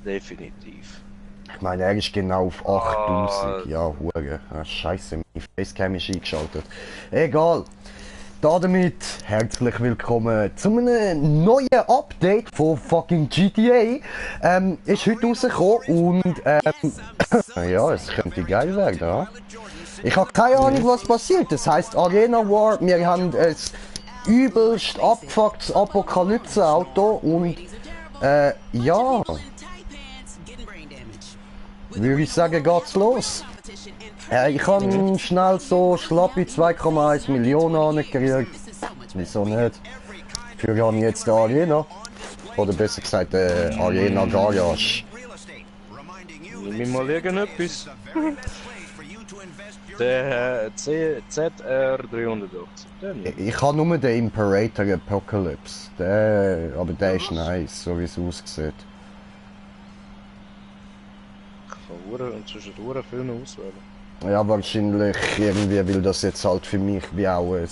Definitiv. Ich meine, er ist genau auf 8000. Ja, Hure. Ah, Scheiße, meine Facecam ist eingeschaltet. Egal. Damit herzlich willkommen zu einem neuen Update von fucking GTA. Ist heute rausgekommen und ja, es könnte geil werden. Ja? Ich habe keine Ahnung, was passiert. Das heisst Arena War. Wir haben ein übelst abgefucktes Apokalypse-Auto und ja, würde ich sagen, geht's los. Ich habe schnell so schlappe 2,1 Millionen angekriegt. Wieso nicht? Für jetzt die Arena. Oder besser gesagt, Arena Garage. Nimm mir mal irgendetwas. Der ZR380. Ich habe nur den Imperator Apocalypse. Aber der ist nice, so wie es aussieht. Ich kann zwischen den Filmen auswählen. Ja, wahrscheinlich irgendwie, weil das jetzt halt für mich wie auch ein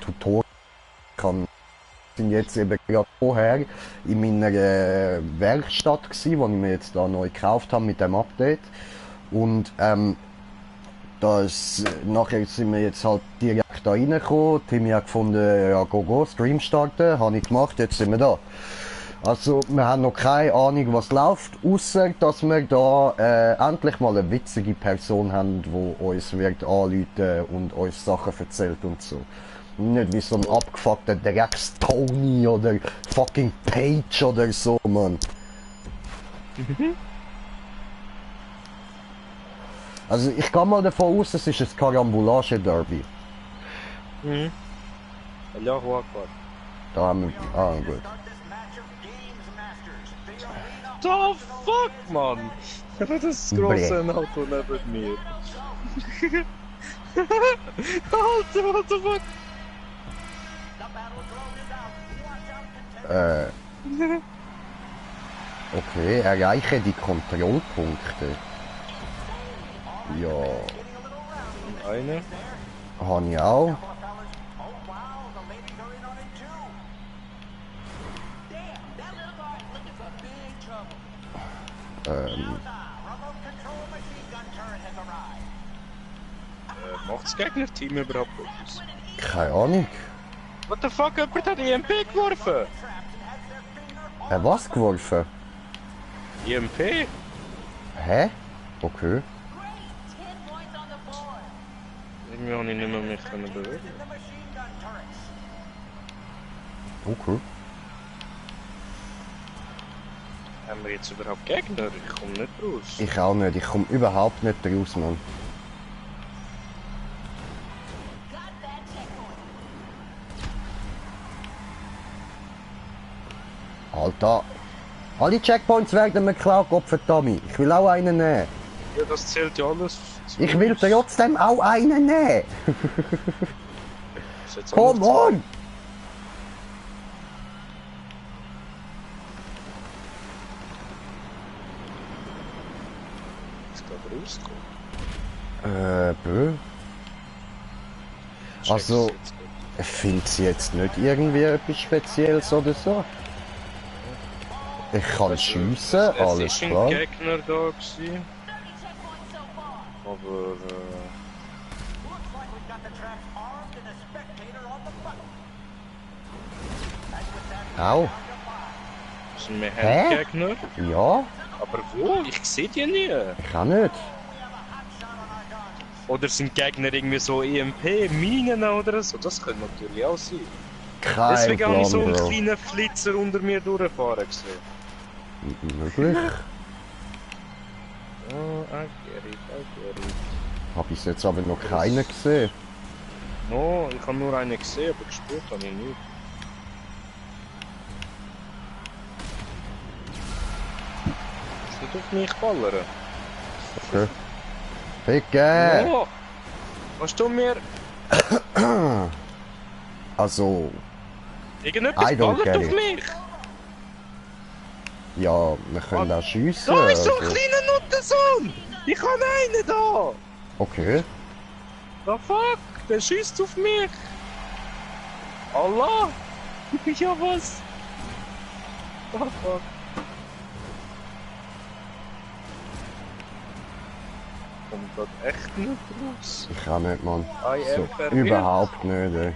Tutorial kann. Ich bin jetzt eben gerade vorher in meiner Werkstatt gsi, wo ich mir jetzt da neu gekauft habe mit dem Update. Und nachher sind wir jetzt halt direkt da reingekommen. Timmy hat gefunden, ja go, Stream starten, habe ich gemacht, jetzt sind wir da. Also, wir haben noch keine Ahnung, was läuft, außer dass wir da endlich mal eine witzige Person haben, die uns wird anrufen und uns Sachen erzählt und so. Nicht wie so ein abgefuckter Drecks-Tony oder fucking Page oder so, Mann. Also, ich gehe mal davon aus, es ist ein Karambolage-Derby. Mhm. Allahu Akbar. Da haben wir... Ah, gut. The fuck, Mann! Das grosse Auto neben mir. Alter, what the fuck? Okay, erreiche die Kontrollpunkte. Ja. Eine. Habe ich auch. Macht das Gegnerteam überhaupt etwas? Keine Ahnung. What the fuck, jemand hat EMP geworfen? Was geworfen? EMP? Hä? Okay. Irgendwie habe ich nicht mehr mich bewegen. Okay. Haben wir jetzt überhaupt Gegner? Ich komme nicht raus. Ich auch nicht. Ich komme überhaupt nicht raus, Mann. Alter. Alle Checkpoints werden mir geklaut, Gottverdammt. Ich will auch einen nehmen. Ja, das zählt ja alles. Ich will trotzdem auch einen nehmen. Come on! Bö. Also, ich finde sie jetzt nicht irgendwie etwas Spezielles oder so. Ich kann schiessen, alles klar. Es war ein Gegner da gewesen. Aber Au. sind wir Handgegner? Ja. Aber wo? Ich sehe die nie. Ich auch nicht. Oder sind Gegner irgendwie so EMP, Minen oder so? Das könnte natürlich auch sein. Kein Deswegen Plan, habe ich so einen Bro. kleinen Flitzer unter mir durchfahren gesehen. Möglich? Oh, I get it. Hab ich jetzt aber noch keinen gesehen. No, ich habe nur einen gesehen, aber gespürt habe ich nicht. Ist nicht auf mich ballern? Okay. Ficken! Oh! Was du mir? Also, Irgendetwas I don't ballert get auf it. mich! ja, wir können auch schiessen. Da ist so ein also. kleiner Nuttensohn! Ich habe einen da! Okay. The fuck? Der schießt auf mich! Allah! Ja was? Oh fuck. Kommt das echt nicht raus? Ich kann nicht, Mann. I am So, verwirrt. überhaupt nicht, ey.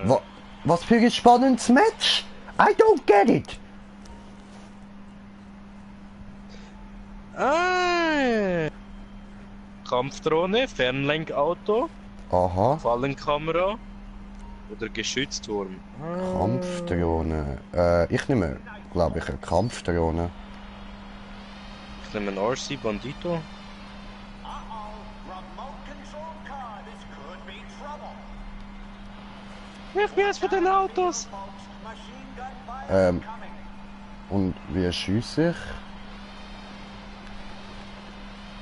Wa was für ein spannendes Match? I don't get it. Ah. Kampfdrohne, Fernlenkauto, Aha. Fallenkamera oder Geschützturm. Kampfdrohne. Ich nehme, glaube ich, eine Kampfdrohne. Ich nehme einen RC Bandito. Ich bin jetzt von den Autos. Und wie schiesse ich?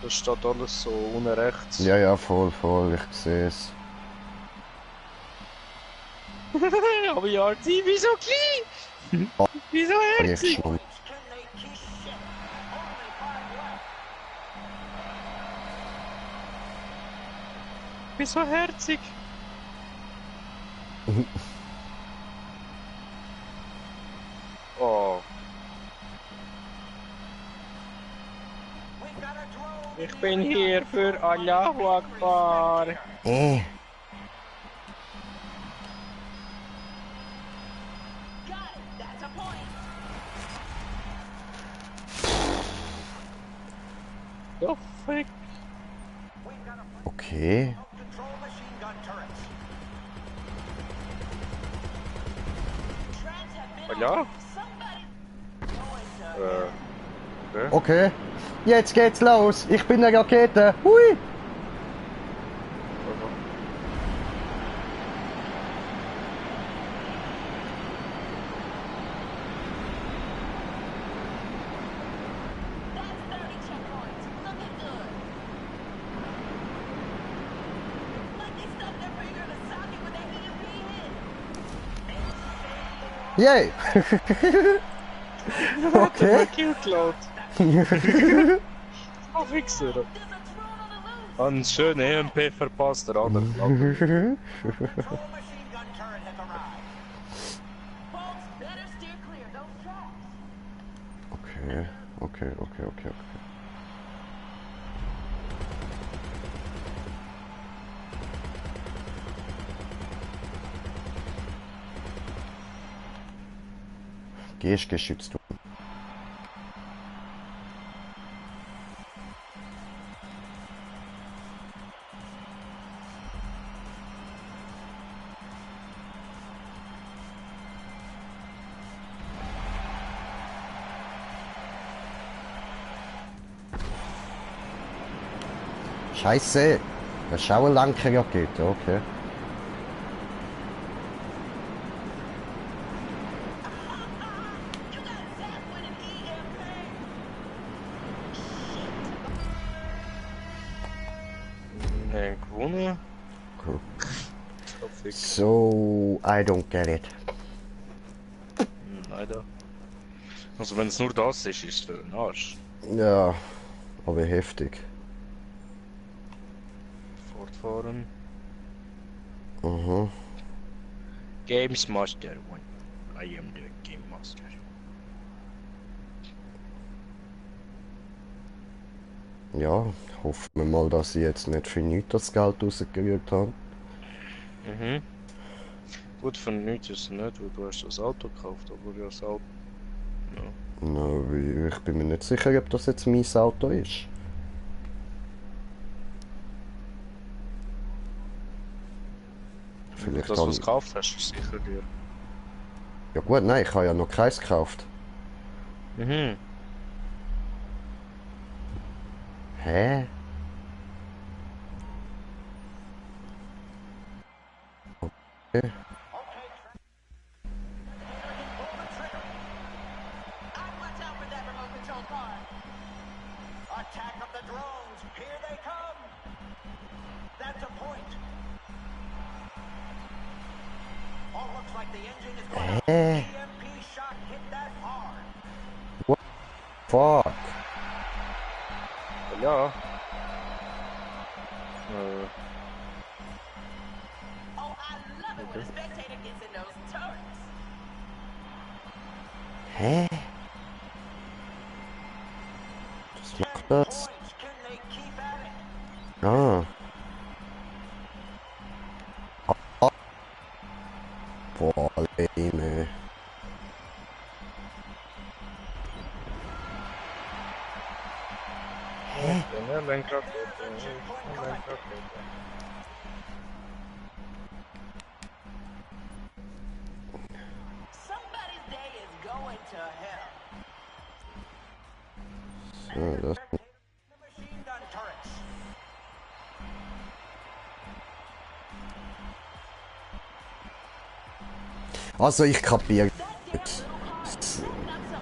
Das steht alles so unten rechts. Ja, ja, voll, voll, ich sehe es. Aber ja, RC, wieso klein? Wieso herzig? Ich schon. Wieso herzig? Oh. Ich bin hier für Allahu Akbar. Oh, fuck. Okay. Ja. Okay. Jetzt geht's los. Ich bin eine Rakete. Hui. Yay. Okay. Kill geklaut. Oh, Wichser. Einen schönen EMP verpasst, der andere glaubt. Okay, okay, okay, okay, okay. Gehst geschützt. Scheiße. Das ist auch eine lange Rakete, okay. Gewonnen? Cool. Oh, So, I don't get it. Leider. Also wenn es nur das ist, ist es für den Arsch. Ja, aber heftig. Fortfahren. Mhm. Games Master One. I am the Game Master. Ja, hoffen wir mal, dass ich jetzt nicht für nichts das Geld rausgerührt habe. Mhm. Gut, für nichts ist es nicht, weil du hast das Auto gekauft, aber ja, das Auto... Ja. Na, ich bin mir nicht sicher, ob das jetzt mein Auto ist. Vielleicht Das, dann... was du gekauft hast, ist sicher dir. Ja gut, nein, ich habe ja noch keins gekauft. Mhm. Hä? Okay. Hä? What the fuck? Ja. Hä? das? Ah. Boah, Lene. Ja, Lenkrad. So, das. Also ich kapiere nicht.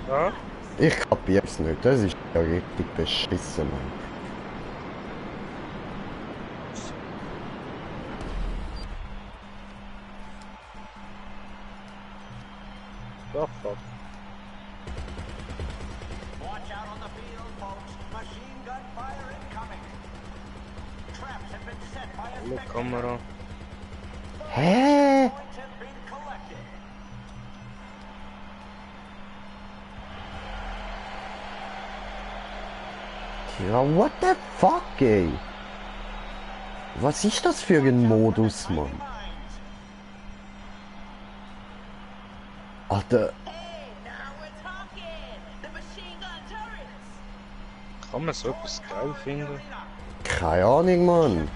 Ja? Ich kapiere es nicht. Das ist ja richtig beschissen, Mann. Ja, fuck. Alle Kamera. Hä? Ja, what the fuck, ey? Was ist das für ein Modus, Mann? Alter, Kann man so etwas geil finden? keine Ahnung, Mann.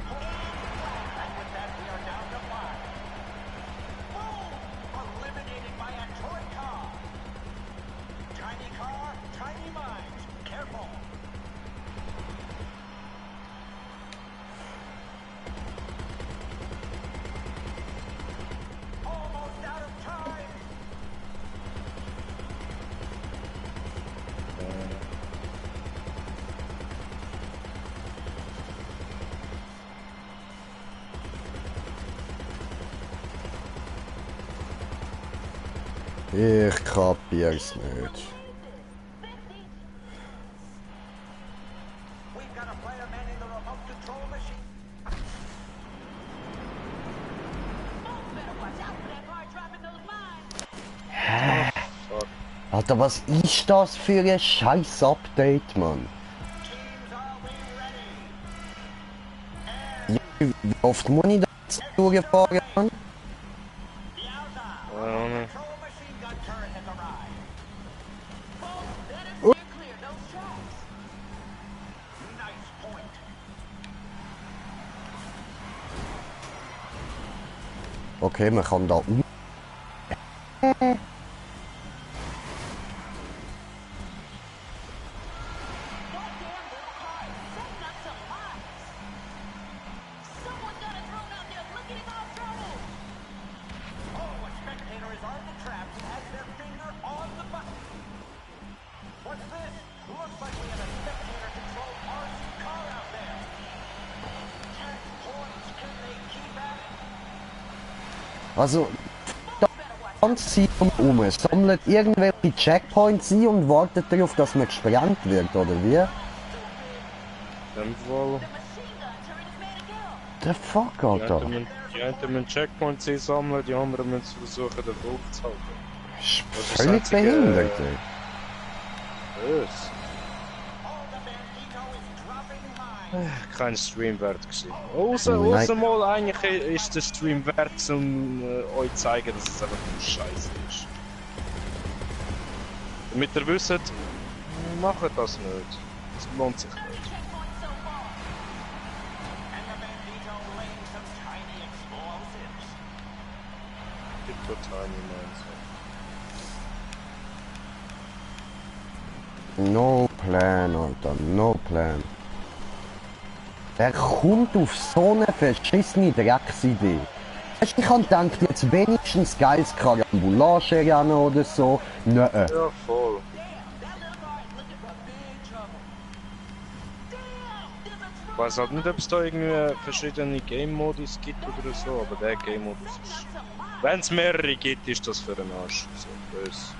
Ich kapier's nicht. Hä? Alter, was ist das für ein scheiß Update, Mann? Wie oft muss ich das durchfahren, Mann? Okay, man kann da um. Also, da ganze Zeit um, sammelt irgendwelche Checkpoints ein und wartet darauf, dass man gesprengt wird, oder wie? Dem Fall. The fuck, Alter? Die einen müssen Checkpoints einsammeln, die anderen müssen versuchen, den Flug zu halten. Ist Das ist völlig das einzige, behindert, ey. Bös. Kein Stream wert gewesen. Außer mal eigentlich ist der Stream wert, um euch zu zeigen, dass es einfach nur Scheiße ist. Damit ihr wisst, macht das nicht. Das lohnt sich nicht. Gibt tiny mines. No plan, Alter, no plan. Wer kommt auf so eine verschissene Drecksidee? Weißt du, ich hab gedacht, jetzt wenigstens geiles Karambolage-Rennen oder so. Nö. Ja, voll. Ich weiß halt nicht, ob es da irgendwie verschiedene Game-Modus gibt oder so, aber der Game-Modus ist... Wenn es mehrere gibt, ist das für den Arsch. So böse.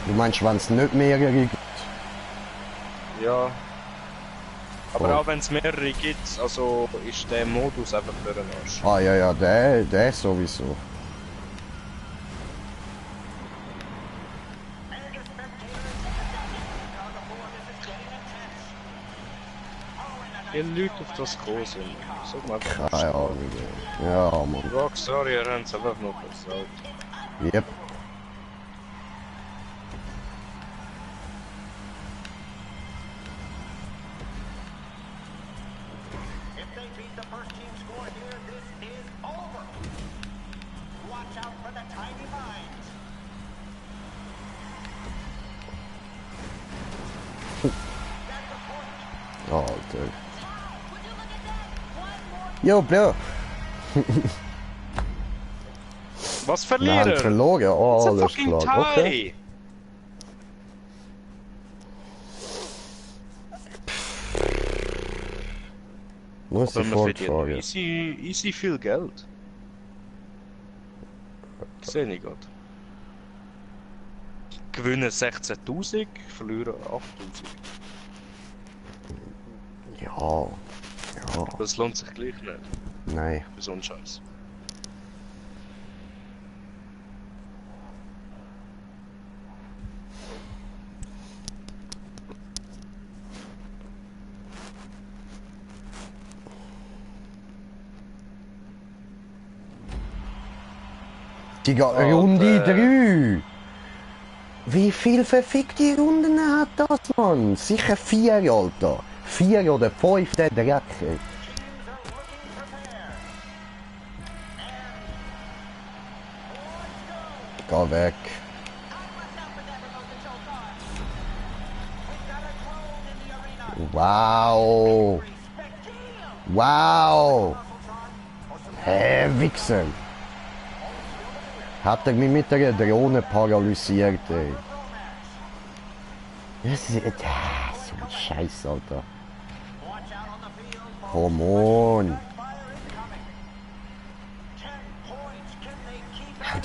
Du meinst, wenn es nicht mehrere gibt? Ja. Aber Oh. auch wenn es mehrere gibt, also ist der Modus einfach für den Arsch. Ah ja, ja, der sowieso. Leute auf das gekommen sind. Sag mal, Keine Ahnung. Ja, Mann. Rockstar, ihr habt es einfach nur versaut. Yep. If they beat the first team score here, this is over. Watch out for the tiny mines. That's a point. Alter. Jo, blöd. Was Wir haben verlieren? verloren. Oh, It's a alles fucking klar. tie! Okay. Muss Aber ich wir verdienen fortfahren. easy viel Geld. Sehe ich gerade. Gewinnen 16.000, verlieren 8.000. Ja. Ja. Das lohnt sich gleich nicht. Nein. Für so einen Scheiß. Digga, Oh, Runde 3! Wie viel verfickte Runden hat das, Mann? Sicher 4, Alter. 4 oder 5, der Dreck. Ey. Geh weg. Wow! Wow! Hä, Wichser! Hat er mich mit der Drohne paralysiert, ey. Das ist so ein Scheiß, Alter. Come on!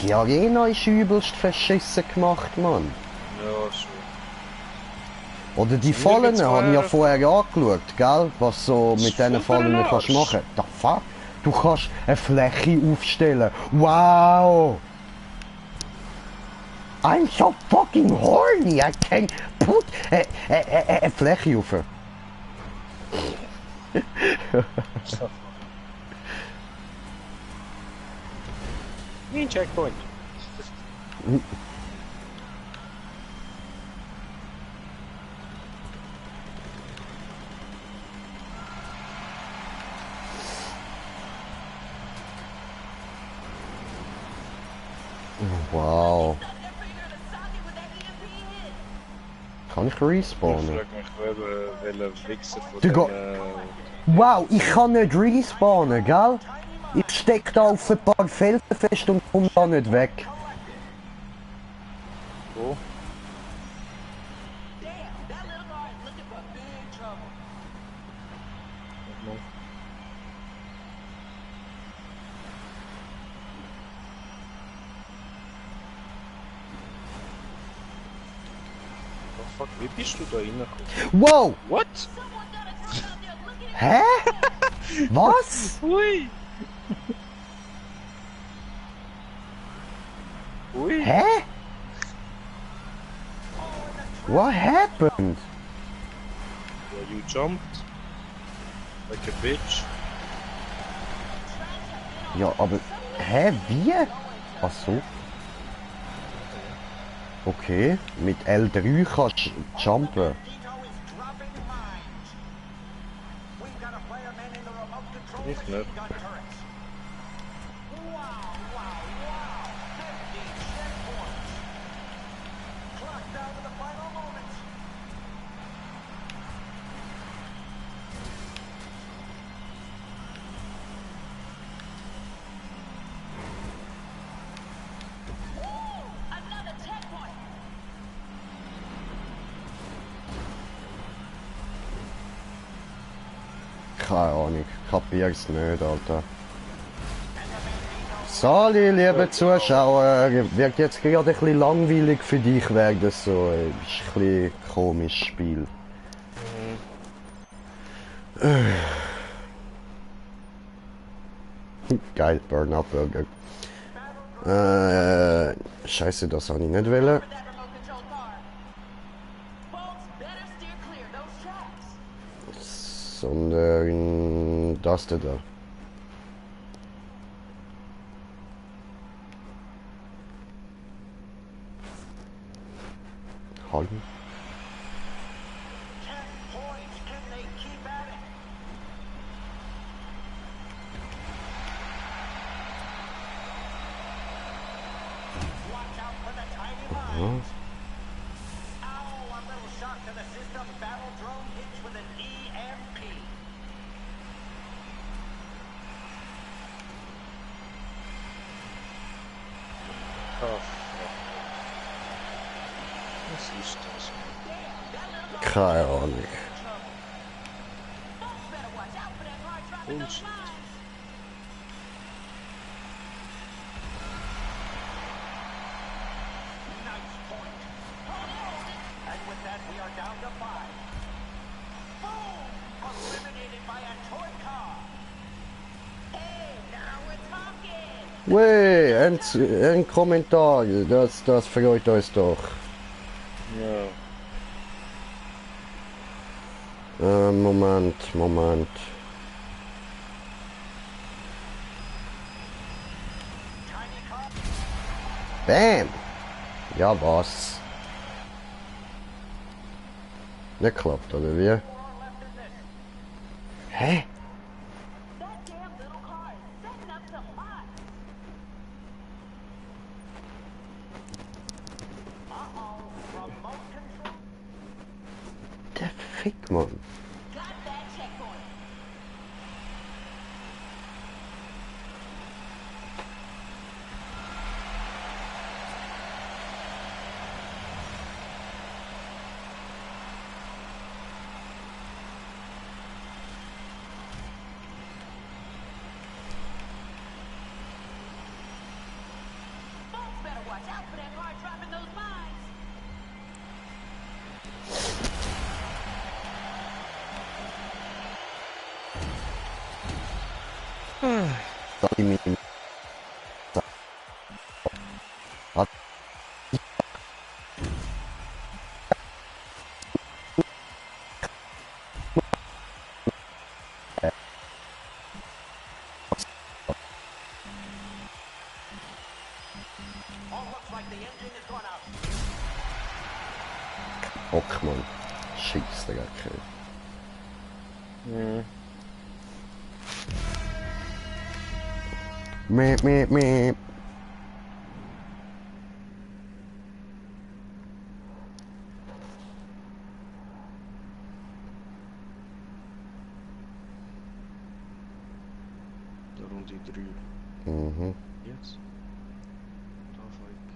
Die Arena ist übelst verschissen gemacht, Mann. Ja, schon. Oder die Fallen habe ich ja vorher angeschaut, gell? Was so mit diesen Fallen kannst machen. Da fuck! Du kannst eine Fläche aufstellen. Wow! I'm so fucking horny! I can put eine Fläche auf. Wie ein Checkpoint. Wow. Kann ich Ich respawnen? frage mich, welcher Wichser von Digga. Wow, ich kann nicht respawnen, gell? Ich steck da auf ein paar Felsen fest und komm da nicht weg. Wo? Oh fuck, wie bist du da reingekommen? Wow! What? Hä? Was? Ui! Ui! Hä? What happened? Yeah, you jumped like a bitch. Ja, aber... Hä? Wie? Ach so. Okay, mit L3 kannst du jumpen. Ich nicht. Keine Ahnung, kapier's nicht, Alter. Sali, liebe Zuschauer, wird jetzt gerade ein bisschen langweilig für dich werden, so. Ist ein bisschen komisches Spiel. Geil, Burnout Burger. Scheiße, das habe ich nicht wollen. Sondern in das da. Hallo? 10 points. Can they keep at it? Watch out for the tiny mines. Ow, a little shock to the system. Battle drone hits with an EMP. Oh, fuck. Was ist das? Keine Ahnung. Bullshit. Nice point. And with that, we are down to 5. Boom! Eliminated by a toy car. Hey, now we're talking. Weh, ein Kommentar, das freut uns doch. Ja. Moment. Tiny car. Bam! Ja, was? Nicht klappt, oder wie? More left in this. Hä? That damn little car is setting up some odds. Remote control. Der Fick, Mann. Got that checkpoint. Folks better watch out for that car dropping those mines. Soll ich mich... Hat- All looks like the engine is gone out. Bock, Mann. Scheiß, Digga, okay. Mhm. Meh. Der Runde 3. Mhm. Jetzt? Da fliegt.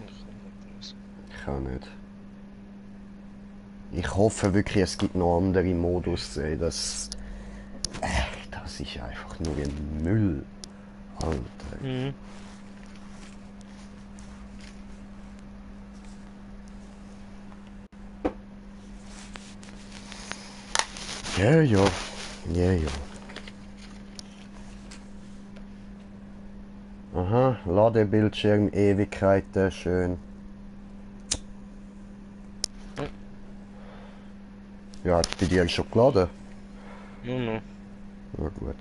Ich kann nicht lesen. Ich kann nicht. Ich hoffe wirklich, es gibt noch andere Modus. Ey. Das ist einfach nur ein Müll. Alter. Mhm. Ja. Aha, Ladebildschirm, Ewigkeiten, schön. Ja, hat bei dir schon geladen? No. Na gut.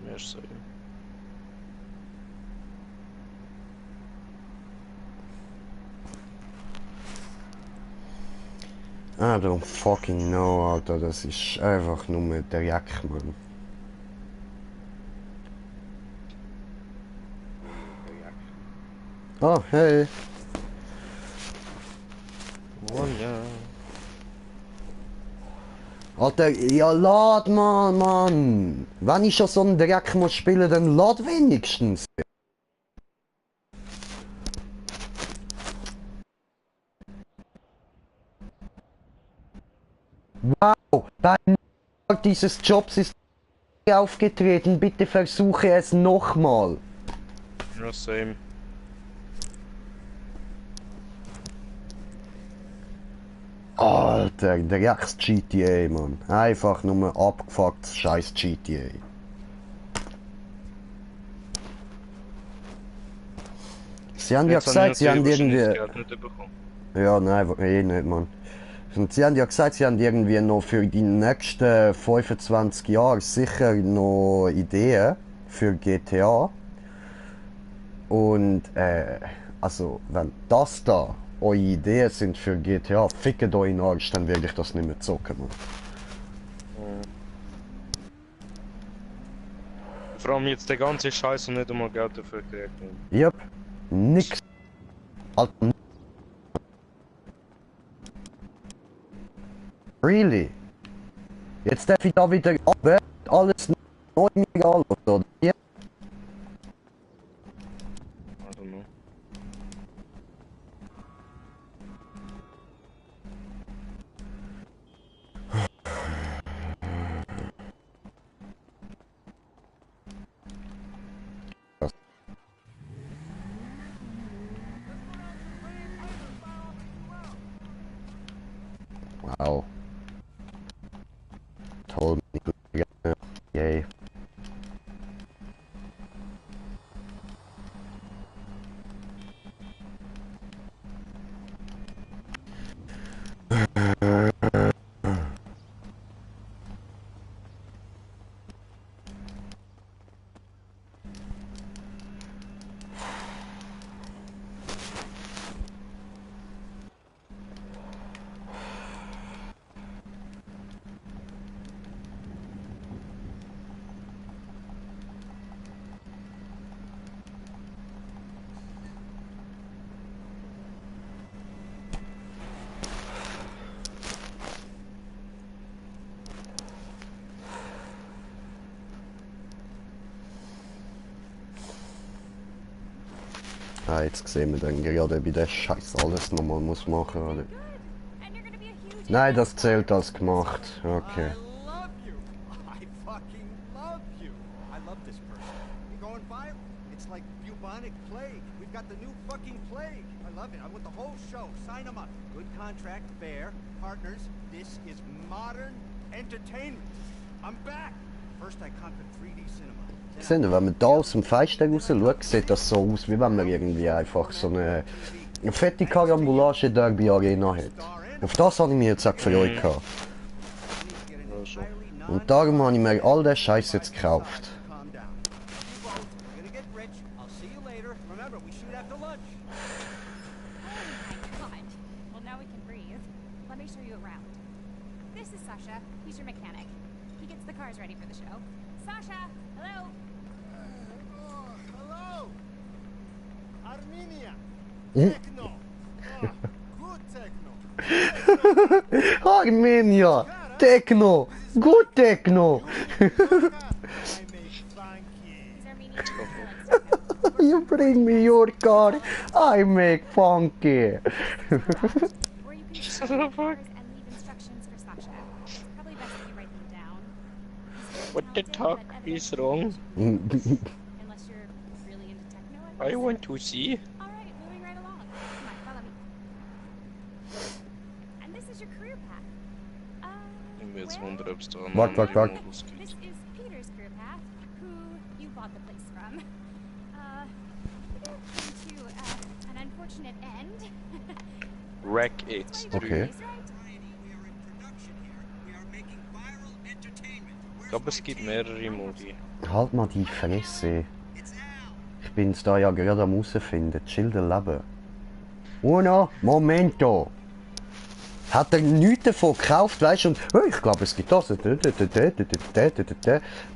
Mehr sagen. I don't fucking know, Alter, das ist einfach nur der Jack, Mann. Oh, hey. Oh ja. Alter, ja, lad mal, Mann. Wenn ich schon so einen Dreck muss spielen, dann lad wenigstens. Wow, beim dieses Jobs ist aufgetreten. Bitte versuche es nochmal. Ja, same. Alter, Drecks GTA, Mann. Einfach nur abgefucktes scheiß GTA. Sie haben ja Jetzt habe gesagt, ich sie haben natürlich irgendwie... wahrscheinlich das Geld nicht bekommen. Ja, nein, eh nicht, Mann. Und sie haben ja gesagt, sie haben irgendwie noch für die nächsten 25 Jahre sicher noch Ideen für GTA. Und, also, wenn das da eure Ideen sind für GTA, fickt euch in den Arsch, dann werde ich das nicht mehr zocken, Mann. Vor allem jetzt der ganze Scheiß und nicht einmal Geld dafür gekriegt. Yep, nix. Alter, really? Jetzt darf ich da wieder alles neu mir alles, oder? Ja. I don't know. Wow. Told me. Yay. Ah, jetzt sehen wir dann gerade, wie der Scheiß alles nochmal muss machen, oder? And you're gonna be a huge Nein, das zählt als gemacht. Okay. I love you. I fucking love you. I love this person. You're going viral. It's like bubonic plague. We've got the new fucking plague. I love it. I want the whole show. Sign them up. Good contract, fair, partners. This is modern entertainment. I'm back. First I conquered 3D cinema. Seht ihr, wenn man da aus dem Fenster raus schaut, sieht das so aus, wie wenn man irgendwie einfach so eine fette Karambolage Derby Arena hat. Auf das habe ich mich jetzt auch gefreut. gehabt. Und darum habe ich mir all den Scheiß jetzt gekauft. Calm down. You both, you're gonna get rich. I'll see you later. Remember, we shoot after lunch. Oh my god. Well, now we can breathe. Let me show you around. This is Sasha. He's your mechanic. He gets the cars ready for the show. Sasha, hello. Oh, hello. Armenia. Hm? Techno. Oh, good techno. Armenia! Techno! Good Techno! I make funky. He's Armenian. You bring me your car, I make funky! Or you can just cars and leave instructions for Sasha. Probably best if you write them down. He's very What the talented, fuck but evidently is wrong? unless you're really into techno, I I guess. want to see. All right, moving right along. Come on, follow me. And this is your career path. Ich bin jetzt well, wundern, ob es da einen Warte, anderen warte. Modus gibt. this is Peter's career path, who you bought the place from. Peter came to an unfortunate end. Wreck X3. Okay. He's right. We are in production here. We are making viral entertainment. Ich glaube, es gibt mehrere Modi. Halt mal die Fresse. It's Al. Ich bin's da ja gerade am rausfinden. Chill dein Leben. Uno, Momento! Hat er nichts davon gekauft, weißt du? Und hey, ich glaube, es gibt das.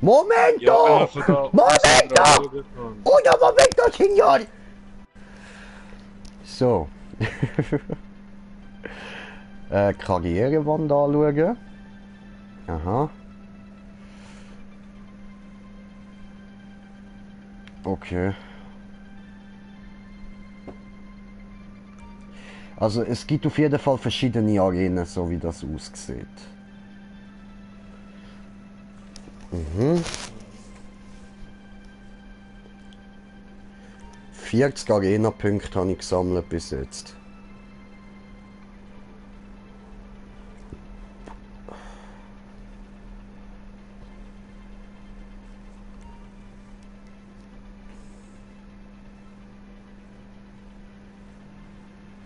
Momento! Momento! Uno, Momento, Signor! So. Karrierewand anschauen. Aha. Okay. Also es gibt auf jeden Fall verschiedene Arenen, so wie das aussieht. Mhm. 40 Arena-Punkte habe ich gesammelt bis jetzt.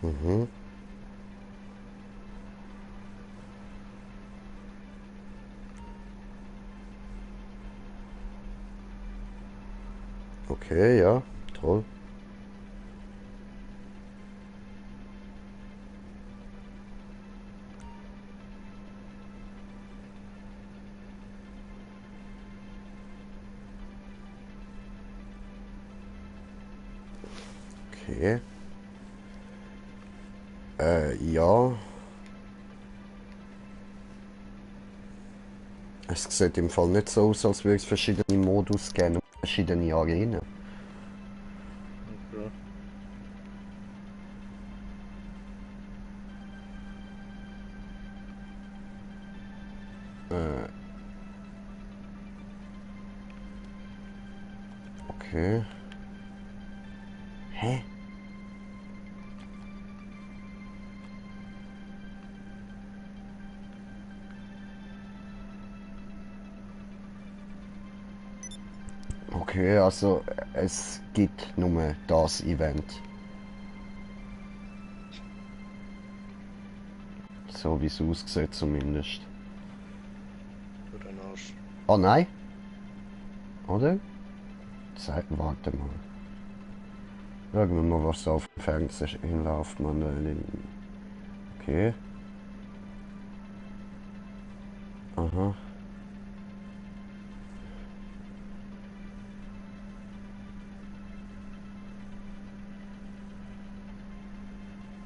Mhm. Okay, ja, toll. Okay. Ja. Es sieht im Fall nicht so aus, als würde es verschiedene Modus geben und verschiedene Arenen. Okay. Okay. Hä? Okay, also es gibt nur das Event. So wie es aussieht zumindest. Für den Arsch. Oh nein? Oder? Warte mal. Schauen wir mal, was da auf dem Fernsehen läuft, man. Okay. Aha.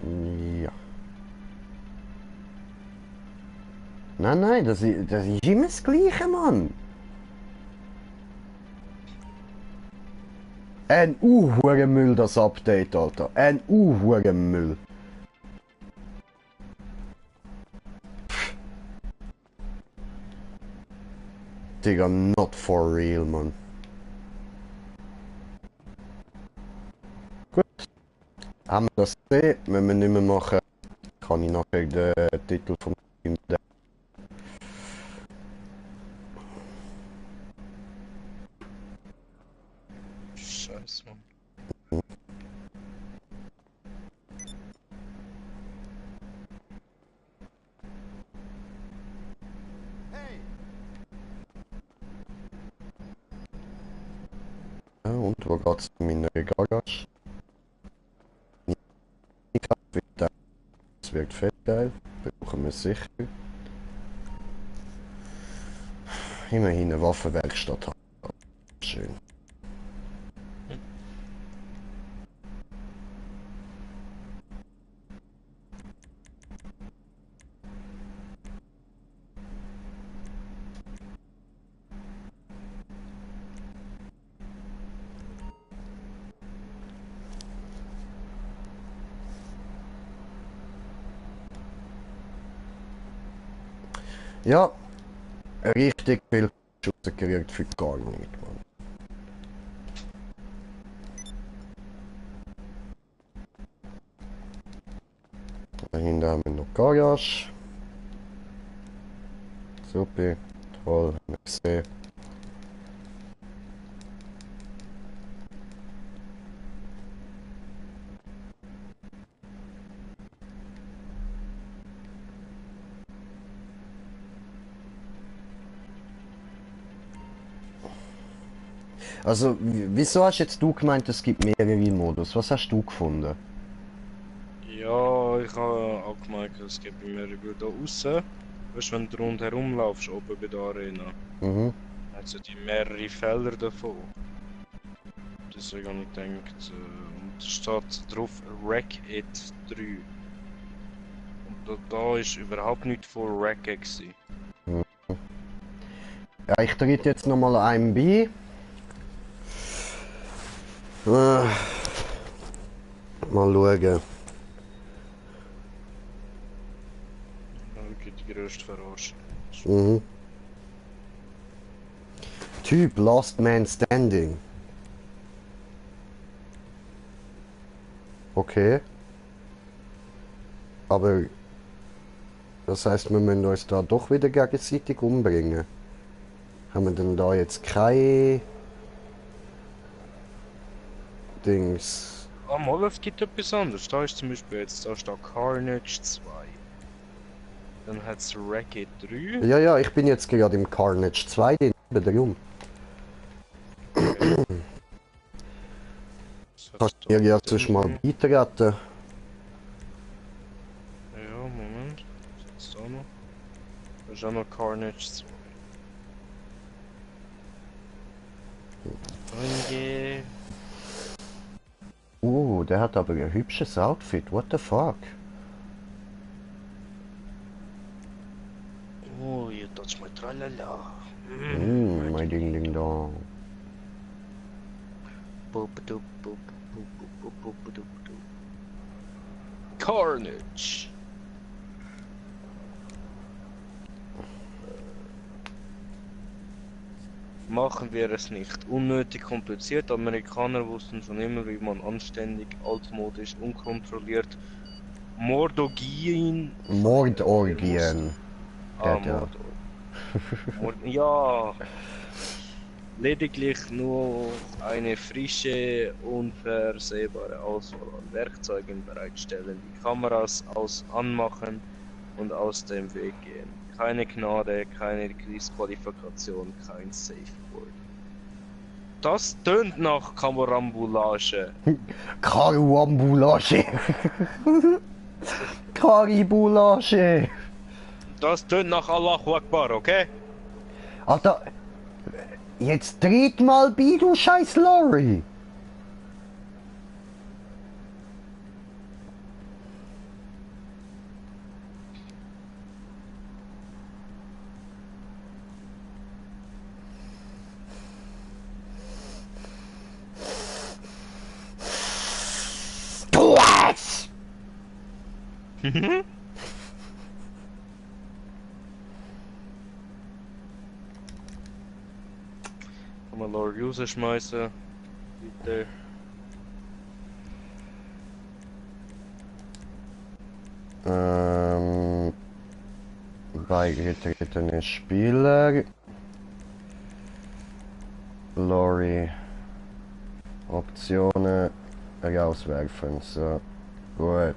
Ja. Nein, das ist immer das Gleiche, Mann. Ein Müll, das Update, Alter. Ein Müll. Digga, not for real, Mann. Gut. Haben wir das gesehen? Müssen wir nicht mehr machen. Kann ich nachher den Titel vom Film. Scheiße, Mann. Hey! Ja, und wo geht's zu meiner Garage? Das wirkt fett geil. Brauchen wir sicher. Immerhin eine Waffenwerkstatt. Schön. Ja, richtig viel Schuss gekriegt für gar nichts, Mann. Dahinter haben wir noch Garage. Super, toll, haben wir gesehen. Also, wieso hast jetzt du gemeint, es gibt mehrere Modus? Was hast du gefunden? Ja, ich habe auch gemerkt, es gibt mehrere Bilder aussen. Weißt du, wenn du rundherum laufst, oben bei der Arena, Mhm. hat es die mehrere Felder davon. Deswegen habe ich gedacht, und da steht drauf Wreck It 3. Und da ist überhaupt nicht von Wreck It gewesen. Ja, ich trete jetzt nochmal einem bei. Mal schauen. Wirklich die grösste Verarschung. Mhm. Typ Last Man Standing. Okay. Aber das heißt, wir müssen uns da doch wieder gegenseitig umbringen. Haben wir denn da jetzt keine Dings? Ah, mal, es gibt etwas anderes. Da ist zum Beispiel jetzt, da steht Carnage 2. Dann hat es Wreck It 3. Ja, ja, ich bin jetzt gerade im Carnage 2 drin, darum. Kannst du mir ja sonst mal beitreten? Ja, Moment. Was ist da noch? Da ist auch noch Carnage 2. Danke. Der hat aber ein hübsches Outfit. What the fuck? Oh, you touch my tralala. Mein Ding Ding Dong. Carnage. Machen wir es nicht. Unnötig kompliziert. Amerikaner wussten schon immer, wie man anständig, altmodisch, unkontrolliert Mordorgien. Mordorgien. Ah, Ja. Ja. Lediglich nur eine frische, unversehbare Auswahl an Werkzeugen bereitstellen, die Kameras anmachen und aus dem Weg gehen. Keine Gnade, keine Disqualifikation, kein Safe Word. Das tönt nach Karambolage. Karuambulage. Karibulage. Das tönt nach Allahu Akbar, okay? Alter, jetzt dreht mal bei, du scheiß Lorry. Du Arsch! Kann man Lord User schmeißen. Bitte. Beigetretene Spieler. Lorry. Optionen rauswerfen. So, gut.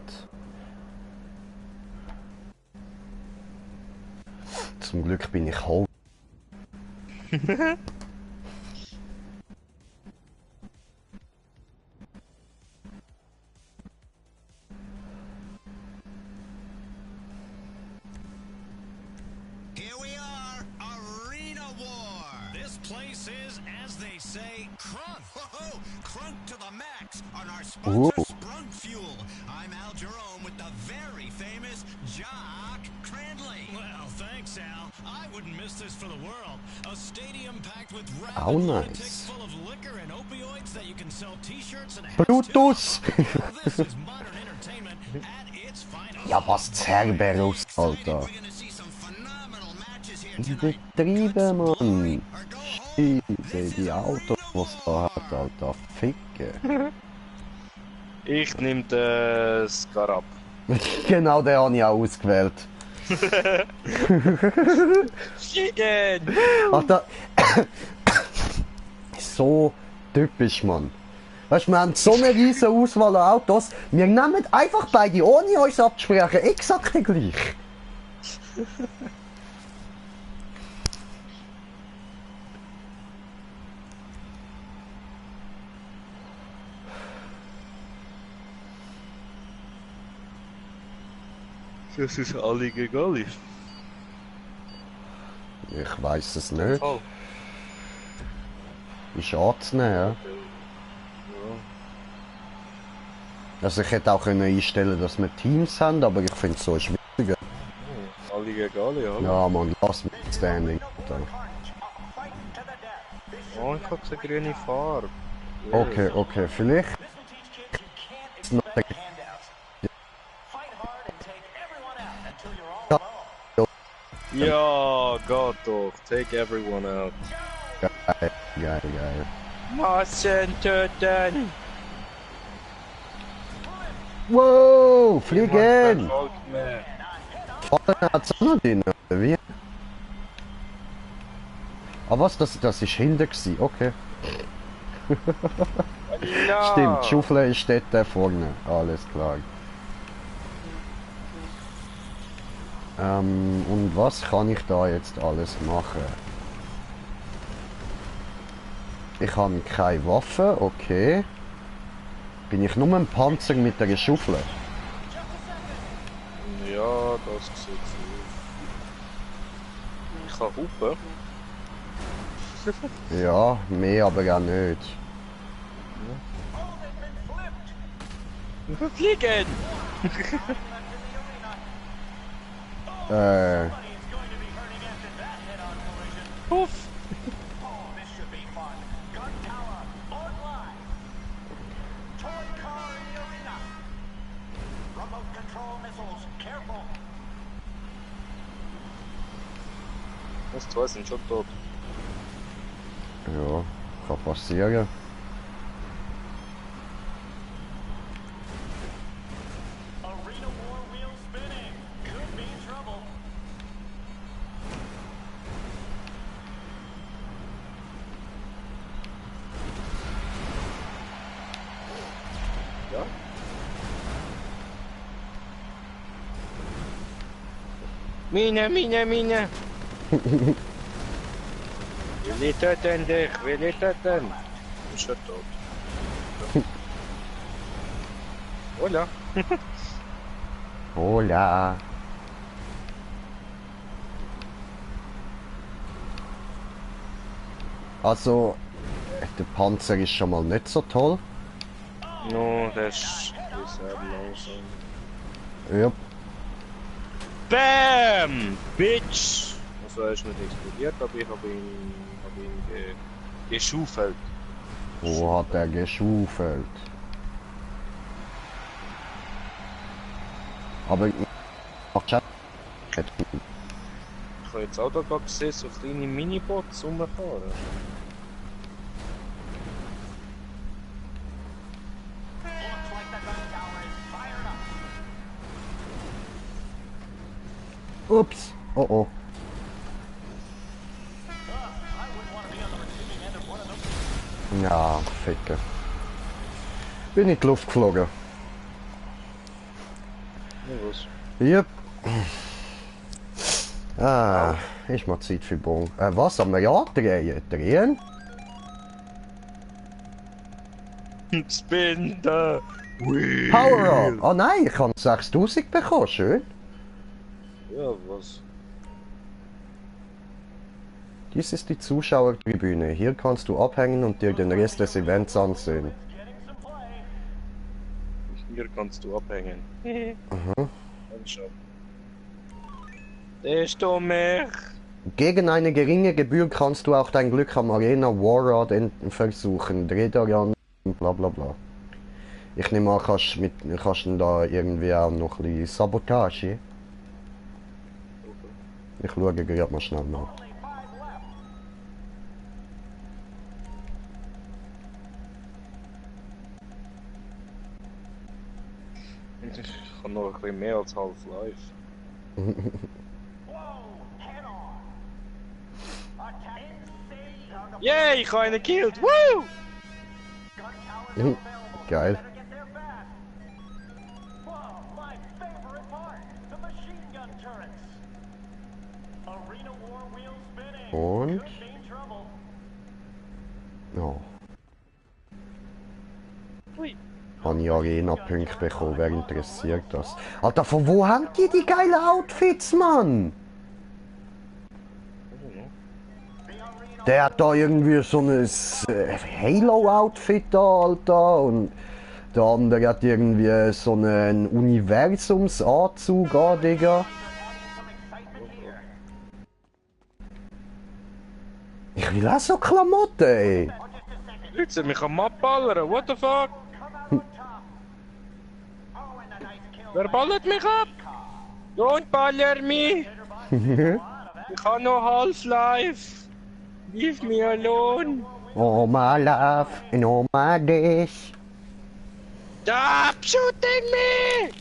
Zum Glück bin ich hoch. Here we are, Arena War. This place is, as they say, crunk. Whoa, crunk to the max on our sponsor, Ooh. Sprunk Fuel. I'm Al Jerome with the very famous Jock Cranley. Well, thanks, Al. I wouldn't miss this for the world. A stadium packed with Oh, rabid nice. lunatics full of liquor and opioids that you can sell T-shirts and hats Brutus! to. Well, this is modern entertainment at its finest. Ja, was Cerberus, Alter. Übertrieben, Mann. Scheiße, die Autos, was da hat, Alter. Ficke. Ich nehme den Scarab. Genau, den habe ich auch ausgewählt. Shit! Alter. So typisch, Mann. Weißt du, wir haben so eine riesige Auswahl an Autos. Wir nehmen einfach beide, ohne uns abzusprechen, exakt gleich. Das ist alle egal. Ich weiß es nicht. Oh. Ist anzunehmen, ja. Also ich hätte auch können einstellen, dass wir Teams haben, aber ich finde es so schwieriger. Alle egal, ja. Ja, man, lass mich Standing. Alter. Oh, ich hab eine grüne Farbe. Okay, okay, vielleicht. Ja, Gott doch. Take everyone out. Geil, geil, geil. Massen töten! Wow, fliegen! Volk mehr. Vorne hat's auch noch drin, oder wie? Ah was, das ist hinter gsi, okay. Ja. Stimmt, die Schaufel ist dort vorne, alles klar. Und was kann ich da jetzt alles machen? Ich habe keine Waffe, okay. Bin ich nur ein Panzer mit der Schaufel? Ja, das sieht so aus. Ich kann hupen. Ja, mehr aber auch nicht. Fliegen! Puff! Das zwei sind schon tot. Ja, kann passieren. Ja? Mine! Wie töten dich? Wie töten? Ist schon tot. Hola! Hola. Also, der Panzer ist schon mal nicht so toll. No, das ist sehr langsam. Ja. BAM! Bitch! Also er ist nicht explodiert, aber ich habe ihn geschaufelt. Wo hat er geschaufelt? Aber ich Ich habe jetzt auch da gerade gesehen, so kleine Minibots rumfahren. Ups. Oh oh. Ja, Ficke. Bin in die Luft geflogen. Ja, was? Yep. Ah, ist mal Zeit für Bon. Was haben wir ja drehen? Drehen? Spin the wheel! Power up! Oh nein, ich habe 6000 bekommen, schön. Ja, was? Dies ist die Zuschauertribüne. Hier kannst du abhängen und dir den Rest des Events ansehen. Hier kannst du abhängen. Aha. Schau. Der ist doch mehr. Gegen eine geringe Gebühr kannst du auch dein Glück am Arena Warrod versuchen. Dreh daran und bla bla bla. Ich nehme an, kannst du da irgendwie auch noch ein bisschen Sabotage? Ich schaue gerade mal schnell nach. Ich habe noch ein bisschen mehr als Half-Life. Yay, ich habe einen gekillt! Woo! Geil. Und? Ja. Habe ich Arena-Punkte bekommen, wer interessiert das? Alter, von wo haben die geilen Outfits, Mann? Der hat da irgendwie so ein Halo-Outfit da, Alter, und der andere hat irgendwie so einen Universumsanzug an, Digga. Ich will auch so Klamotten, ey. Leute, mich am abballern, what the fuck? Wer ballert mich ab? Don't baller mich! Ich habe noch Half-Life! Leave me alone! Oh my love, and oh my days. Stop shooting me!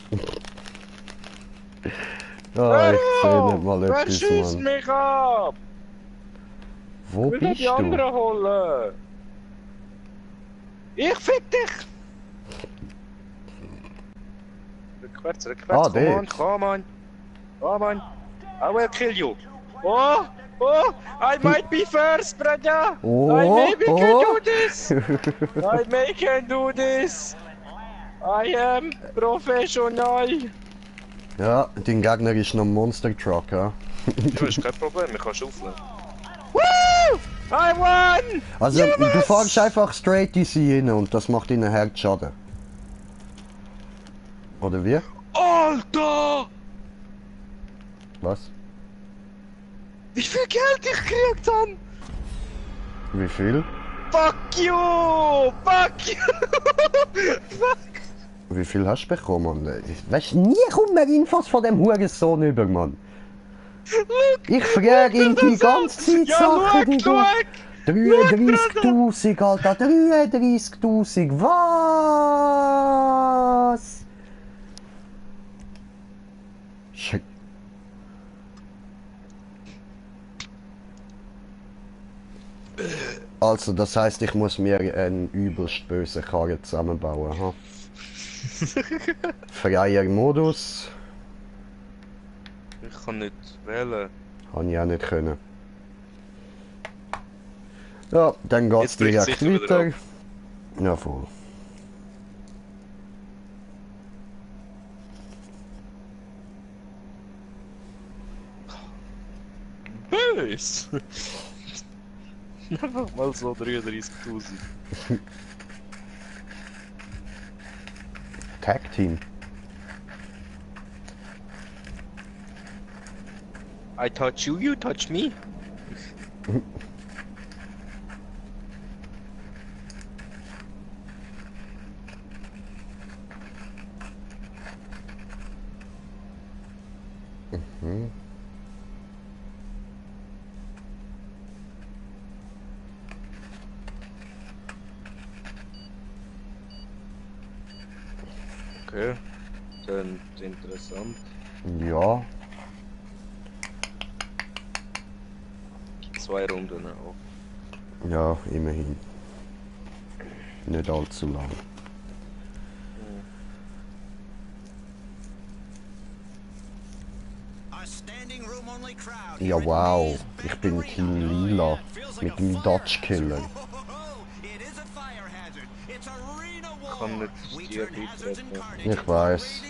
Ah, ich seh nicht mal Wer etwas, schießt Mann. mich ab? Wo Ich will bist die du? anderen holen! Ich fick dich! Rückwärts, Ah, come on, dort. come on! Come on! I will kill you! Oh! Oh! I might be first, brother! Oh, I maybe can oh. do this! I may can do this! I am professional! Ja, dein Gegner ist noch ein Monster Truck, ja. Ja, ist kein Problem, ich kann schaufeln. Woo! I won! Also, du Yes! fährst einfach straight in sie rein und das macht ihnen Herzschaden. Oder wie? Alter! Was? Wie viel Geld ich gekriegt habe! Wie viel? Fuck you! Fuck you! Fuck! Wie viel hast du bekommen, Mann? Weißt nie kommt mehr Infos von dem Hurensohn über, Mann. Ich frage ihn die ganze Zeit Ja, Sachen, schau! 33.000, Alter, 33.000, was? Shit. Also, das heißt, ich muss mir einen übelst bösen Karren zusammenbauen, ha? Freier Modus. Ich kann nicht wählen. Habe ich auch nicht können. Ja, dann geht's Jetzt bricht's direkt sicher wieder weiter. Ja, voll. Bös! Einfach mal so 33.000. Tag Team. I touch you, you touch me. Okay, dann interessant. Ja, 2 Runden auch. ja, immerhin. Nicht allzu lang. Ja, wow. Ich bin Team Lila. Mit dem Dodge Killer. Ich kann nicht dir beitreten. Ich weiß.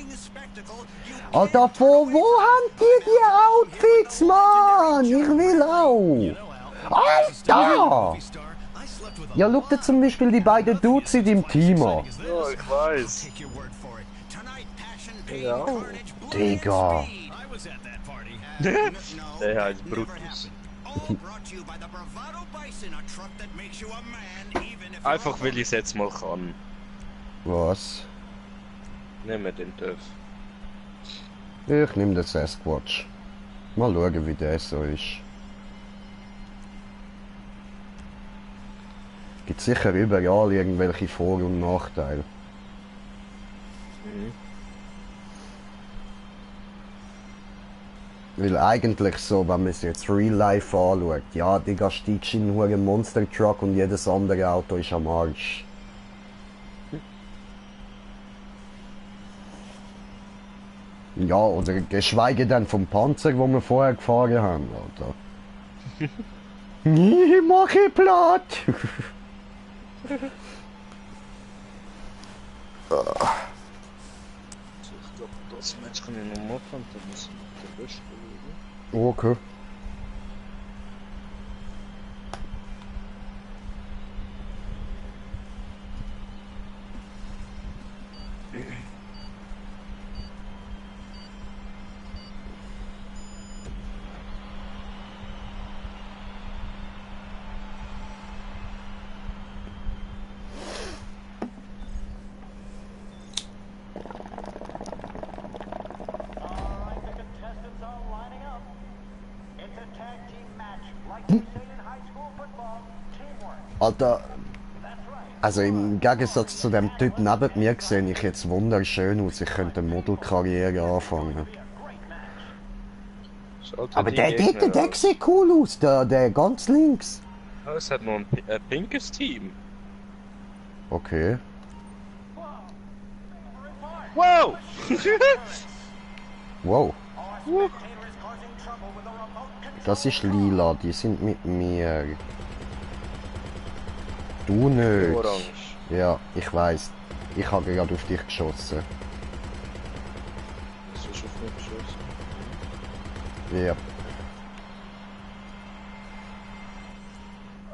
Alter, von wo haben die Outfits, Mann? Ich will auch. Alter! Ja, schau dir zum Beispiel die beiden Dudes in deinem Team an. Ja, ich weiß. Ja. Digga. Der heißt Brutus. Einfach weil ich es jetzt mal kann. Was? Nehmen wir den TÜV. Ich nehme den Sasquatch. Mal schauen, wie der so ist. Gibt sicher überall irgendwelche Vor- und Nachteile. Weil eigentlich so, wenn man es jetzt real life anschaut, ja, Digga, steigst in einen Monster Truck und jedes andere Auto ist am Arsch. Ja, oder geschweige denn vom Panzer, wo wir vorher gefahren haben, Alter. Ich mach ihn platt! Ich glaube, das Match kann ich noch machen, dann muss ich den Best belegen. Okay. Alter, also im Gegensatz zu dem Typ neben mir sehe ich jetzt wunderschön aus. Ich könnte eine Modelkarriere anfangen. Schaut Aber die der Gegner der aus. sieht cool aus, der ganz links. Ah, es hat noch ein pinkes Team. Okay. Wow! Wow. Das ist lila, die sind mit mir. Du nicht. Orange. Ja, ich weiß. Ich habe gerade auf dich geschossen. Das ist auf mich geschossen. Ja.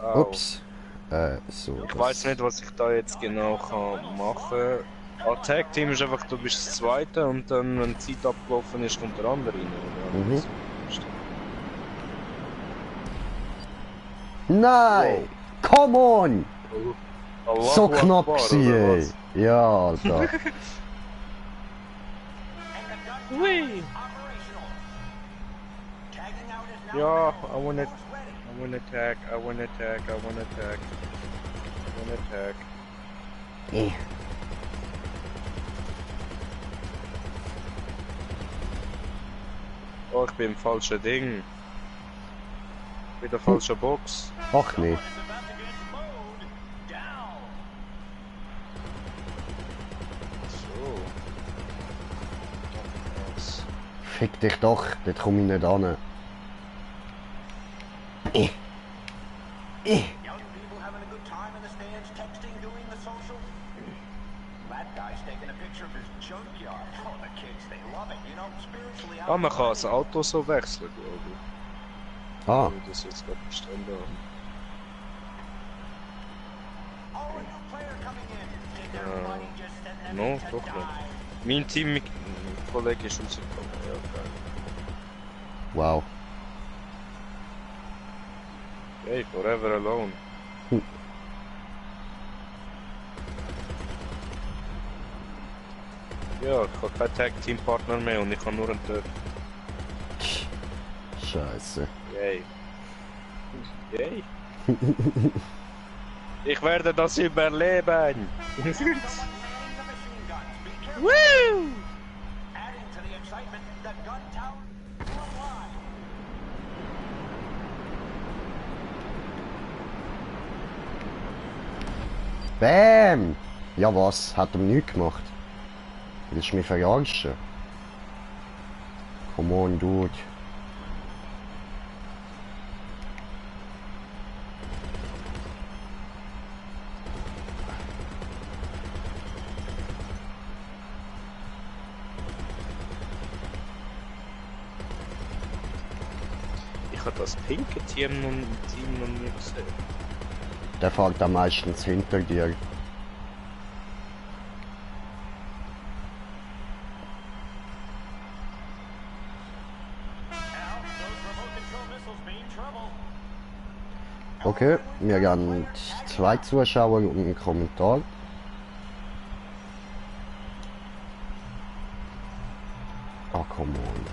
Au. Ups. So. Ich weiß nicht, was ich da jetzt genau kann machen kann. Attack Team ist einfach, du bist das Zweite und dann, wenn die Zeit abgelaufen ist, kommt der andere rein. Oder? Mhm. Nein! Come on! Allahu So knapp Akbar, gewesen, oder ey. was? Ja, Alter. Ui. Ja, I wanna attack, I wanna attack, I wanna attack. I wanna attack. Eh. Oh, ich bin im falschen Ding. Mit der falschen Box. Ach nee. So. Was? Fick dich doch, dort komme ich nicht an. Eh. Eh. Young people having a good time in the stands, texting, doing the social. That guy's taking a picture of his junkyard. Oh, the kids, they love it. You know, spiritually. Ah, man kann das Auto so wechseln, glaube ich. Ah, Ich das jetzt gerade verstanden habe. Oh, a new player coming in. Did everybody just send them No, in to doch die? nicht. Mein Teamkollege ist rausgekommen. Ja, geil. wow. Hey, forever alone. Hm. Ja, ich habe keinen Tag-Team-Partner mehr und ich habe nur einen Tag. Scheiße. Yay. Yay. Ich werde das überleben. Manning the machine guns. Be careful. Woo! Adding to the excitement, the gun tower online. Bam! Ja was? Hat ihm nichts gemacht. Willst du mich verarschen? Come on, dude. Ich habe das pinke Team noch nie gesehen. Der fährt am meistens hinter dir. Now, those remote control missiles mean trouble. Okay, wir haben 2 Zuschauer und einen Kommentar. Ah, come on.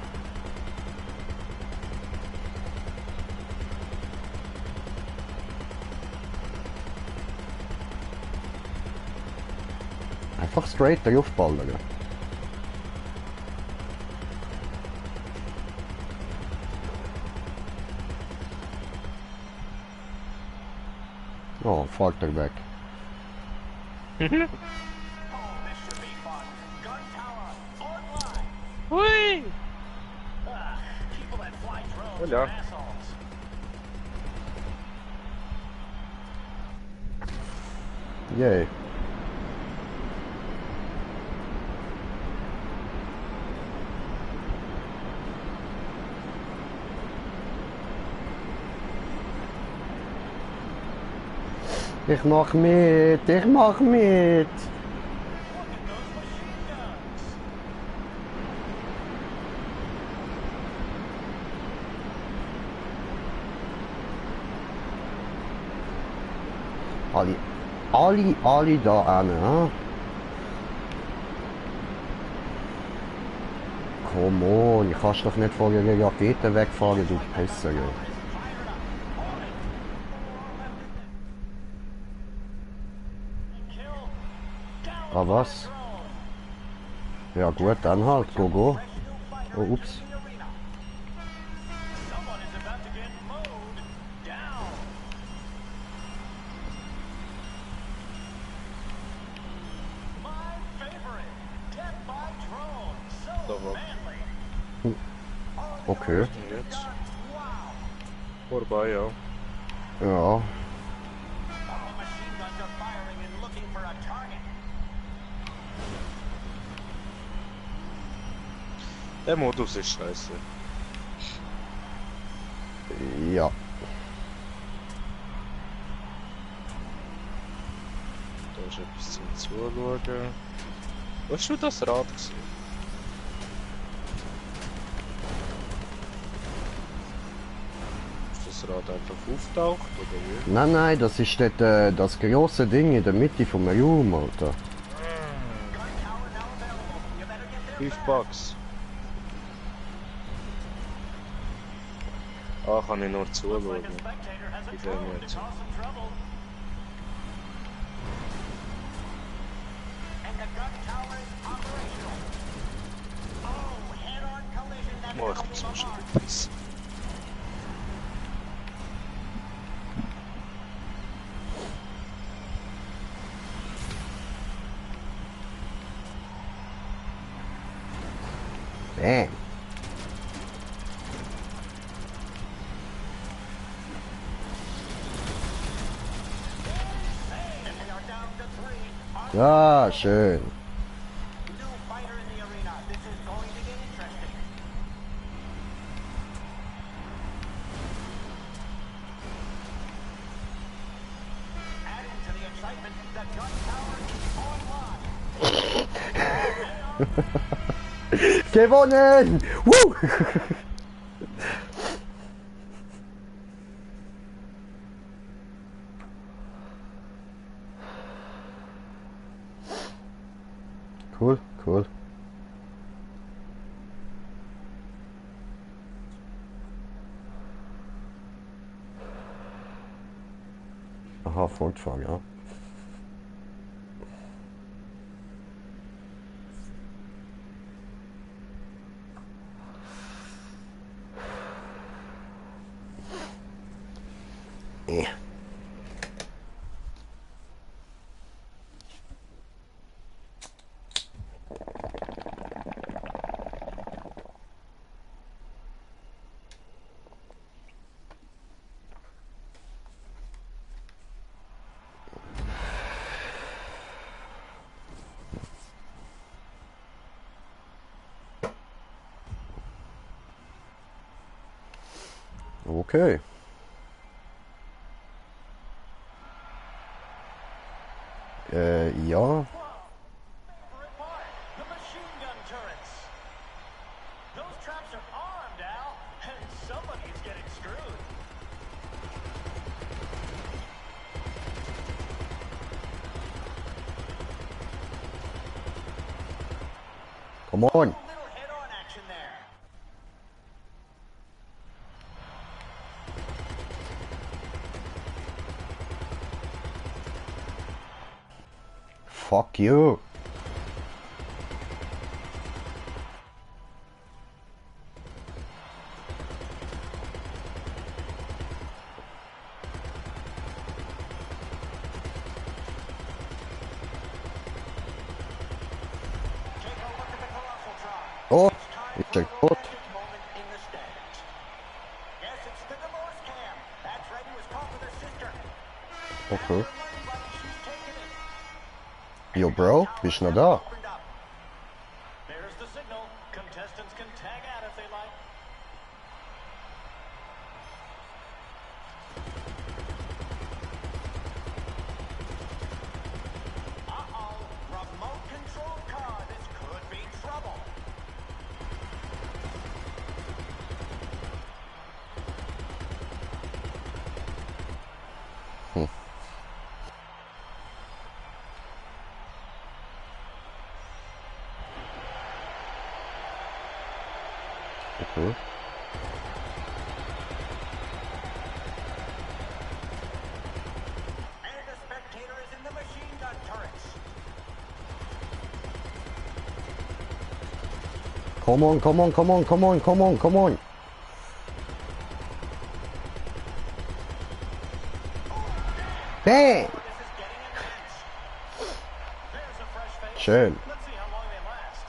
Einfach straight draufballern. Oh, fährt er weg. Oh, this should be fun. Gun tower online. Hui! Ah, people that fly drones Hola. are assholes. Yay. Ich mach mit, ich mach mit. Look at those machine guns. Alle da an, ha? Come on, ich kannst doch nicht vor der Rakete wegfahren, du Pisser. Ja. Ah, was? Ja gut, dann halt, go. Oh, ups. Someone is about to get mowed down. My favorite, death by drone. So Doch, was? manly. Okay. Und jetzt? Wow. Vorbei, ja. Ja. All the machine guns are firing and looking for a target. Der Modus ist scheiße. Ja. Da ist etwas zum Zuschauen. Hast du das Rad gesehen? Ist das Rad einfach auftaucht oder wie? Nein, nein, das ist dort, das grosse Ding in der Mitte vom Raum, Alter. 5 Bucks. Ah, kann ich nur zuschauen. Ich will mir zu. Oh, ich muss mal schnell pissen. Bam. Ja, schön. Gewonnen! Woo! Cool, cool. Aha, Fortfahren, ja. Okay. Ja. The machine gun turrets. Those traps are armed, Al, and somebody is getting screwed. Come on. Little head-on action there. Fuck you. Take a look at the colossal tron. Oh, It's time it's for a a good. romantic moment in the stands. Yes, it's the divorce cam. That's right, he was caught with her sister. Okay. Her money, buddy, she's taking it. Yo, Bro, bist du noch da? Opened up. There's the signal. Contestants can tag out if they like. Uh-oh. Remote control car. This could be trouble. Okay. And the spectator is in the machine gun turrets. Come on, come on, come on, come on, come on, come on. Bam! This is getting intense. There's a fresh face. Schön. Let's see how long they last.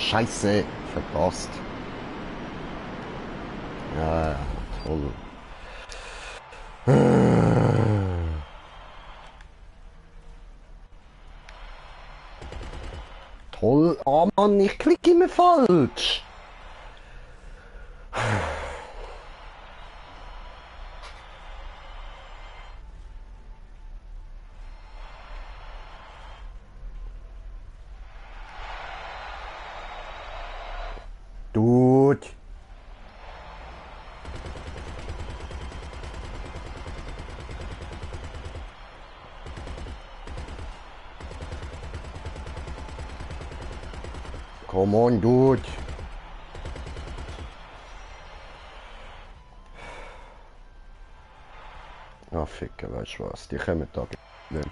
Scheiße, verpasst. Ja, toll. Toll. Oh Mann, ich klicke immer falsch. Dude. Come on, dude. Ah, Ficker, weißt du was? Die kommen da nicht.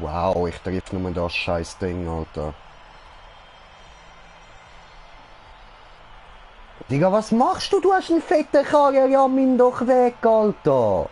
Wow, ich treffe nur das scheiß Ding, Alter. Digga, was machst du? Du hast einen fetten Karriere, ja, min doch weg, Alter.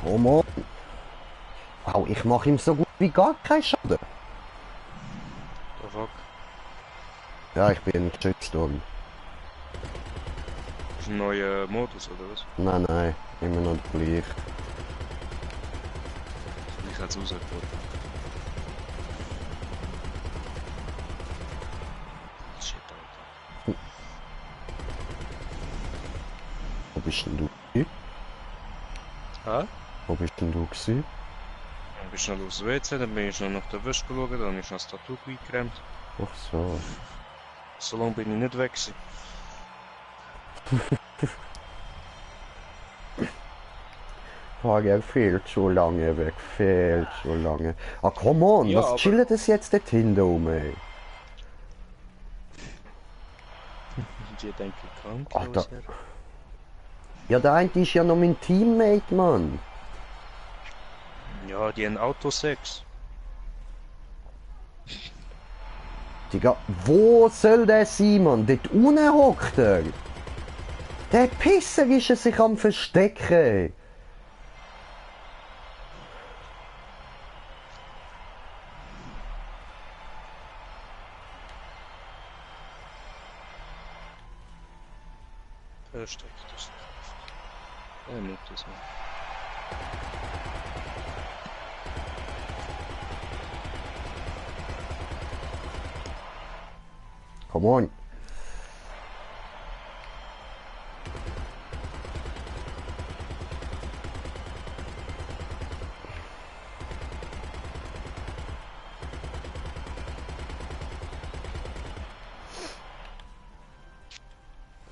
Come on. Wow, ich mache ihm so gut wie gar keinen Schaden. The fuck? Ja, ich bin ein Shitstorm. Ist ein neuer Modus oder was? Nein, nein, immer noch gleich. Ich hätte es rausgefunden. Shit, Alter. Wo bist denn du? Hä? Wo bist denn du gewesen? Dann bist du schnell aufs WC, dann bin ich schnell nach der Wäsche geschaut, dann habe ich noch das Tattoo eingecremt. Ach so. So lange bin ich nicht weg gewesen. Er fehlt so lange weg, fehlt so lange. Ah, come on, Ja, was aber- chillt das jetzt dort hinten, ey? Die denken, krank, Ach, da- Herr. Ja, der eine ist ja noch mein Teammate, Mann. Ja, die haben Autosex. Digga, wo soll der sein, Mann? Dort unten hockt er. Der Pisser ist er sich am Verstecken. Versteckt das nicht. Er nimmt das mal. Come on.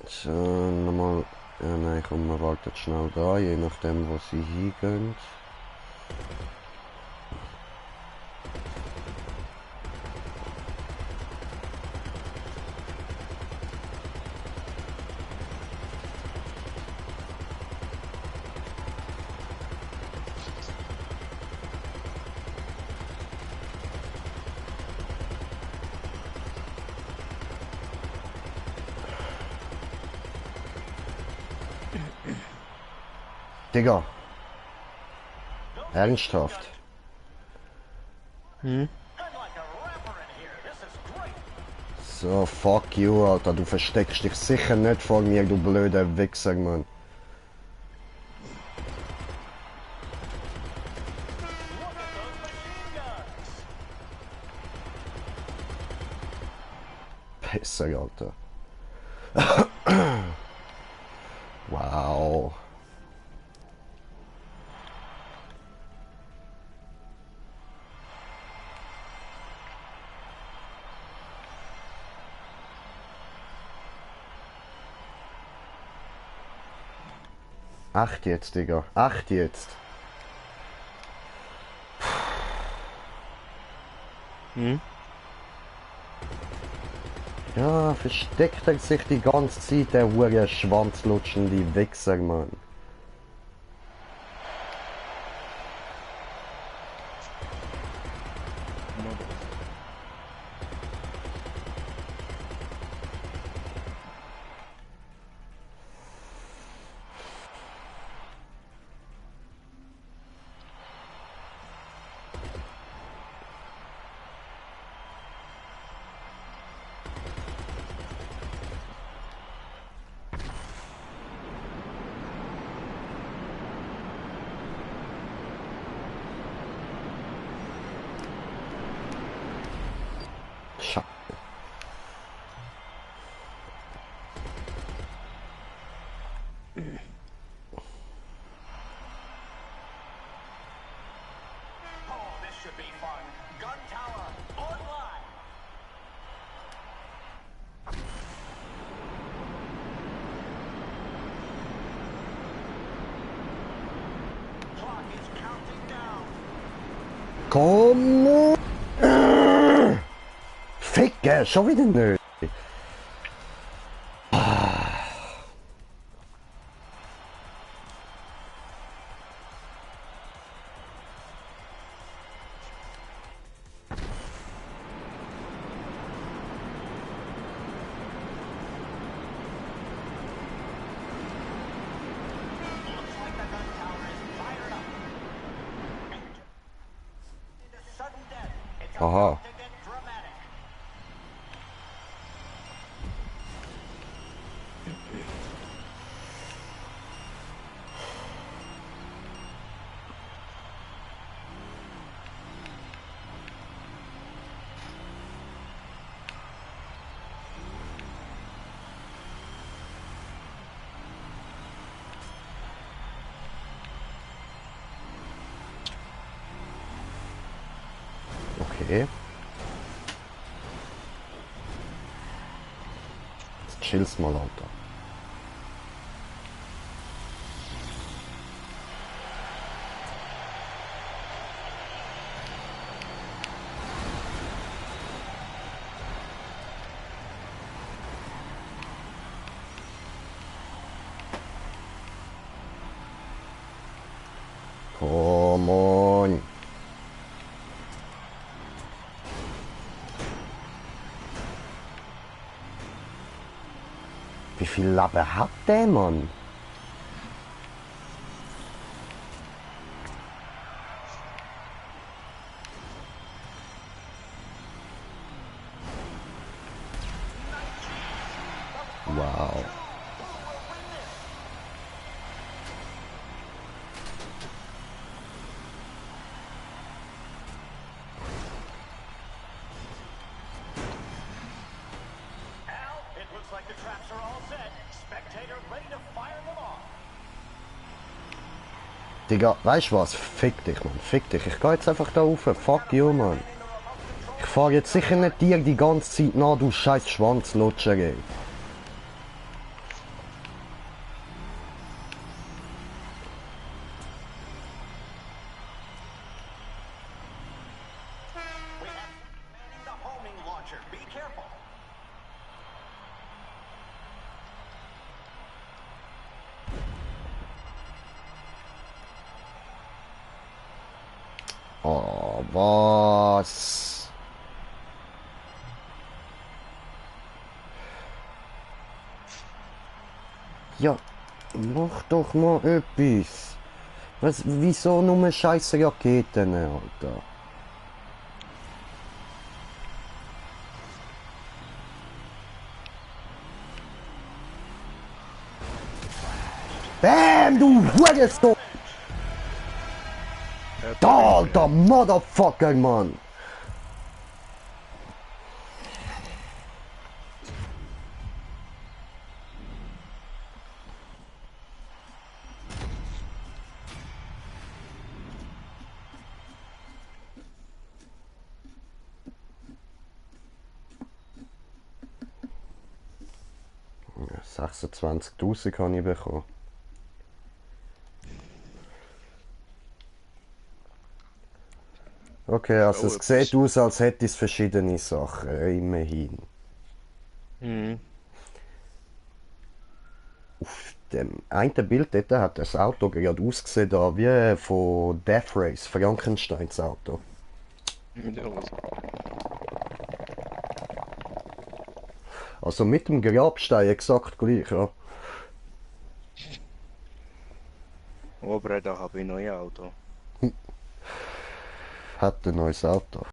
So, nochmal. Ja, nein, komm, wir warten schnell da, je nachdem, wo sie hingehen. Digga. Ernsthaft. I'm like a rapper in here. This is great. So, fuck you, Alter. Du versteckst dich sicher nicht vor mir, du blöder Wichser, Mann. Pisser, Alter. Wow. Acht jetzt, Digga. Acht jetzt. Hm? Ja, versteckt er sich die ganze Zeit, der hure schwanzlutschende Wichser, Mann. Scheiße. Oh, this should be fun. Gun Tower, online. Clock is counting down. Komm! Ficke, schon wieder nicht. Looks like the gun tower is fired up. Into sudden death. It's Aha. about to get dramatic. Okay. Jetzt chillst mal, Alter. Come on. Wie viel Lappe hat der, Mann? Wow. Al, it looks like the traps are all set. Spectator ready to fire them off. Digga, weißt du was? Fick dich, Mann. Fick dich. Ich geh jetzt einfach da rauf. Fuck you, Mann. Ich fahr jetzt sicher nicht dir die ganze Zeit nach, du scheiß Schwanzlutscher, ey. We have manning the homing launcher. Be careful. Oh, was? Ja, mach doch mal etwas. Was, wieso nur scheiße Raketen, Alter? du Hurensohn! Alter Motherfucker, Mann! Ja, 26.000 habe ich bekommen. Okay, also es sieht aus, als hätte es verschiedene Sachen, immerhin. Mhm. Auf dem einen Bild dort hat das Auto gerade ausgesehen da, wie von Death Race, Frankensteins Auto. Ja, was? Also mit dem Grabstein exakt gleich, ja. Aber da habe ich ein neues Auto. Hat ein neues Auto.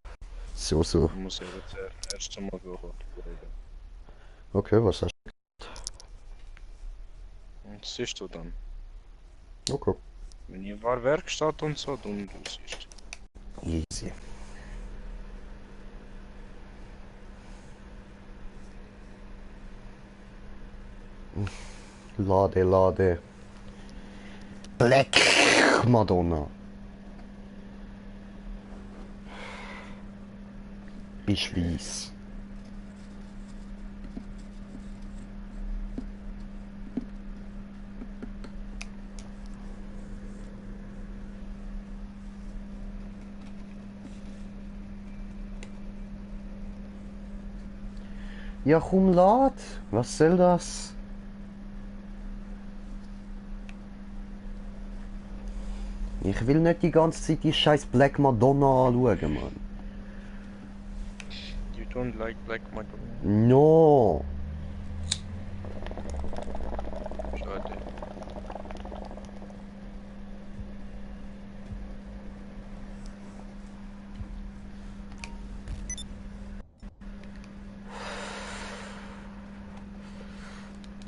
So. Ich muss eben zuerst einmal schauen. Okay, was hast Und das siehst du dann. du? Okay. Wenn ich war Werkstatt und so, dann du siehst. Easy. Lade. Black Madonna. Ist weiss. Ja, komm, lad. Was soll das? Ich will nicht die ganze Zeit die scheiß Black Madonna anschauen, Mann. You don't like Black Madonna? No. Schade.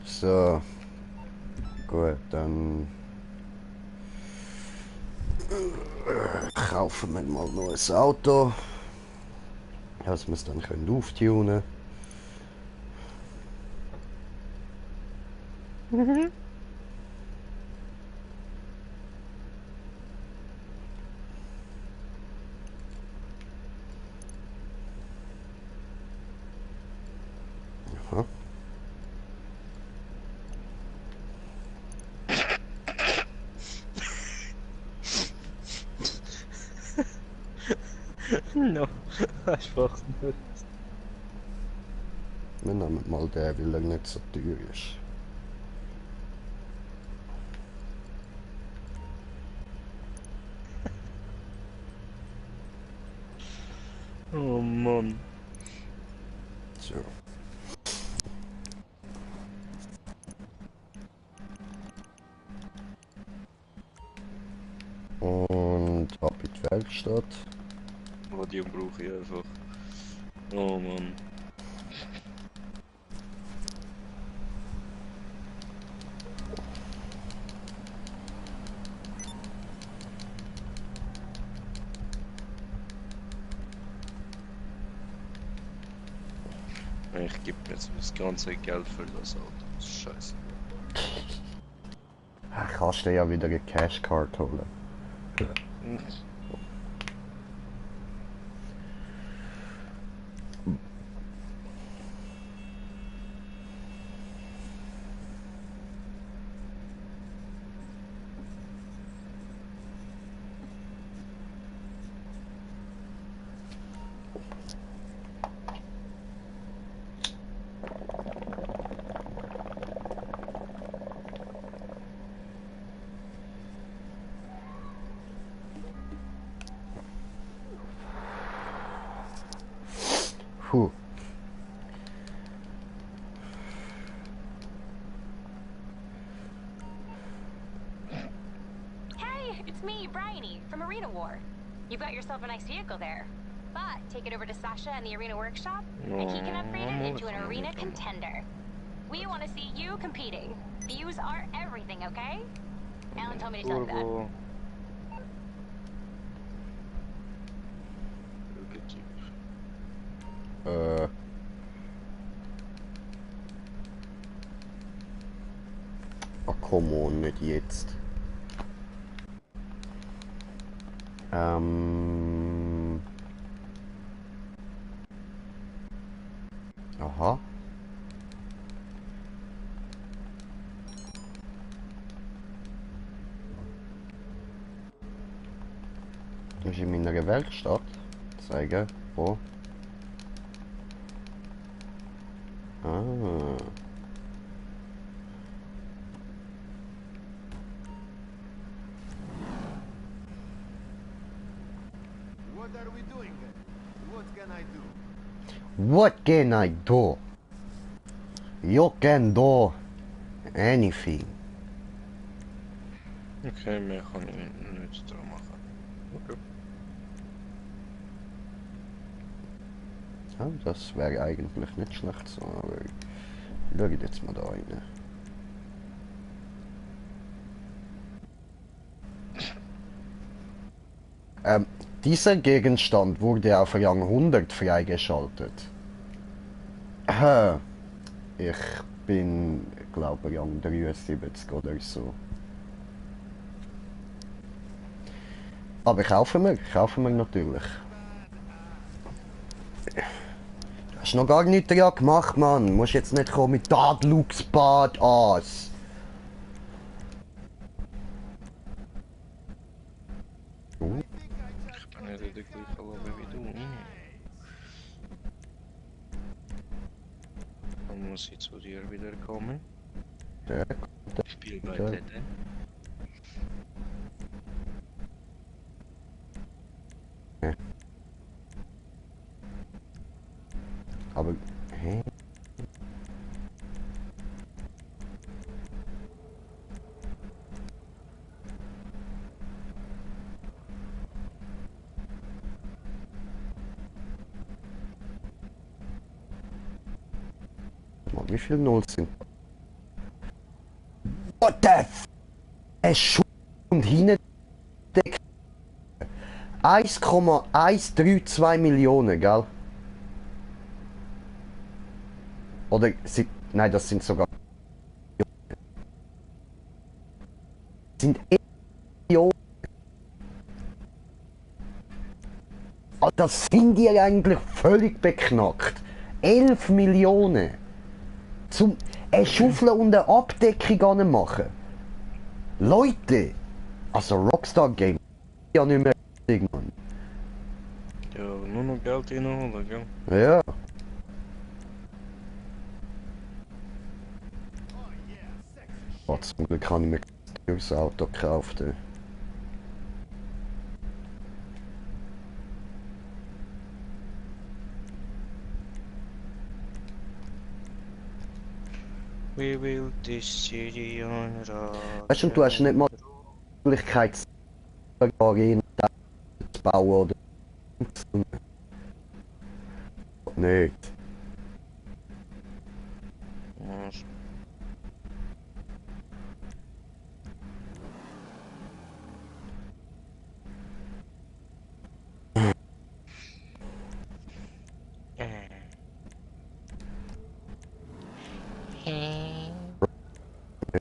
So. Gut, dann kaufen wir mal ein neues Auto. Dass wir es dann auftunen können. Aha. No, einfach nicht. Wir nehmen mal den, weil er nicht so teuer ist. Oh Mann. So. Und ab in die Werkstatt. Radio brauche ich einfach. Oh Mann. Ich gebe mir jetzt das ganze Geld für das Auto. Das ist scheiße. Kannst du ja wieder eine Cashcard holen. Puh. Hey, it's me, Bryony, from Arena War. You've got yourself a nice vehicle there. But take it over to Sasha in the Arena Workshop, and he can upgrade it into an Arena Contender. We want to see you competing. Views are everything, okay? Alan told me to tell you that. Turbo. Prototyp. Ah, come on, nicht jetzt. Aha. Das ist in meiner Werkstatt. Zeigen. Wo? Ah. What are we doing then? What can I do? What can I do? You can do anything. Okay, mehr kann ich nicht dran machen. Okay. Ja, das wäre eigentlich nicht schlecht so, aber ich schaue jetzt mal da rein. Dieser Gegenstand wurde auf Rang 100 freigeschaltet. Ich bin, glaube Rang 73 oder so. Aber kaufen wir natürlich. Du hast noch gar nichts dran gemacht, Mann. Du musst jetzt nicht kommen mit «Da schaut's Bad aus». Ich bin nicht in der gleichen Lobby wie du. Dann muss ich zu dir wieder kommen. Ja, Spiel bei Ja. Tete. aber... Hä? Mann, wie viele Nulls sind... What the f... Es Schuh und hinten... 1,132 Millionen, gell? Oder sie, nein, das sind sogar sind Millionen. Alter, sind die eigentlich völlig beknackt? 11 Millionen zum eine Schaufel und eine Abdeckung machen. Leute, also Rockstar Game ja nicht mehr richtig, Mann. Ja, nur noch Geld reinholen, gell? Ja. Oh, zum Glück habe ich mir das Auto gekauft. Ey. We will this city on rock. Weißt du, du hast nicht mal die Möglichkeit, eine Arena zu bauen oder nicht. Mas...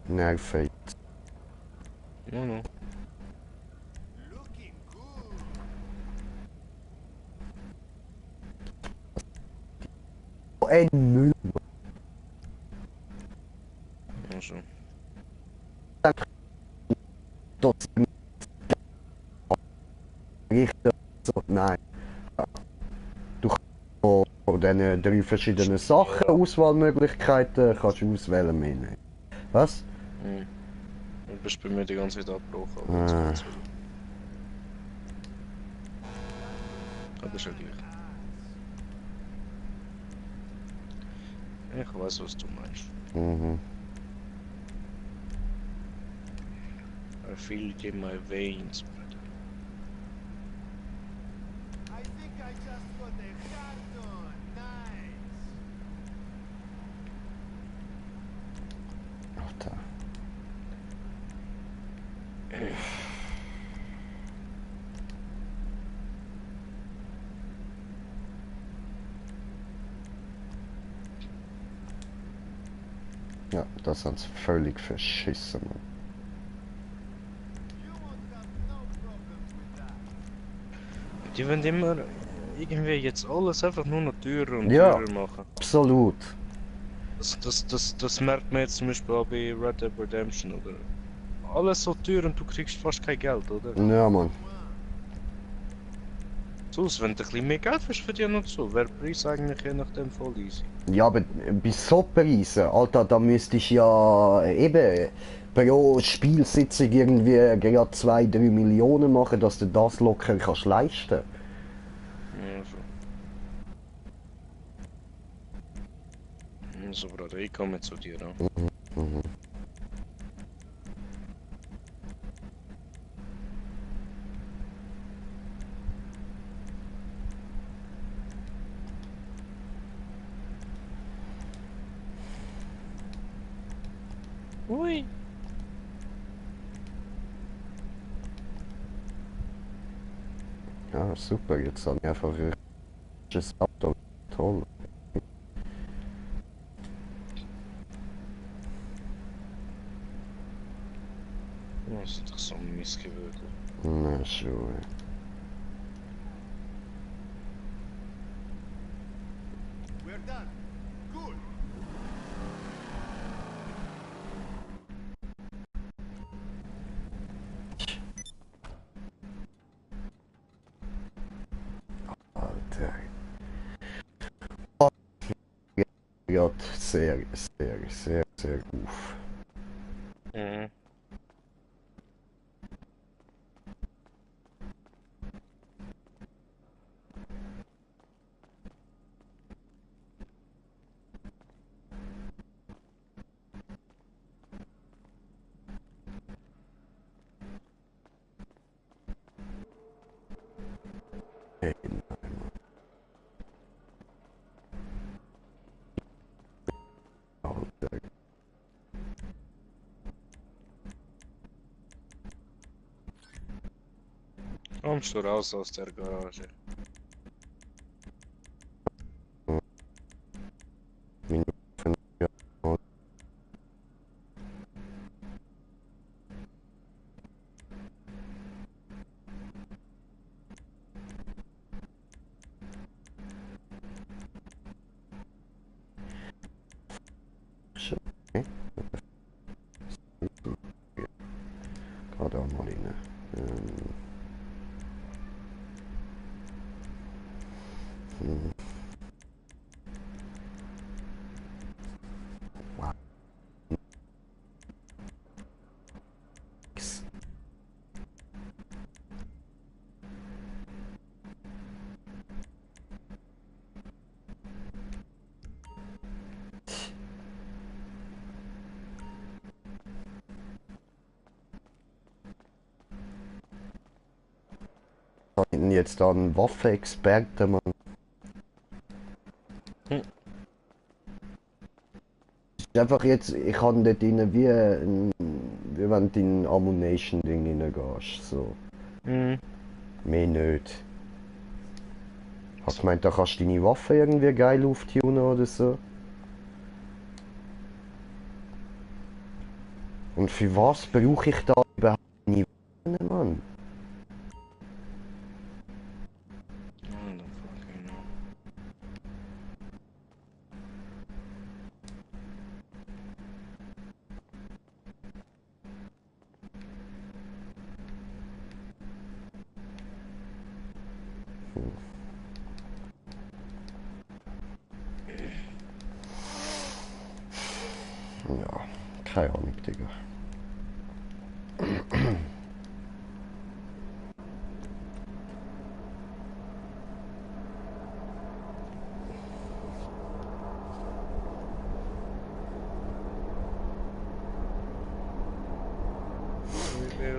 Nerven. No, no. Looking good. Ein Müll. Also. Dort Richter. So, nein. Du kannst von diesen 3 verschiedenen Sachen, Auswahlmöglichkeiten, kannst du auswählen. Mehr nicht. Was? Hm. Du bist bei mir die ganze Zeit abgebrochen. Ah. Aber ist ja gleich. Ich weiß, was du meinst. Mhm. I feel it in my veins, brother. I think I just got a carton. Nice. Ja, das haben sie völlig verschissen, Mann. Die wollen immer irgendwie jetzt alles einfach nur noch teurer und Ja. teurer machen. Absolut. Das merkt man jetzt zum Beispiel auch bei Red Dead Redemption, oder? Alles so teuer und du kriegst fast kein Geld, oder? Ja, Mann. Sonst, wenn du ein bisschen mehr Geld willst verdienen und so, wäre der Preis eigentlich je nachdem voll easy. Ja, aber bei so Preisen, Alter, da müsste ich ja eben pro Spielsitzung irgendwie gerade 2-3 Millionen machen, dass du das locker kannst leisten. Ja, so. So, Bruder, ich komme zu dir an. Mhm. Ui. Ja, super, jetzt habe ich einfach ein richtiges Auto. Toll. Das ist doch so ein Missgewürde. Na schon. We're done. Good. Alter. Oh, ja, sehr gut. Mhm. Hey, Alter. Kommst du raus aus der Garage? Meine Waffen, ja, schon, okay. Gerade auch mal rein. Hm. Wow. Nix. Da hinten jetzt da ein Waffenexperte, Mann. Hm. Ist einfach jetzt, ich kann dort rein wie wenn du in Ammunition-Ding reingehst, so. Mhm. Mehr nicht. Hast du gemeint, da kannst du deine Waffe irgendwie geil auftunen oder so? Und für was brauche ich da überhaupt meine Waffen, Mann? I don't fucking know. Ja, keine Ahnung, Digga.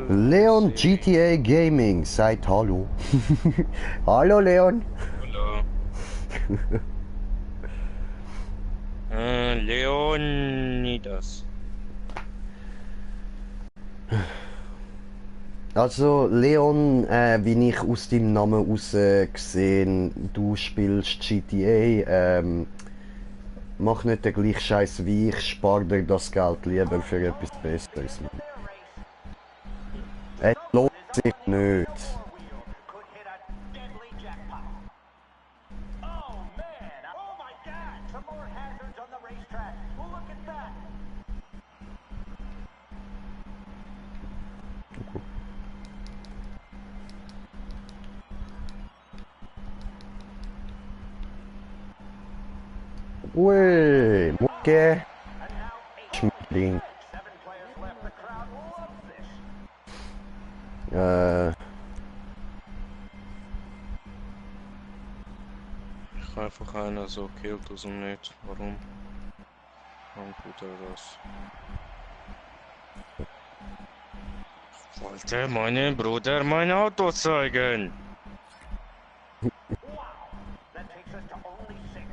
Leon GTA Gaming, seid hallo. Hallo Leon. Hallo. Leonidas. Also Leon, wie ich aus deinem Namen raus gesehen, du spielst GTA. Mach nicht den gleichen Scheiß wie ich, spar dir das Geld lieber für etwas Besseres. Es lohnt sich nicht. Could hit a deadly jackpot. Oh man! Oh my God! Some more hazards on the racetrack. Look at that! Ui, Mucke. And now 8. Schmetterling. 7 players left. The crowd loves this. Ich kann einfach einen so killt aus dem Netz. Warum? Warum tut er das? Ich wollte meinem Bruder mein Auto zeigen. That takes us to only 6.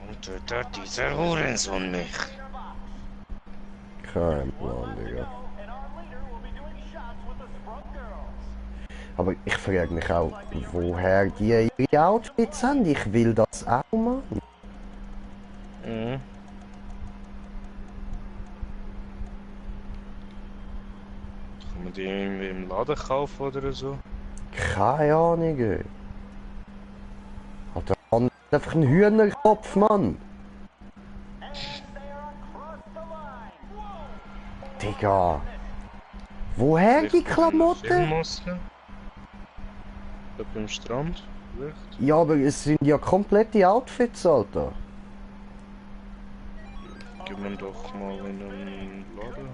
Warum tötet dieser Hurensohn mich? Kein Plan, Digga. And our leader will be doing shots with the Sprung Girls. Aber ich frage mich auch, woher die ihre Outfits haben. Ich will das auch machen. Mhm. Kann man die irgendwie im Laden kaufen oder so? Keine Ahnung, ey. Hat der andere einfach einen Hühnerkopf, Mann? Digga. Woher die Klamotten? Filmmaske? Da beim Strand? Vielleicht? Ja, aber es sind ja komplette Outfits, Alter. Gib mir doch mal in einen Laden.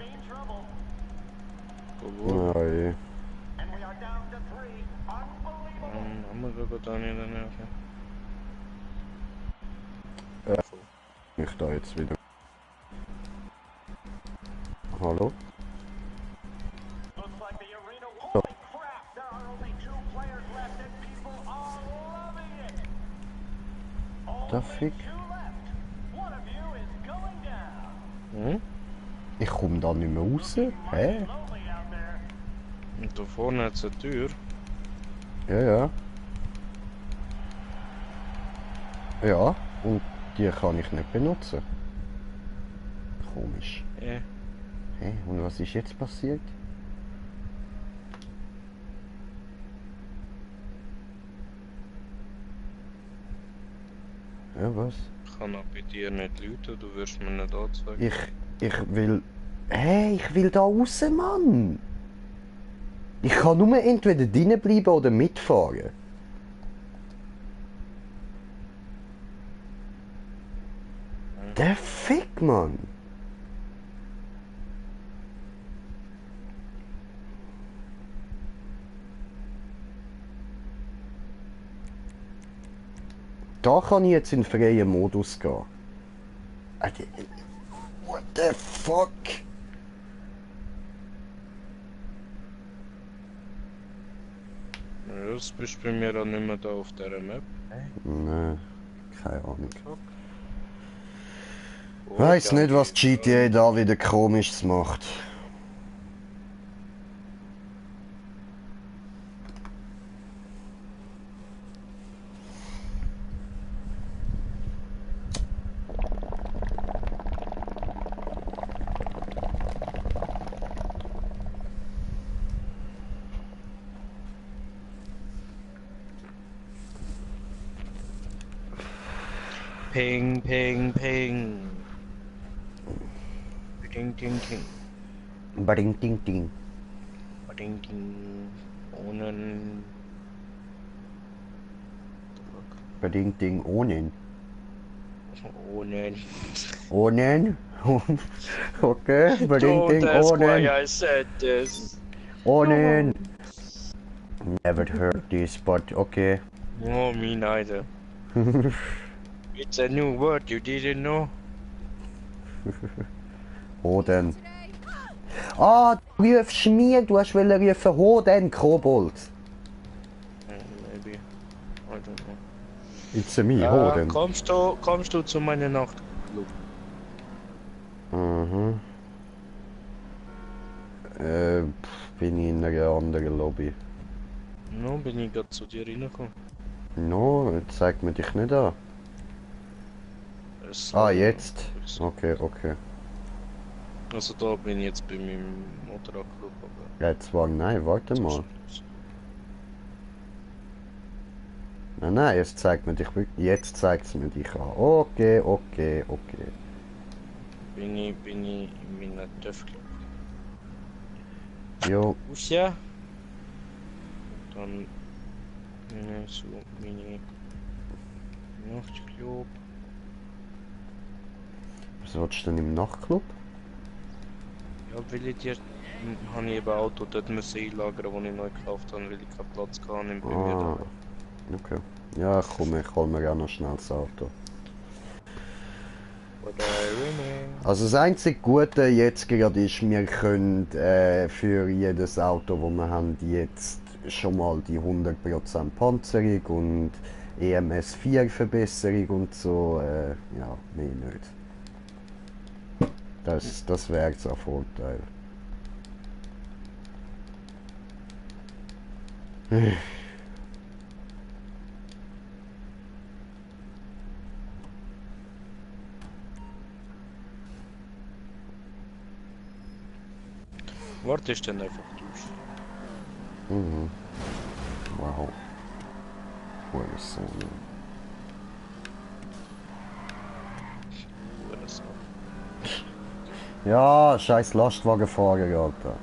Wo? Nein. Haben wir sogar da nicht in der Nähe. Ich da jetzt wieder. Hallo? Looks like the arena. Holy crap! There are only 2 players left, and people are loving it. Der Only Fick. 2 left. One of you is going down. Hm? Ich komm da nicht mehr raus. Hä? Lonely out there. Und da vorne hat es eine Tür. Ja, ja. Ja, und die kann ich nicht benutzen. Komisch. Ja. Hä? Und was ist jetzt passiert? Ja, was? Ich kann auch bei dir nicht läuten, du wirst mir nicht anzeigen. Ich will... Hey, ich will da raus, Mann! Ich kann nur entweder drinnen bleiben oder mitfahren. Der Fick, Mann! Da kann ich jetzt in freien Modus gehen. What the fuck? Ja, das bist bei mir auch nicht mehr da auf dieser Map. Nein, keine Ahnung. Oh, Weiß ja. nicht, was GTA da wieder Komisches macht. Ping, ping, ping. Ding, ding, ding. Bading, ding, ding. Ding, ding. Ohne... Bading, ding, ohne. Ohne... Ohne? Okay, bading, ding, Don't ask why ohne. I said this. Ohne. Never heard this, but okay. Oh, me neither. It's a new word you didn't know. Hoden. Ah, du rufst mir, du hast rufen Hoden, Kobold. Maybe. I don't know. It's me, Hoden. Kommst du zu meiner Nachtclub? Mhm. Bin ich in einer anderen Lobby. No, bin ich gerade zu dir reingekommen. No, zeig mir dich nicht an. Ah, jetzt? Okay, okay. Also da bin ich jetzt bei meinem Motorradclub, aber... Jetzt war, nein, warte mal. Nein, nein, es zeigt mir dich wirklich. Jetzt zeigt es mir dich an. Okay, okay, okay. Bin ich in meinem TÜV-Club. Jo, Raus, ja. Und dann... so meine... Nachtclub. was willst du denn im Nachtclub? Ja, weil ich dir... habe ich eben ein Auto dort müssen einlagern, das ich neu gekauft habe, weil ich keinen Platz hatte bei mir Ah, da. okay. Ja, komm, ich hol mir auch noch schnell das Auto. Also das einzige Gute jetzt gerade ist, wir können für jedes Auto, das wir haben, jetzt schon mal die 100% Panzerung und EMS 4 Verbesserung und so, ja, mehr nicht. Das wäre jetzt ein Vorteil. Warte, ist dann einfach durch. Mhm. Wow. Hurensohn. Ja, scheiß Lastwagenfahrer, Alter.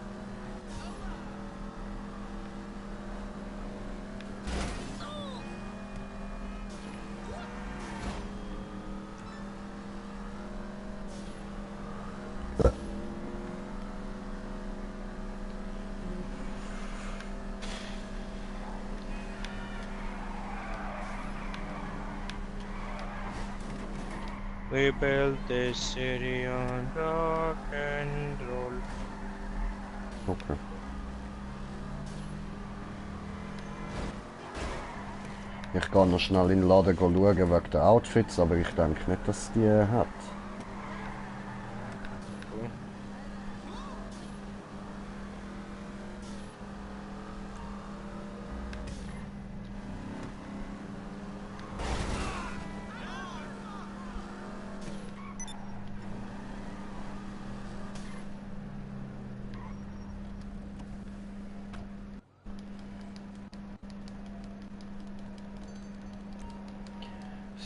We built this city on rock and roll. Okay. Ich gehe noch schnell in den Laden schauen wegen der Outfits, aber ich denke nicht, dass es die hat.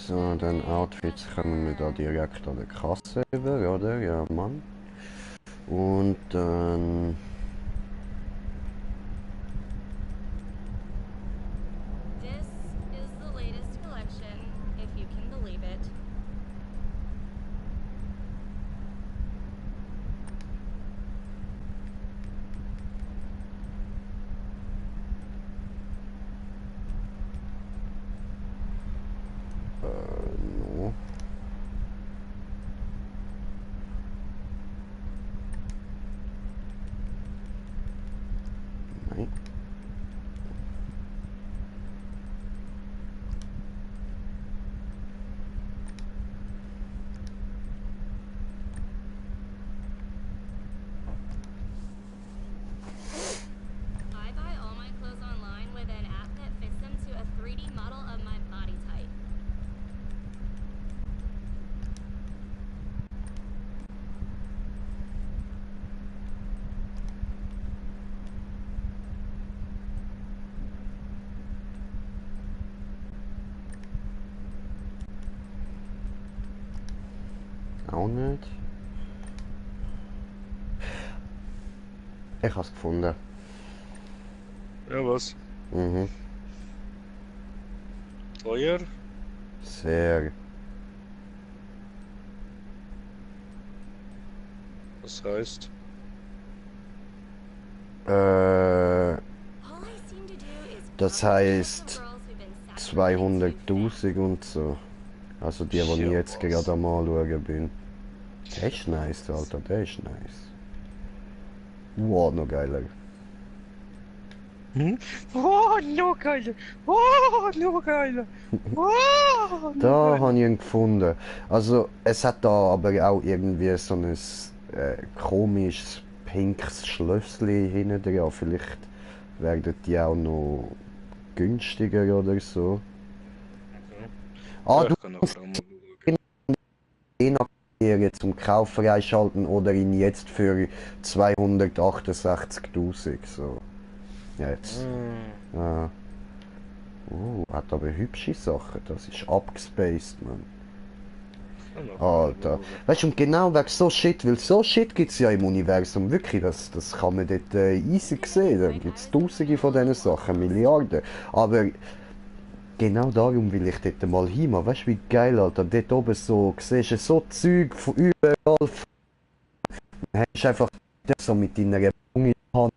So, dann Outfits kommen wir da direkt an der Kasse über, oder? Ja, Mann. Und dann... This is the latest collection, if you can believe it. No. Nein. I buy all my clothes online with an app that fits them to a 3D model of my body type. Auch nicht. Ich habe es gefunden. Ja, was? Mhm. Teuer? Sehr. Was heißt? All I seem to do is Das heisst 200.000 und so. Also die ich jetzt gerade am anschauen bin. Der ist nice, Alter, der ist nice. Wow, noch geiler. Hm? Oh, noch geiler! Oh, noch geiler! Oh, noch Da geiler! habe ich ihn gefunden. Also es hat da aber auch irgendwie so ein komisches pinkes Schlössli hinten dran. Vielleicht werden die auch noch günstiger oder so. Okay. Ah, Ja, du ich kann nachher auch mal schauen. aktivieren zum Kauf freischalten oder ihn jetzt für 268.000. So. Jetzt. Ja. Hat aber hübsche Sachen. Das ist abgespaced, man. Alter. Weißt du, und genau wegen so Shit, weil so Shit gibt es ja im Universum wirklich, das kann man dort easy sehen. Da gibt es tausende von diesen Sachen, Milliarden. Aber genau darum will ich dort mal hin. Weißt du, wie geil, Alter. Dort oben so, siehst du so Zeug von überall. Dann hast du einfach so mit deiner Zunge in der Hand.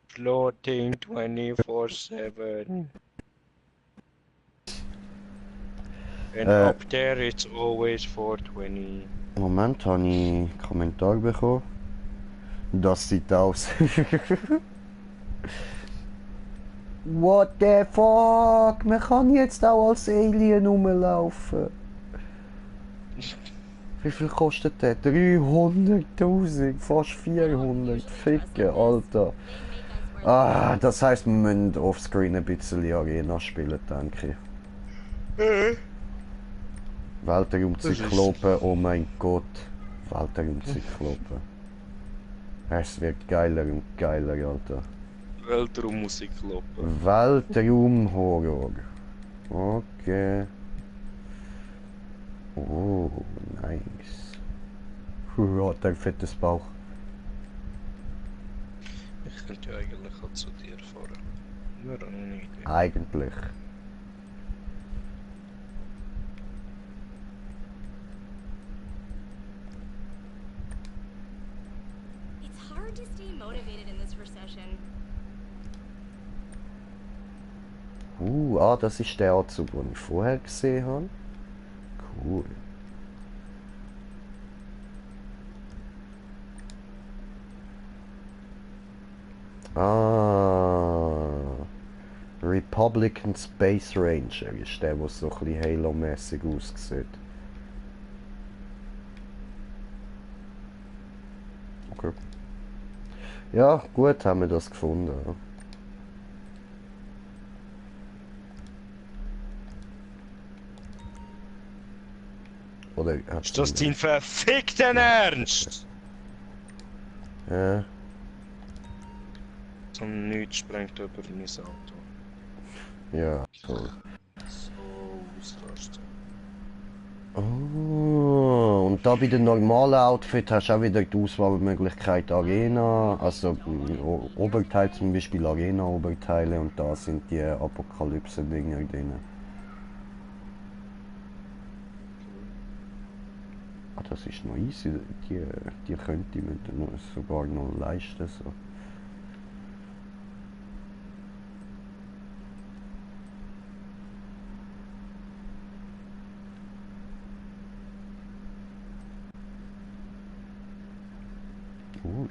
Floating 24/7. And up there it's always 420. Moment, habe ich einen Kommentar bekommen. Das sieht aus. What the fuck? Man kann jetzt auch als Alien rumlaufen. Wie viel kostet der? 300.000, fast 400. Ficken, Alter. Ah, das heisst, wir müssen offscreen ein bisschen Arena spielen, denke ich. Weltraumzyklopen, oh mein Gott. Weltraumzyklopen. Es wird geiler und geiler, Alter. Weltraummusiklopen. Weltraumhorror. Okay. Oh, nice. Hat ein fettes Bauch. Ich könnte ja eigentlich auch zu dir fahren. Nur eine Idee. Eigentlich. It's hard to stay motivated in this recession. Das ist der Anzug, den ich vorher gesehen habe. Cool. Republican Space Ranger ist der, der so ein bisschen Halo-mäßig aussieht. Okay. Ja, gut haben wir das gefunden. Ja. Oder ist das dein verfickten Ernst? Ja. Zum Nichts sprengt über mein Auto. Ja, toll. So ausrasten. Oh, und da bei den normalen Outfit hast du auch wieder die Auswahlmöglichkeit Arena, also Oberteil zum Beispiel Arena-Oberteile und da sind die Apokalypse-Dinger drin. Das ist noch easy, die könnte ich mir sogar noch leisten. So.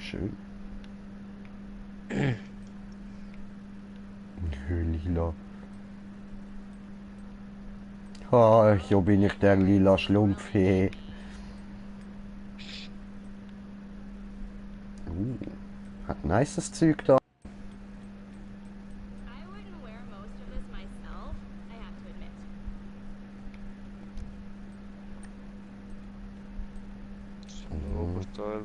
Schön. Lila. Hier bin ich der lila Schlumpf. Hat nices Zeug da. Oberteil.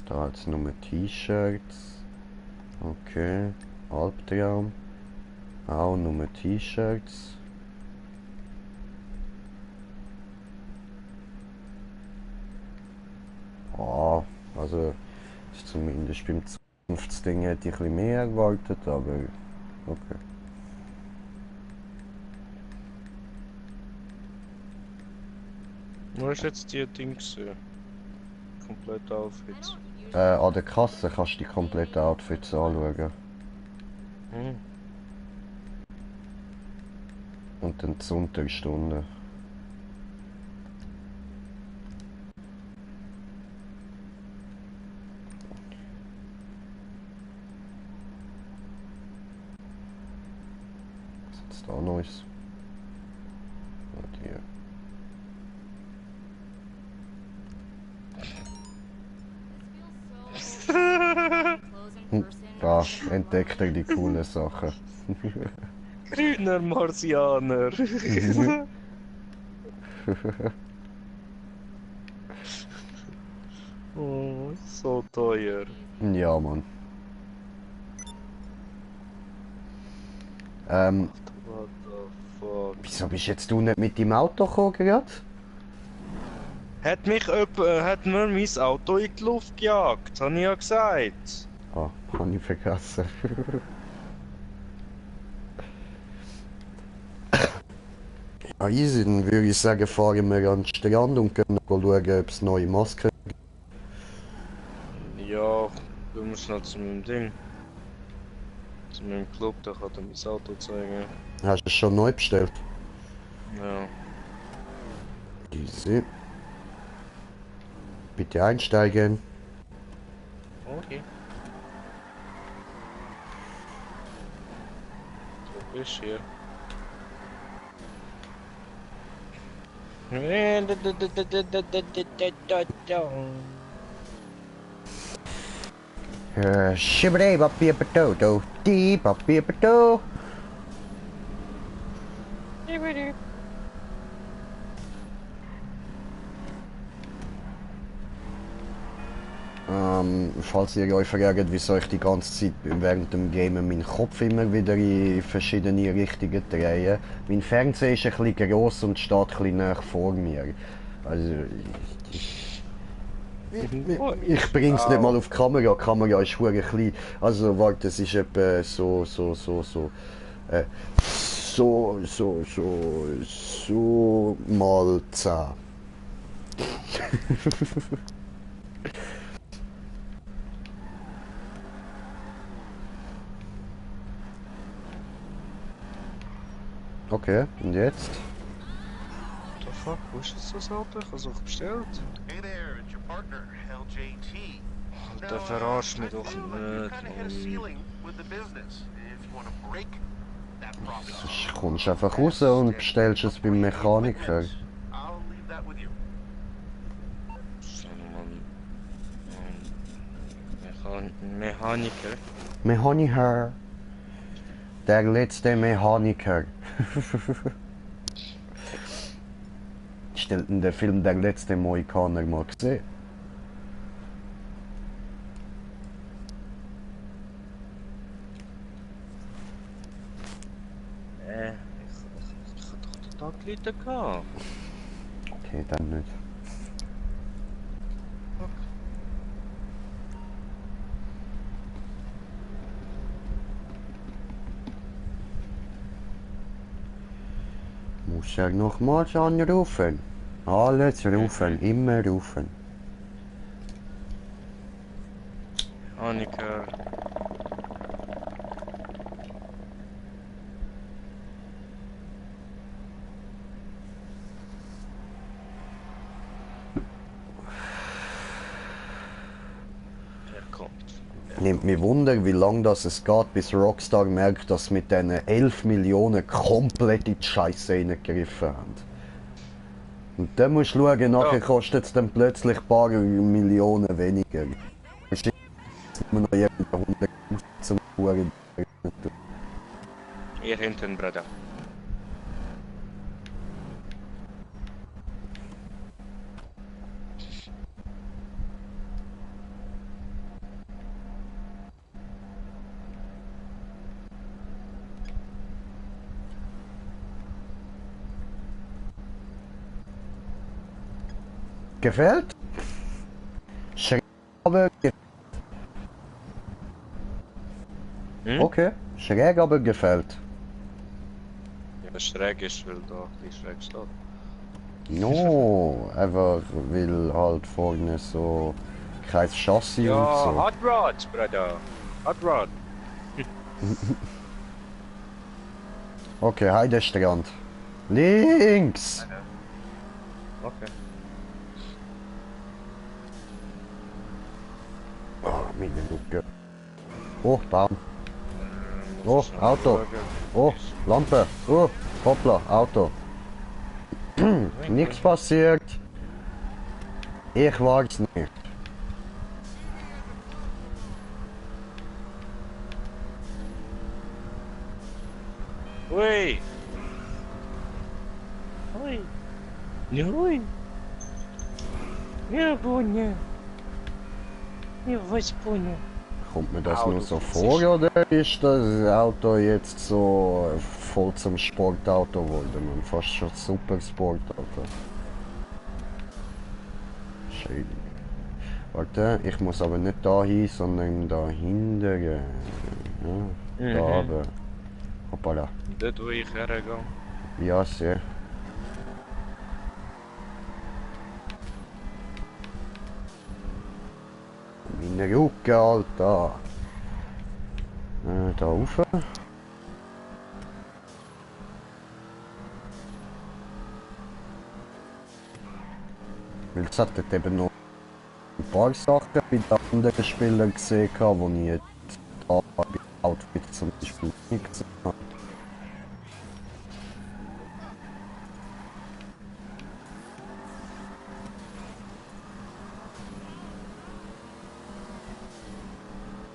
Da hat's nur T-Shirts. Okay. Albtraum. Auch nur T-Shirts. Also zumindest beim Zukunftsding hätte ich ein bisschen mehr erwartet, aber okay. Wo ist jetzt die Dings? Komplett Outfits. An der Kasse kannst du die kompletten Outfits anschauen. Und dann die Unterstunden. Was ist da Neues? Und hier. Da entdeckt er die coolen Sachen. Grüner Marsianer. Oh, so teuer. Ja, Mann. What the fuck? Wieso bist jetzt du nicht mit dem Auto gekommen gerade? Hat mir mein Auto in die Luft gejagt, habe ich ja gesagt. Ah, habe ich vergessen. Ja, easy, dann würde ich sagen, fahren wir an den Strand und gehen noch schauen, ob es neue Masken gibt. Ja, du musst noch zu meinem Ding. Zu meinem Club, da kann er mein Auto zeigen. Hast du es schon neu bestellt? Ja. Easy. Bitte einsteigen. Okay. Du bist hier. Shibboleth, papier, potato, tea, papier, potato. Falls ihr euch fragt, wieso ich die ganze Zeit während dem Gamen meinen Kopf immer wieder in verschiedene Richtungen drehe. Mein Fernseher ist ein bisschen gross und steht ein bisschen näher vor mir. Also, ich bring's nicht mal auf die Kamera. Die Kamera ist hure klein. Also, warte, es ist etwa so mal 10. Okay, und jetzt? What the fuck, wo ist jetzt das Auto? Ich habe es auch bestellt. Hey there, it's your partner, LJT. Alter, verarsch mich doch I feel like you nicht, kind of hit a Mann. ceiling with the business. If you want to break that process, Sonst kommst du einfach raus und bestellst es beim Mechaniker. I'll leave that with you. So, Mann. Mechaniker. Mechaniker. Der letzte Mechaniker. Stellt in der Film Der letzte Mohikaner mal gesehen? Ich hab doch den Tag gelitten gehabt. Okay, dann nicht. Muss er nochmals anrufen? Alles rufen, immer rufen. Mechaniker. Der kommt. Nimmt mich Wunder, wie lange das es geht, bis Rockstar merkt, dass sie mit diesen 11 Millionen komplett in die Scheiße reingegriffen haben. Und dann musst du schauen, nachher kostet es dann plötzlich ein paar Millionen weniger. Wahrscheinlich sind wir noch irgendeine 100 zum Huren. Hier hinten, Bruder. Gefällt? Schräg, aber okay, schräg, aber gefällt. Ja, schräg ist, weil da ein bisschen schräg steht. No, einfach weil halt vorne so kein Chassis Ja, und so. Hot Rod, Bruder. Hot Rod. Okay, Heidestrand. Links! Okay. Oh, meine Lucke. Oh, Baum. Oh, Auto. Oh, Lampe. Oh, hoppla, Auto. Nichts passiert. Ich war's nicht. Ui. Ui. Nein. Ja, понял. Ja, was понял. Kommt mir das Au, nur du so bist vor oder ist das Auto jetzt so voll zum Sportauto geworden? Man, fast schon super Sportauto. Schön. Warte, ich muss aber nicht da hin, sondern da hinten. Ja, da aber. Hoppala. Dort, wo ich hergehe. Ja, sehr. Meine Rucke, Alter. Da rauf. Weil es hat dort eben noch ein paar Sachen bei den anderen Spielern gesehen, die ich jetzt da bei Outfit zum Beispiel nicht gesehen habe.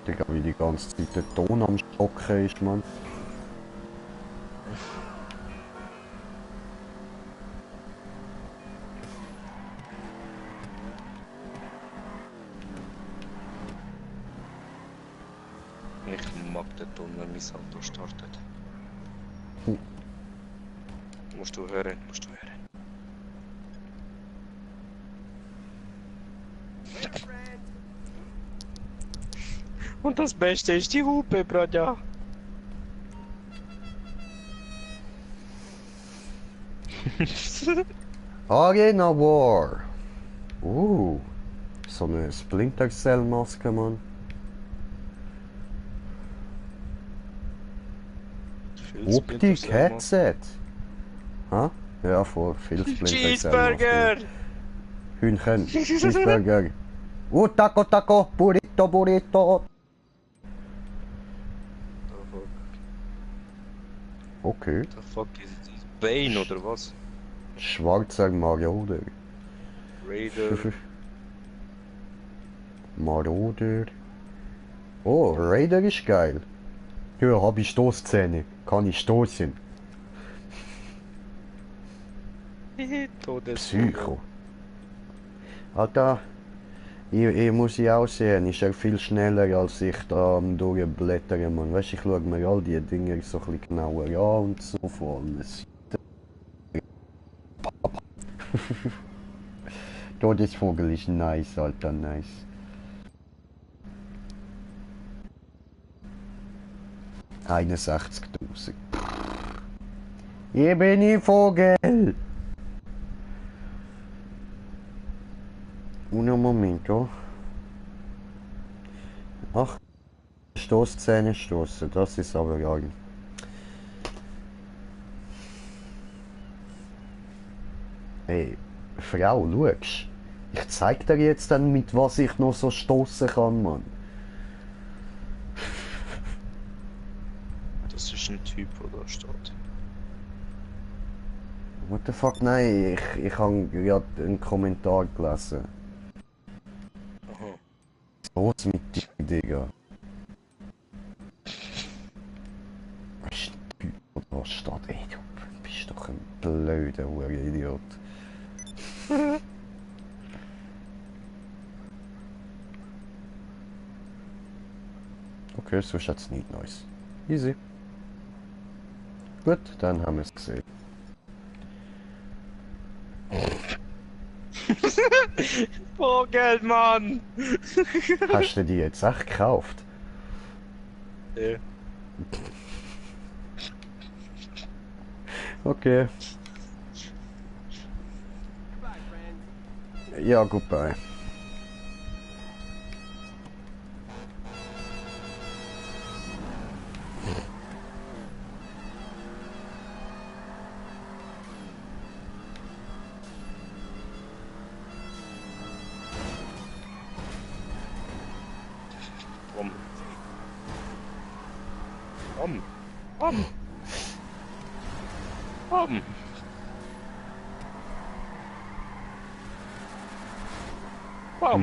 Digga, wie die ganze Zeit der Ton am Stocken ist, man. Ich mag den Ton, wenn mein Auto startet. Musst du hören, musst du hören. Und das Beste ist die Hupe, Braja. Arena War! So eine Splinter Cell Maske, man. Optik, Headset. Ha? Ja, vor viel Splinter Cell Cheeseburger! Hühnchen, Cheeseburger. Taco, Taco, Burrito, Burrito. Okay. The fuck is this? Bane oder was? Schwarzer Marauder. Raider. Marauder. Oh, Raider ist geil. Ja, hab ich Stoßzähne. Kann ich stoßen. Psycho. Alter, ich muss ja auch sehen, ist er viel schneller als ich da am durchblättern, man. Weißt, ich schaue mir all die Dinge so ein bisschen genauer an und so von allen Seiten. Todesvogel ist nice, Alter, nice. $61.000. Hier bin ich, Vogel! Un momento. Ach, Stoßzähne stoßen, das ist aber geil. Hey, Frau, schau's. Ich zeig dir jetzt dann, mit was ich noch so stoßen kann, Mann. Das ist ein Typ, der da steht. What the fuck, nein, ich habe gerade einen Kommentar gelesen. Aha. Was mit dir, Digga? Was ist ein Typ, der da steht? Ey, du bist doch ein blöder Idiot. Okay, so ist jetzt nicht nice. Easy. Gut, dann haben wir es gesehen. Vogel, Mann! Hast du die jetzt echt gekauft? Ja. Okay. Ja, goodbye.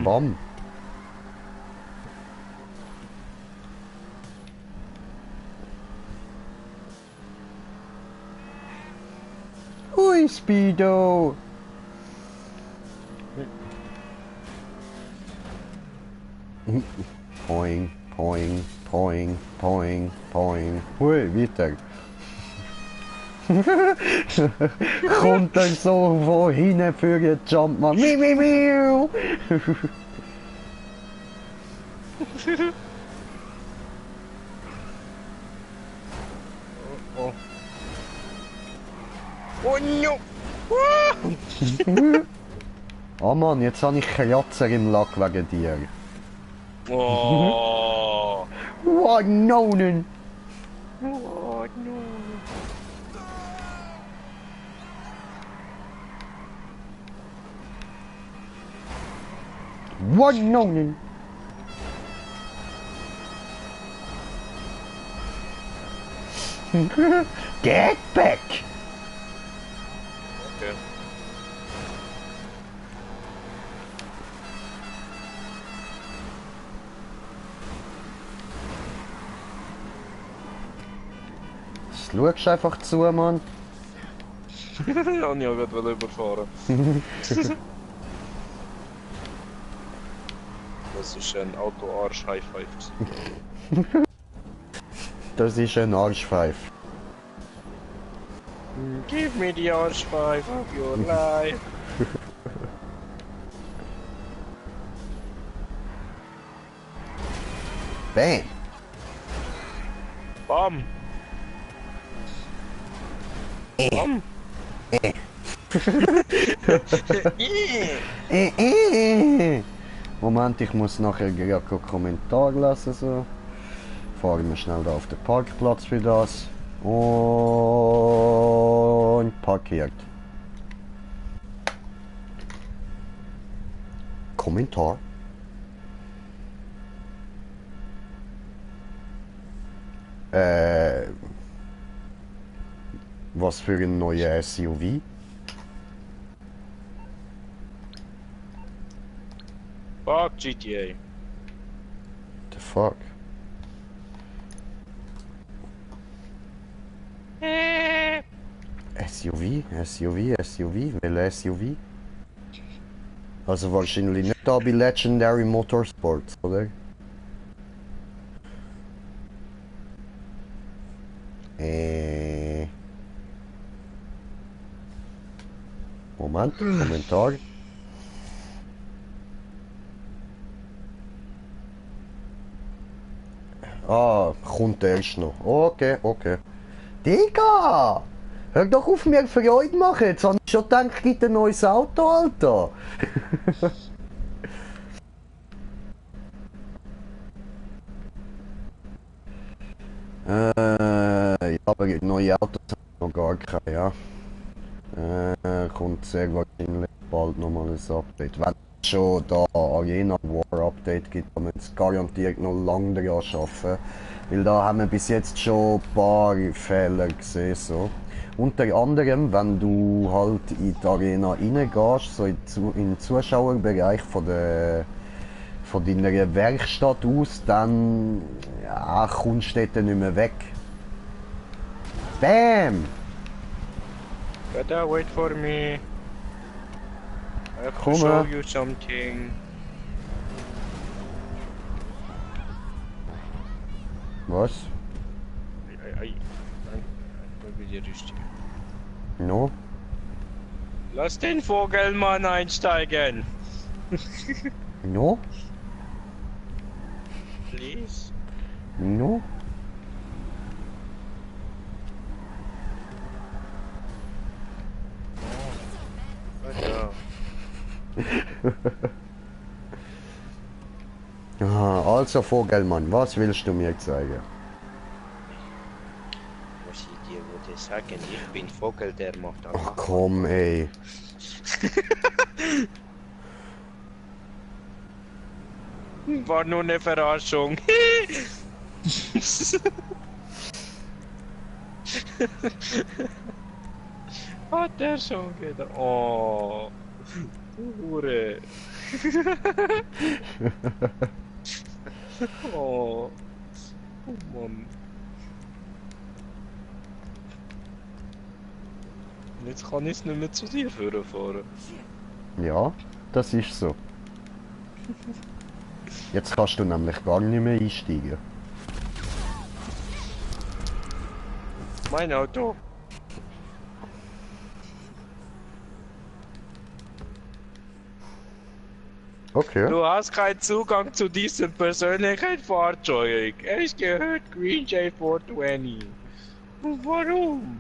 Bam. Ui, Speedo. Poing, poing, poing, poing, poing. Hui, weiter. Kommt er so von hinten für den Jumpman. Miau, miau, miau. Oh. Oh no! Oh Mann, jetzt habe ich Kratzer im Lack wegen dir. Oh! Oh, Nonen! Oh no! What Nonen? Get back! Okay. Schaust einfach zu, Mann. Ja, ich wollte gerade überfahren. Das ist ein Auto-Arsch-High-Five. Das ist ein Arschpfeif. Give me the Arsch-Five of your life. Bam! Bam! Bam! Moment, ich muss nachher gerade einen Kommentar lesen. So. Fahren wir schnell da auf den Parkplatz für das. Und parkiert. Kommentar. Was für ein neuer SUV? Fuck GTA. The fuck? SUV? Welcher SUV? Also wahrscheinlich nicht da bei Legendary Motorsports, oder? Moment, Kommentar. Ah, kommt erst noch. Okay, okay. Digga! Hör doch auf, mir Freude machen. Jetzt habe ich schon gedacht, es gibt ein neues Auto, Alter. Ja, aber neue Autos haben noch gar keine, ja. Kommt sehr wahrscheinlich bald nochmal ein Update. Wenn es schon da Arena War Update gibt, dann müssen es garantiert noch lange daran arbeiten. Weil da haben wir bis jetzt schon ein paar Fehler gesehen. So. Unter anderem, wenn du halt in die Arena reingehst, so in den Zuschauerbereich von deiner Werkstatt aus, dann ja, kommst du dort nicht mehr weg. Bam! Gotta wait for me. I have to Come show on. you something. Was? Wie die richtig. No? Lass den Vogelmann einsteigen. No? Please. No? Ja. Aha, also Vogelmann, was willst du mir zeigen? Was ich dir würde sagen, ich bin Vogel, der macht Ach auch. komm, ey. War nur eine Verarschung. Hat der schon gedacht? Oh, du Hure. Oh, oh Mann. Jetzt kann ich es nicht mehr zu dir fahren. Ja, das ist so. Jetzt kannst du nämlich gar nicht mehr einsteigen. Mein Auto. Okay. Du hast keinen Zugang zu diesem persönlichen Fahrzeug. Es gehört Green J420. Warum?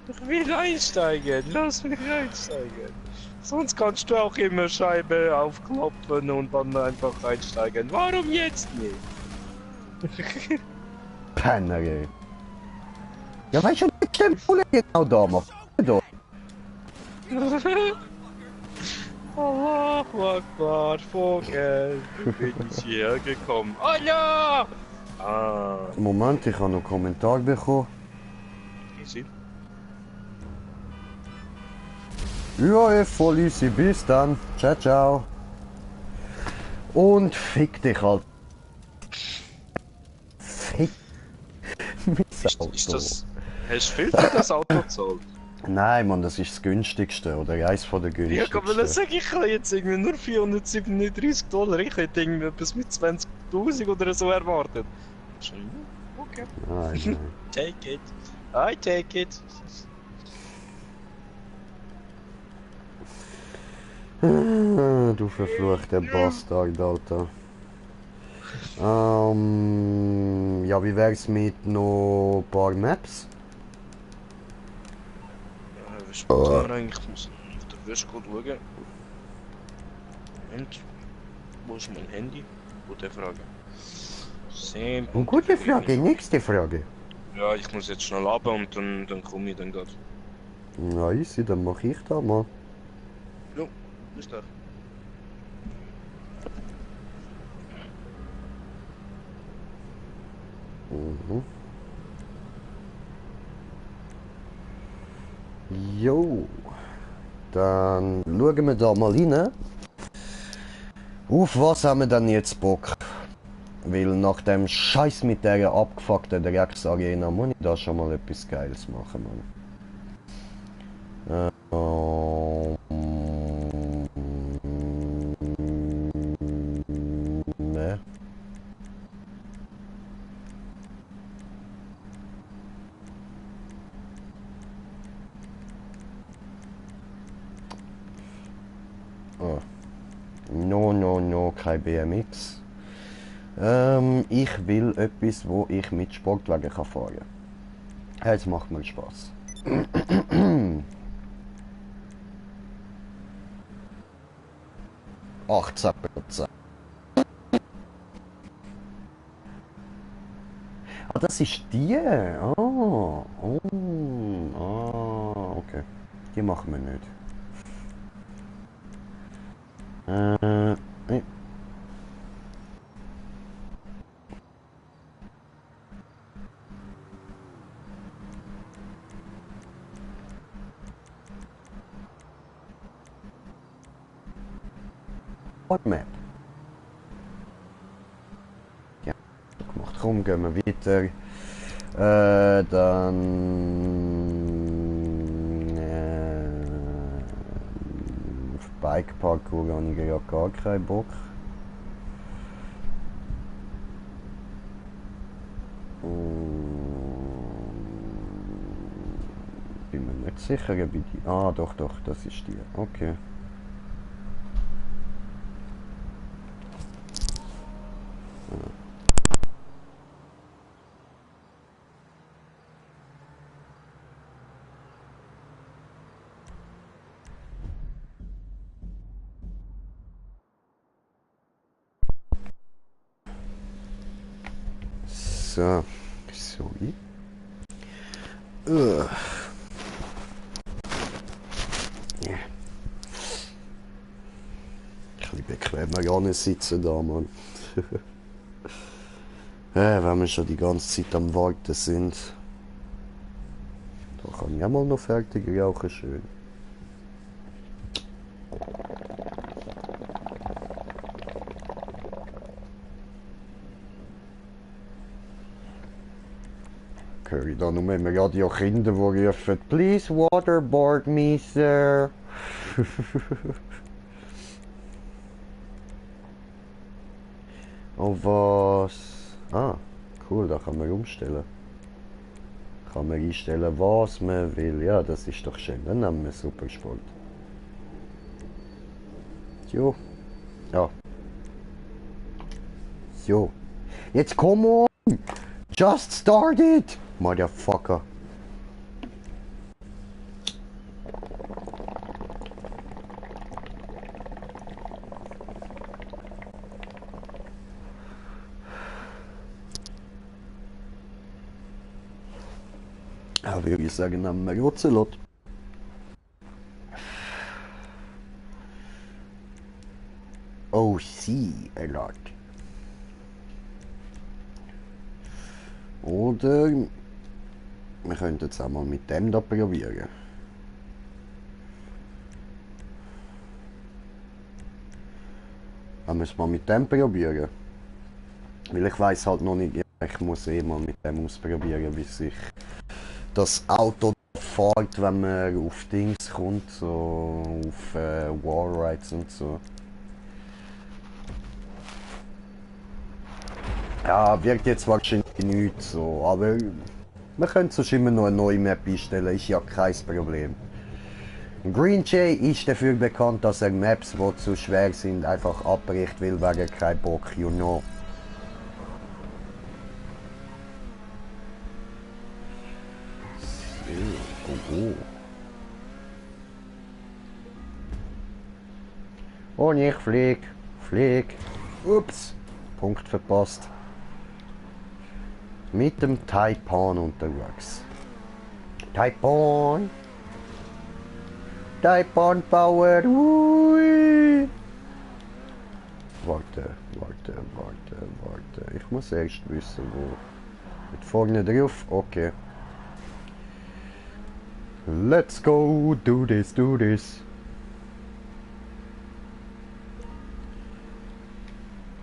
Ich will einsteigen. Lass mich einsteigen. Sonst kannst du auch immer Scheibe aufklopfen und dann einfach einsteigen. Warum jetzt nicht? Penner, ey. Ja, weißt du, ich den Bulle genau da macht. Allahu Akbar, Vogel. Wie bin ich hierher gekommen? Allah! Ah, Moment, ich habe noch einen Kommentar bekommen. easy. Ja, voll easy, bis dann. Ciao, ciao. Und fick dich halt. Fick. Mein Auto. Ist das... Hast du viel für das Auto gezahlt? Nein, Mann, das ist das günstigste oder eins von der Ja, günstigsten. kann man sagen, ich kann jetzt irgendwie nur $437. Ich hätte irgendwie etwas mit 20.000 oder so erwartet. Okay. Nein, nein. Take it. I take it. Du verfluchter Bastard, Alter. Ja, wie wär's mit noch ein paar Maps? Was machen wir eigentlich? Ich muss auf der Wäschcode schauen. Moment. Wo ist mein Handy? Gute Frage. Eine gute Frage, nächste Frage. Ja, ich muss jetzt schnell ab und dann komme ich dann gerade. Na easy, dann mach ich da mal. Jo, bis da. Mhm. Jo, dann schauen wir da mal rein. Auf was haben wir denn jetzt Bock? Weil nach dem Scheiß mit der abgefuckten Drecksarena muss ich da schon mal etwas Geiles machen, Mann. Ne. Oh. No, kein BMX. Ich will etwas, wo ich mit Sportwagen kann fahren kann. Jetzt macht mal Spaß. 18%. Ah, das ist die. Okay. Die machen wir nicht. Nee. Map. Ja, gemacht. Komm, gehen wir weiter. Dann auf Bike-Parkour habe ich ja gar keinen Bock. Bin mir nicht sicher, ob ich die... Ah, doch, das ist die. Okay. So, sorry. Yeah. Ein bisschen bequemer gerne sitzen da, Mann. Wenn wir schon die ganze Zeit am Warten sind. Da kann ich auch mal noch fertig rauchen, schön. Höre ich da nur im Radio Kinder, die rufen, please waterboard me, sir. Auf was? Ah, cool, da kann man umstellen. Kann man einstellen, was man will. Ja, das ist doch schön. Dann nehmen wir Supersport. Jo. Ja. So. Jetzt come on! Just started! Motherfucker. Ja, würde ich sagen, nehmen wir Ocelot. Oh, Sea Alert. Oder wir könnten jetzt auch mal mit dem da probieren. Wir müssen mal mit dem probieren. Weil ich weiß halt noch nicht, ich muss eh mal mit dem ausprobieren, wie sich das Auto fährt, wenn man auf Dings kommt, so auf Wallrides und so. Ja, wirkt jetzt wahrscheinlich nichts so, aber wir können sonst immer noch eine neue Map einstellen, ist ja kein Problem. Green Jay ist dafür bekannt, dass er Maps, die zu schwer sind, einfach abbricht, weil wegen kein Bock, you know. Oh, und ich flieg. Ups, Punkt verpasst. Mit dem Taipan unterwegs. Taipan Power. Ui. Warte. Ich muss erst wissen, wo. Mit vorne drauf, okay. Let's go, do this.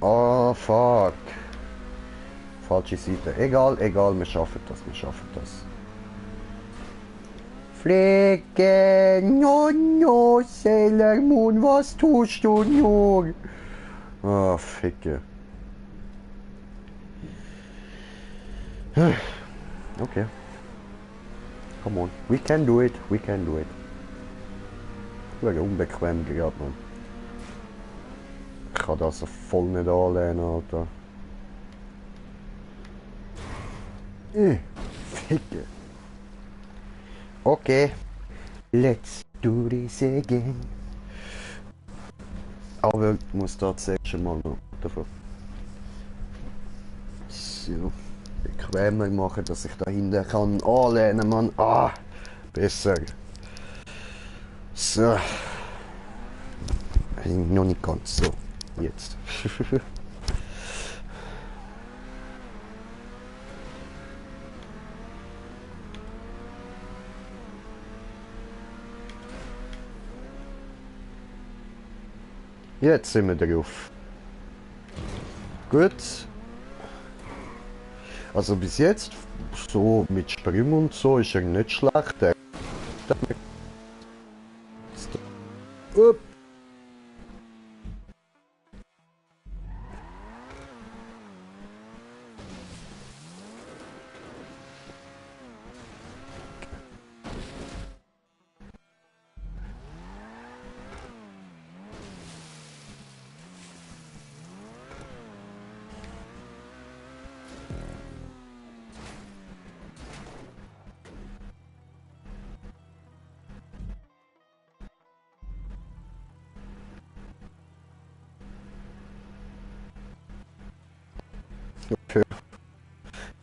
Oh, fuck. Falsche Seite. Egal, wir schaffen das. Fliege, no, Sailor Moon, was tust du nur? Ah, Ficke. Okay. Come on, we can do it. Wäre unbequem gerade, man. Ich kann das voll nicht anlehnen, Alter. Ficke. Okay. Let's do this again. Aber ich muss tatsächlich mal noch davon. So. Bequemer machen, dass ich da hinten kann anlehnen, Mann. Ah, besser. So. Noch nicht ganz so. Jetzt. Jetzt sind wir drauf. Gut. Also bis jetzt, so mit Sprüngen und so, ist er nicht schlecht.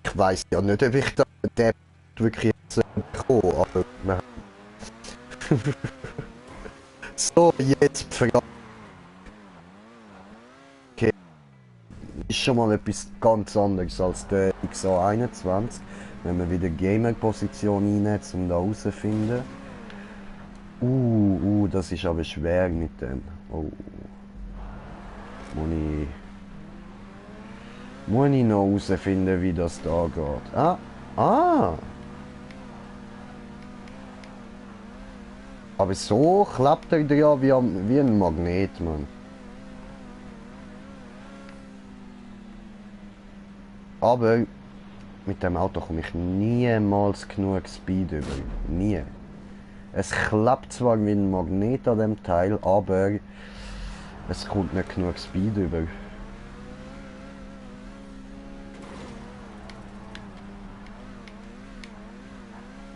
Ich weiß ja nicht, ob ich da den wirklich jetzt bekomme, aber so, jetzt die Frage. Okay, ist schon mal etwas ganz anderes als der XA21, wenn wir wieder Gamer-Position reinnehmen, um da herauszufinden. Das ist aber schwer mit dem. Oh. Muss ich noch herausfinden, wie das da geht. Aber so klappt er ja wie ein Magnet, Mann. Aber mit dem Auto komme ich niemals genug Speed über. Nie. Es klappt zwar wie ein Magnet an dem Teil, aber es kommt nicht genug Speed über.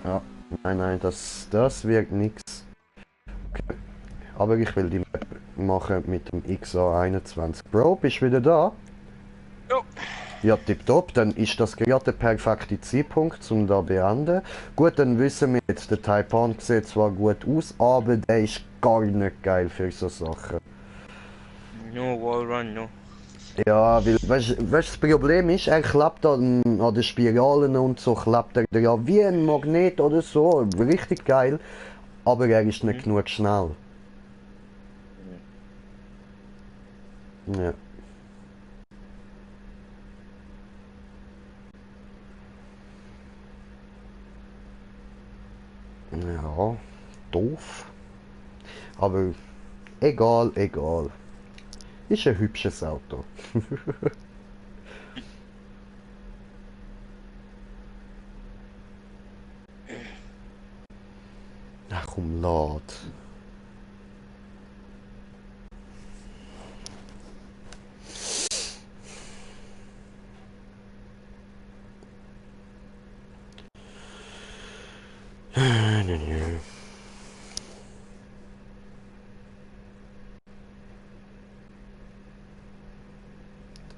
Ja, nein, das wird nichts. Okay. Aber ich will die Map machen mit dem XA21. Bro, bist du wieder da? Ja. Ja, tipptopp, dann ist das gerade der perfekte Zeitpunkt, um da zu beenden. Gut, dann wissen wir jetzt, der Taipan sieht zwar gut aus, aber der ist gar nicht geil für so Sachen. No Wallrun, no. Ja, weil, weißt du, das Problem ist, er klappt an den Spiralen und so, klappt er ja wie ein Magnet oder so, richtig geil, aber er ist nicht genug schnell. Ja. Ja, doof. Aber egal. Ist ein hübsches Auto. Ach komm, lad.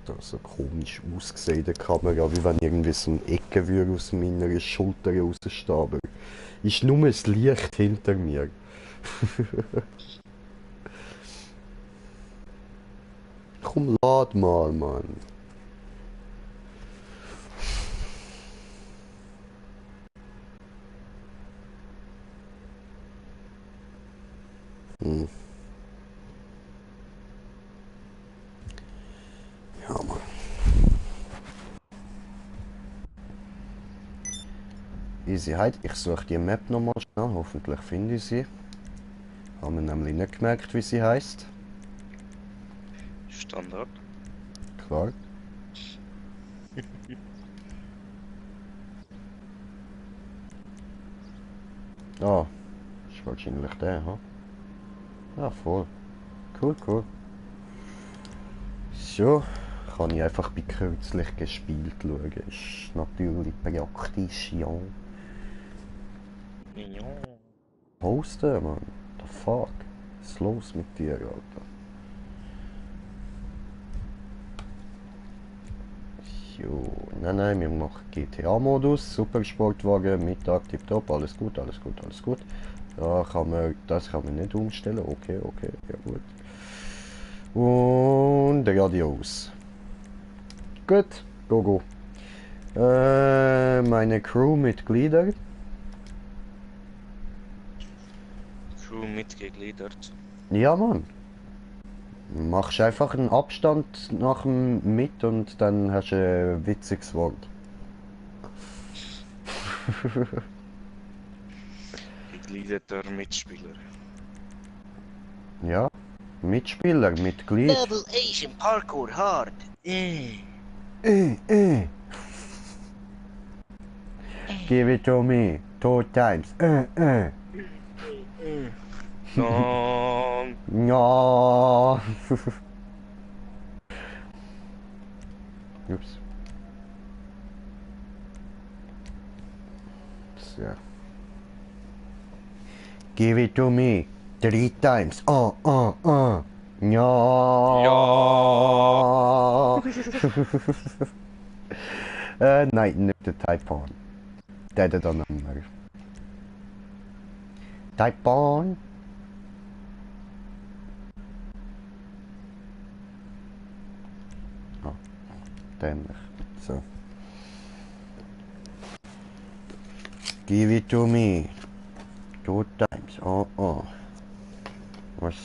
Das so komisch ausgesehen in der Kamera, wie wenn irgendwie so eine Ecke würde aus meiner Schulter rausstehen, aber ist nur das Licht hinter mir. Komm, lad mal, Mann. Ja, Mann. Easyheit, ich suche die Map nochmal schnell, hoffentlich finde ich sie. Haben wir nämlich nicht gemerkt, wie sie heißt. Standard. Klar. Ah, ist wahrscheinlich der, ha? Ja, voll. Cool. So, kann ich einfach bei kürzlich gespielt schauen. Ist natürlich praktisch, ja. Ja. Posten, Mann. The fuck? Was ist los mit dir, Alter? Jo, nein, wir machen GTA-Modus, Supersportwagen, Mittag, tipptopp, alles gut. Das kann man nicht umstellen, okay, ja gut. Und Radios. Gut, go. Meine Crewmitglieder. Crew mitgegliedert. Ja, Mann. Machst einfach einen Abstand nach dem mit und dann hast du ein witziges Wort. Gegliederter Mitspieler. Ja, Mitspieler, Mitglied. Double Asian Parkour hard. Give it to me, 2 times. No. Ja. Ups. So. Give it to me 3 times. Ja. Nein, nicht der Taipan. Der dann nummer. Taipan. So. Give it to me. 2 times.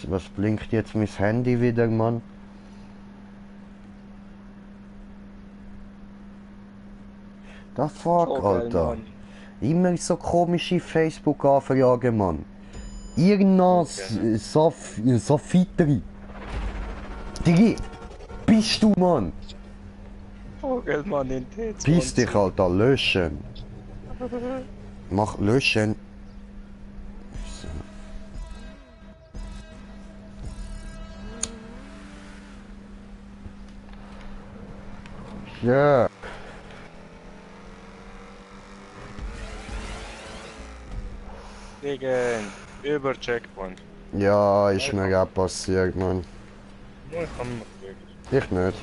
Was blinkt jetzt mein Handy wieder, Mann? Da fuck, So geil, Alter. Mann. Immer so komische Facebook-Anfragen, Mann. Irgendwas Safitri. Digi, bist du, Mann? Vogelmann in T20. Piss dich, Alter, löschen. Mach löschen. So. Ja. Gegen über Checkpoint. Ja, ist mir auch passiert, Mann. Nur ich kann noch gegen. Ich nicht.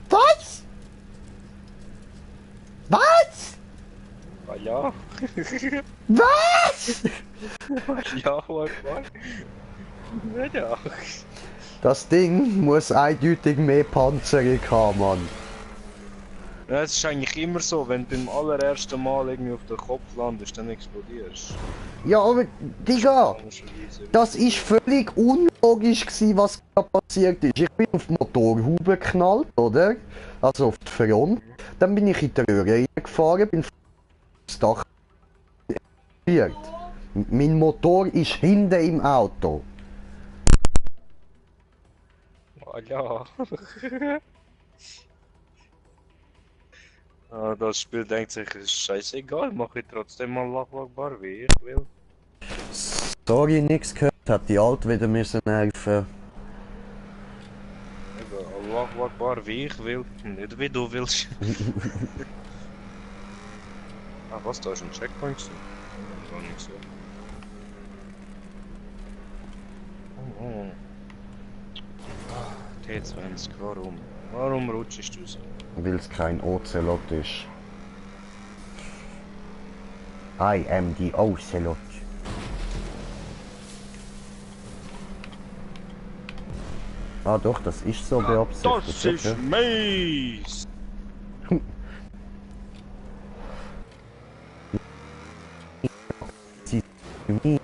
Was? Was? Ah ja. Was? Ja, was? Ja. Das Ding muss eindeutig mehr Panzerung haben, Mann. Ja, es ist eigentlich immer so, wenn du beim allerersten Mal irgendwie auf den Kopf landest, dann explodierst. Ja, aber, Digga, Komischerweise. das ist völlig unlogisch gewesen, was da passiert ist. Ich bin auf die Motorhaube geknallt, oder? Also auf die Front. Dann bin ich in die Röhre reingefahren, bin aufs Dach explodiert. Mein Motor ist hinten im Auto. Ah ja. Ah, das Spiel denkt sich, es ist scheißegal, mache ich trotzdem mal Lachwagbar, wie ich will. Sorry, nichts gehört, hat die Alte wieder müssen nerven. Eben, Lachwagbar, wie ich will, nicht wie du willst. Ah, was, da ist ein Checkpoint gewesen? Gar nicht so. Oh. Ah, T20, warum? Warum rutschst du so? Weil es kein Ocelot ist. I am the Ocelot. Ah doch, das ist so beabsichtigt. Das ist mies! Okay.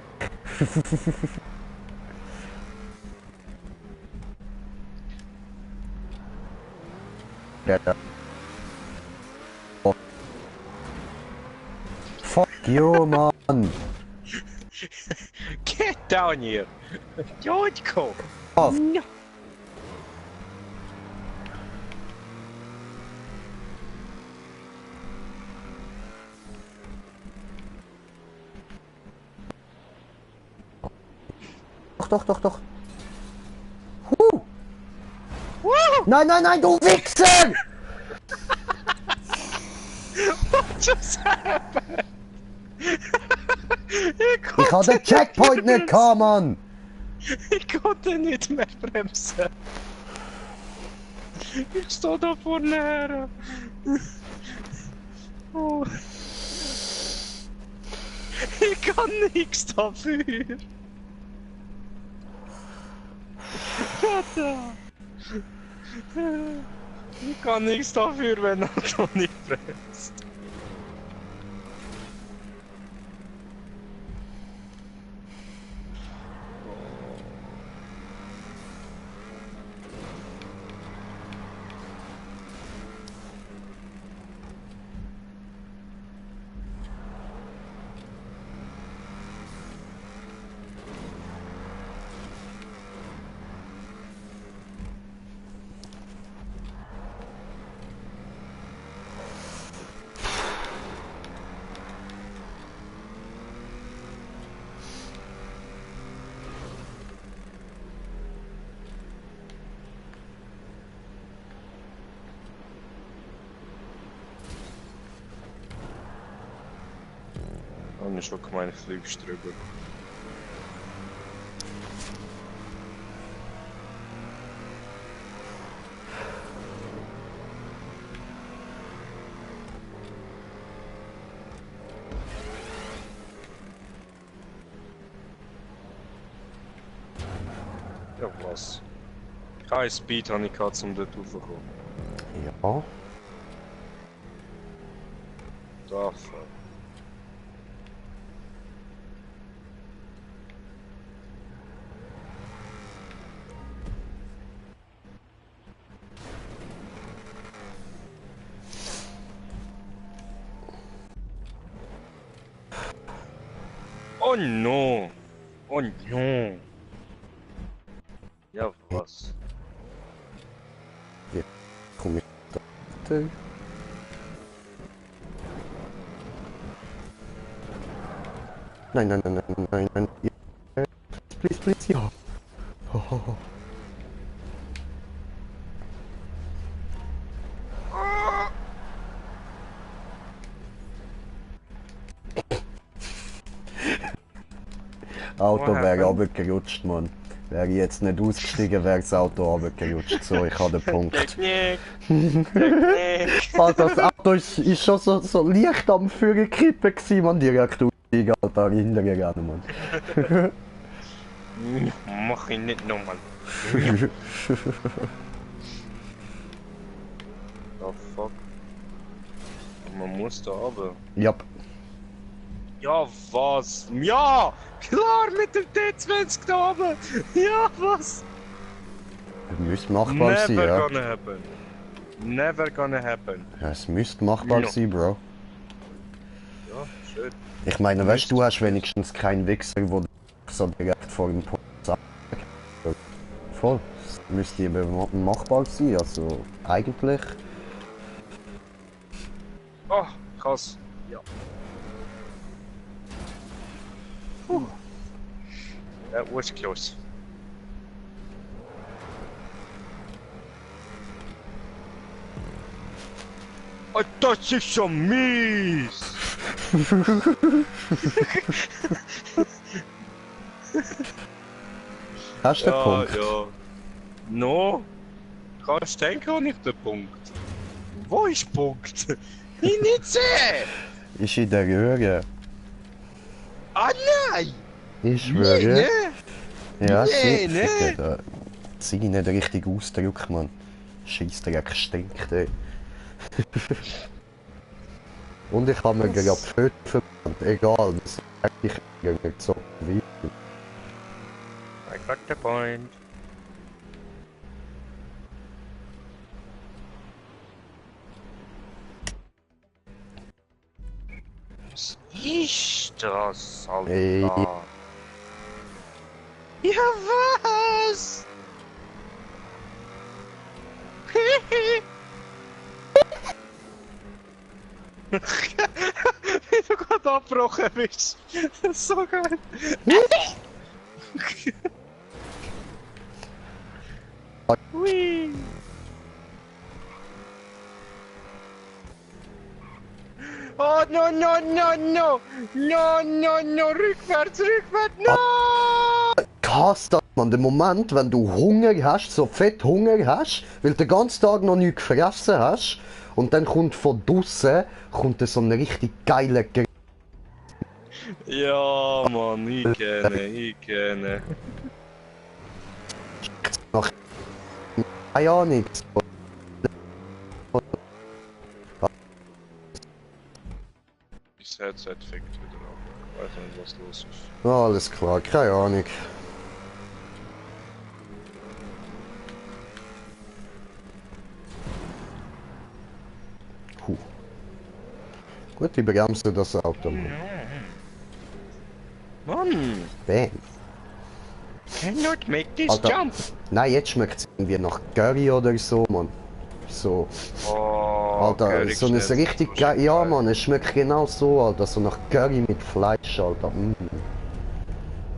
Ja, da. Oh. Fuck you, Mann! Get down here! Jodko! Oh. No. Doch. Nein, du Wichser! What just happened? Ich hab den Checkpoint nicht gehabt, Mann! Ich konnte nicht mehr bremsen. Ich stehe da vorne her. Oh. Ich kann nichts dafür. Alter. Ich kann nichts dafür, wenn Auto nicht bremst. Und ich schon gemeint, fliegst drüber. Ja, was? Kein Speed habe ich gehabt, um dort raufzukommen. Ja. Da fuck. Oh no! Oh no. Ja, was? Komm ich da. Nein, nein, nein, nein, nein, nein. Ja. Please, please, ja. Oh. Auto wäre runtergerutscht, Mann. Wäre ich jetzt nicht ausgestiegen, wäre das Auto runtergerutscht. So, ich habe den Punkt. Alter, das Auto ist schon so leicht am Führerkippen gewesen, man. Direkt aussteigen, Alter, hinterher rennen, Mann. Mach ich nicht nochmal. Oh fuck. Man muss da runter. Yep. Ja, was? Ja! Klar, mit dem T20 da oben! Ja, was? Müsste machbar sein, Never ja. gonna happen. Never gonna happen. Ja, es müsste machbar sein, Bro. Ja, schön. Ich meine, weißt du, hast wenigstens keinen Wichser, wo so direkt vor dem Punkt sagt. Voll. Es müsste eben machbar sein, also eigentlich. Oh, krass. Ja. Puh. That was close. Oh, das ist schon mies! Hast du den Punkt? Ja. No? Kannst du denken, habe ich den Punkt? Wo ist der Punkt? Ich nicht sehe! Ist in der Röhre. Ah nein! Ich schwöre. Ja, Nee, sie. nee. Da. Zieh nicht richtig Ausdruck, Mann. Scheissdreck stinkt, ey. Und ich habe mir gerade Föte verbrannt. Egal, das ist eigentlich nicht so wie. I got the point. Was ist das, Alter? Ey. Ja, was? Wie du gerade abgebrochen bist. Das ist so geil. Hui. Oh, no, no, no, no! No, no, no! Rückwärts, rückwärts, no! Krass, das, man, der Moment, wenn du Hunger hast, so fett Hunger hast, weil du den ganzen Tag noch nichts gefressen hast, und dann kommt von draussen so ein richtig geiler Grill. Ja, Mann, ich kenne. Keine Ahnung. Das Headset fickt wieder ab. Ich weiß nicht, was los ist. Alles klar, keine Ahnung. Puh. Gut, ich bremse das Auto. Mann! Bam. Cannot make this Alter. jump! Nein, jetzt schmeckt es irgendwie nach Curry oder so, Mann. So. Oh, Alter, Curry so ein Schnitzel, richtig so geil. Ja, geil. Mann, es schmeckt genau so, Alter. So nach Curry mit Fleisch, Alter. Mm.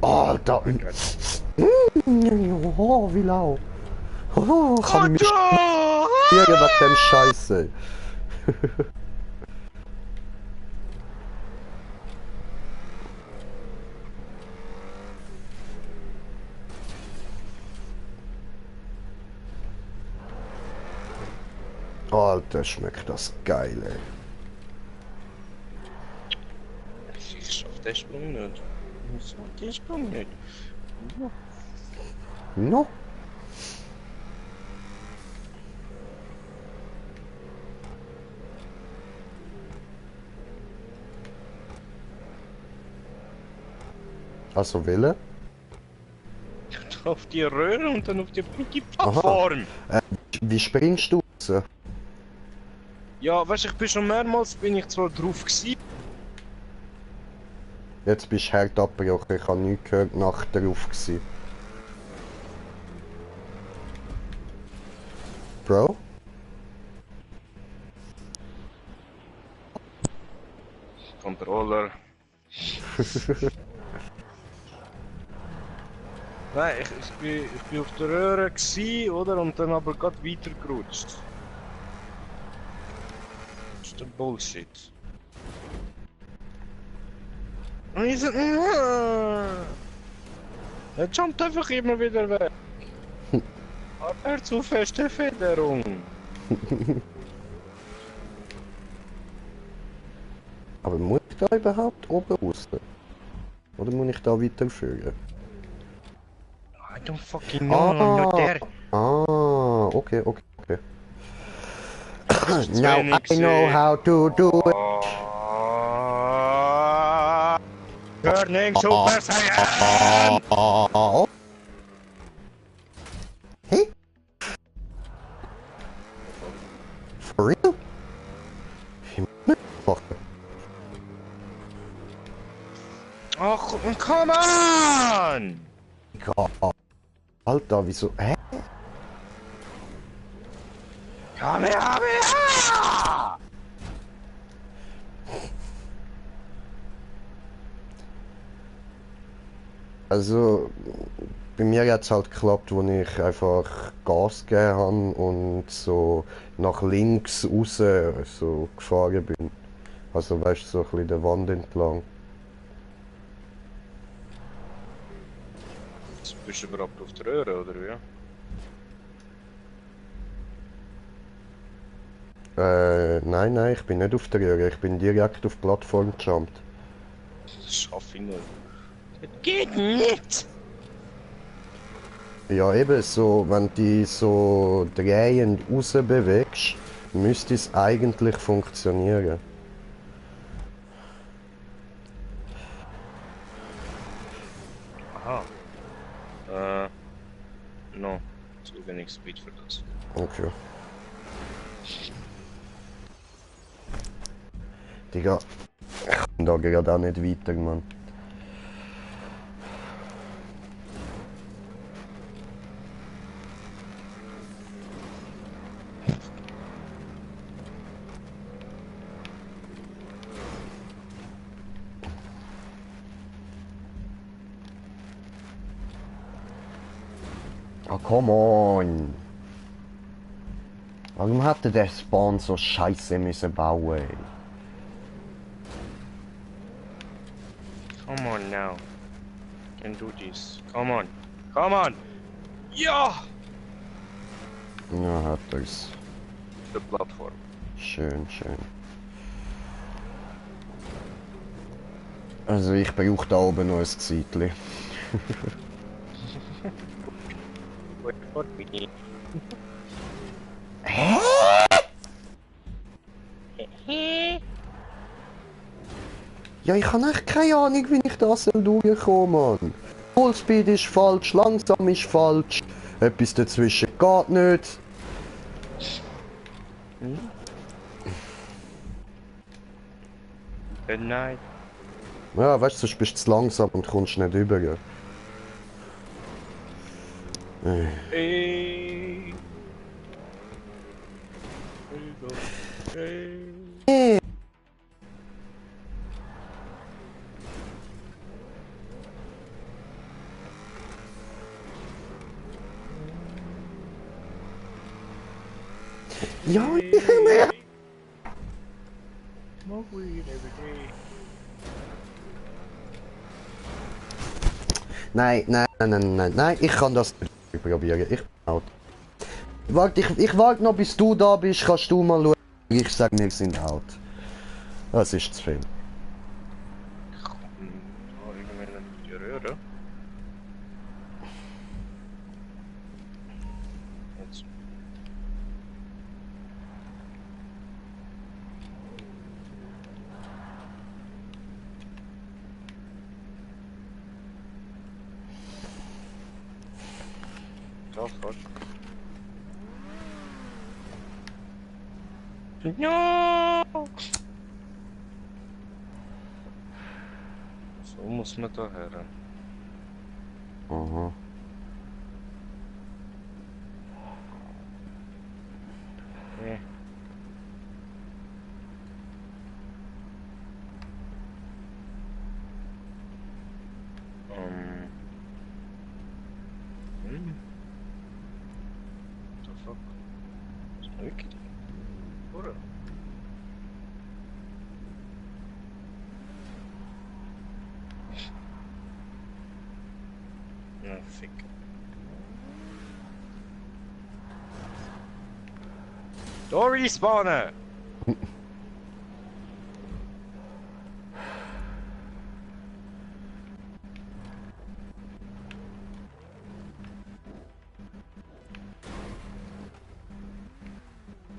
Alter. Oh, wie lau. Oh, kann ich mich Alter! wegen dem Scheiße. Alter, schmeckt das geil, ey. Ich schaff den Sprung nicht. Ich schaff den Sprung nicht. No? Also Wille? Auf die Röhre und dann auf die Plattform. Wie springst du raus? Ja, weißt du, ich bin schon mehrmals zwar drauf gewesen. Jetzt bist du hart abgebrochen, ich habe nichts gehört, nach drauf gewesen. Bro? Controller. Nein, ich bin auf der Röhre gewesen, oder? Und dann aber gerade weitergerutscht. Das ist der Bullshit. Und ich so, er jumpt einfach immer wieder weg. Hat er zu feste Federung? Aber muss ich da überhaupt oben raus? Oder muss ich da weiterführen? I don't fucking know, I'm not there. Okay. Now I know how to do it. Turning Super Saiyan! Hey? For real? You motherfucker. Ach, come on! God. Alter, wieso? Hä? Komm her! Also, bei mir hat es halt geklappt, wo ich einfach Gas gegeben habe und so nach links raus so gefahren bin. Also weißt du, so ein bisschen der Wand entlang. Bist du überhaupt auf der Röhre, oder wie? Nein, ich bin nicht auf der Röhre, ich bin direkt auf die Plattform gejumpt. Das schaffe ich nicht. Das geht nicht! Ja eben, so, wenn du dich so drehend raus bewegst, müsste es eigentlich funktionieren. Aha. No. Zu wenig Speed für das. Okay. Digga, ich komm da gerade auch nicht weiter, Mann. Oh, come on! Warum hätte der Spawn so scheiße müssen bauen, ey? Come on now. Can do this. Come on. Come on! Ja! Ja, hat er's. Die Plattform. Schön. Also ich brauche da oben noch ein Zeitchen. Wait for me. Ja, ich habe echt keine Ahnung, wie ich das durchkommen, Mann. Fullspeed ist falsch, langsam ist falsch, etwas dazwischen geht nicht. Good night. Ja, weißt du, sonst bist du zu langsam und kommst nicht rüber. Ja. Hey. Ja, Smoke weed every day. Nein, ich kann das nicht probieren. Ich bin out. Warte, ich warte noch, bis du da bist, kannst du mal schauen. Ich sag, wir sind out. Das ist zu viel. Irgendwann die Röhre. Jetzt. Oh fuck. No! So muss man da her. Aha. Nee. The fuck? Is het nu Oder? Ja, fick. Da respawnen!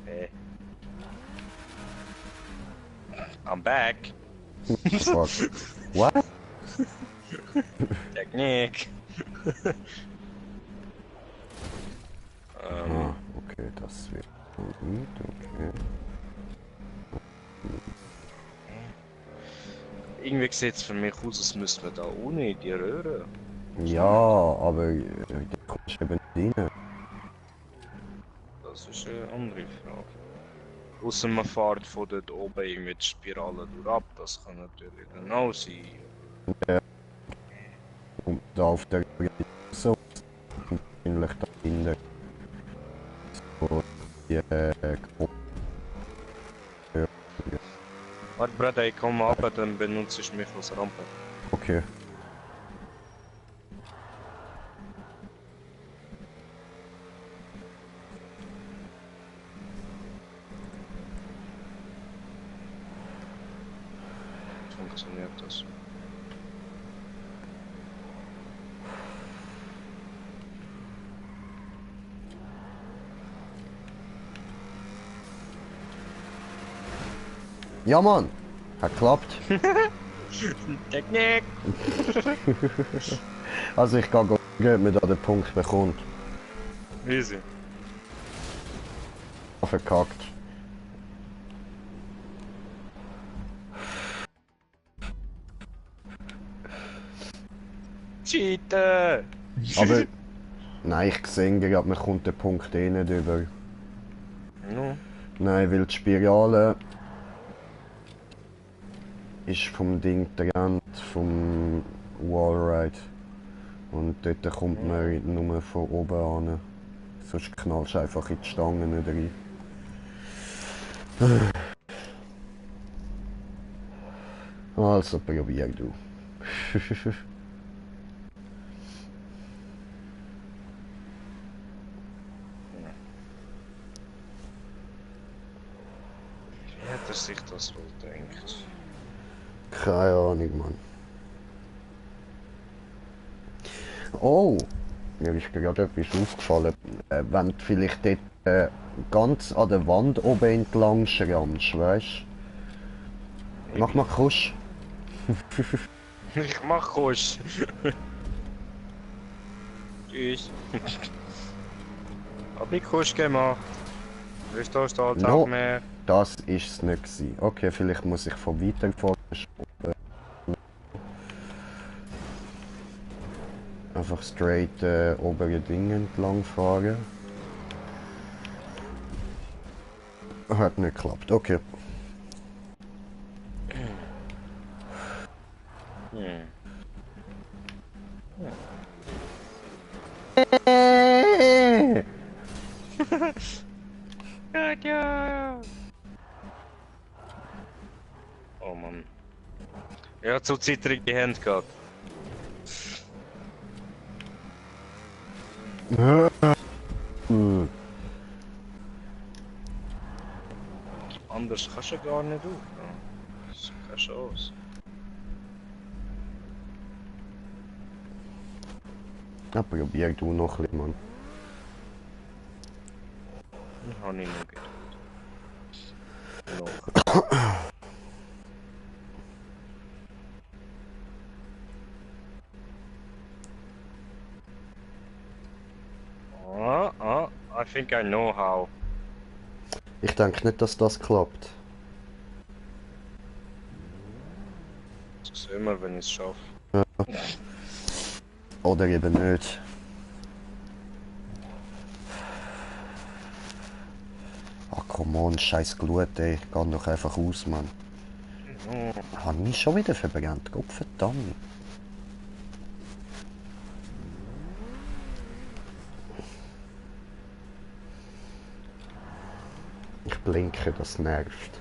Hey. I'm back. Fuck. What? Technik. Ah, okay, das wird gut, okay. Irgendwie sieht es für mich aus, als müsste man da unten in die Röhre. Ja, aber da kommst du eben nicht rein. Das ist eine andere Frage. Außer man fährt von dort oben irgendwie die Spirale durch ab, das kann natürlich dann auch sein. Und da auf der so wahrscheinlich da hinten. So, die Warte, Bruder, ich komme runter, dann benutze ich mich als Rampe. okay. Funktioniert das? Ja, Mann! Hat geklappt. Technik! Also ich gehe schauen, ob man da den Punkt bekommt. Easy. Verkackt. Cheaten! Aber nein, ich sehe gerade, man kommt den Punkt eh nicht über. No. Nein, weil die Spirale ist vom Ding getrennt, vom Wallride. Und dort kommt man nur von oben an. Sonst knallst du einfach in die Stangen nicht rein. Also probier du. Wie hat er sich das wohl gedacht? Keine Ahnung, Mann. Oh! Mir ist gerade etwas aufgefallen. Wenn du vielleicht dort ganz an der Wand oben entlang schrammst, weißt du? Mach mal Kusch. Ich mach Kusch. Tschüss. Hab ich Kusch gemacht. Ist da steht No. auch mehr. Das ist es nicht gewesen. Okay, vielleicht muss ich von weiter vorne schrauben. Einfach straight obere Dinge entlang fahren. Hat nicht geklappt. Okay. Oh Mann. Er hat so zittrige Hände gehabt. Anders kannst du gar nicht auf. Das ist keine Chance. Ja, probier du noch ein bisschen, Mann. Habe ich noch gedacht. I think I know how. Ich denke nicht, dass das klappt. Sehen wir, wenn ich es schaffe. Oder eben nicht. Ach komm on, scheiß Glut, ey. Geh doch einfach aus, Mann. Hab ich schon wieder verbrannt? Gott verdammt. Ich blinke, das nervt.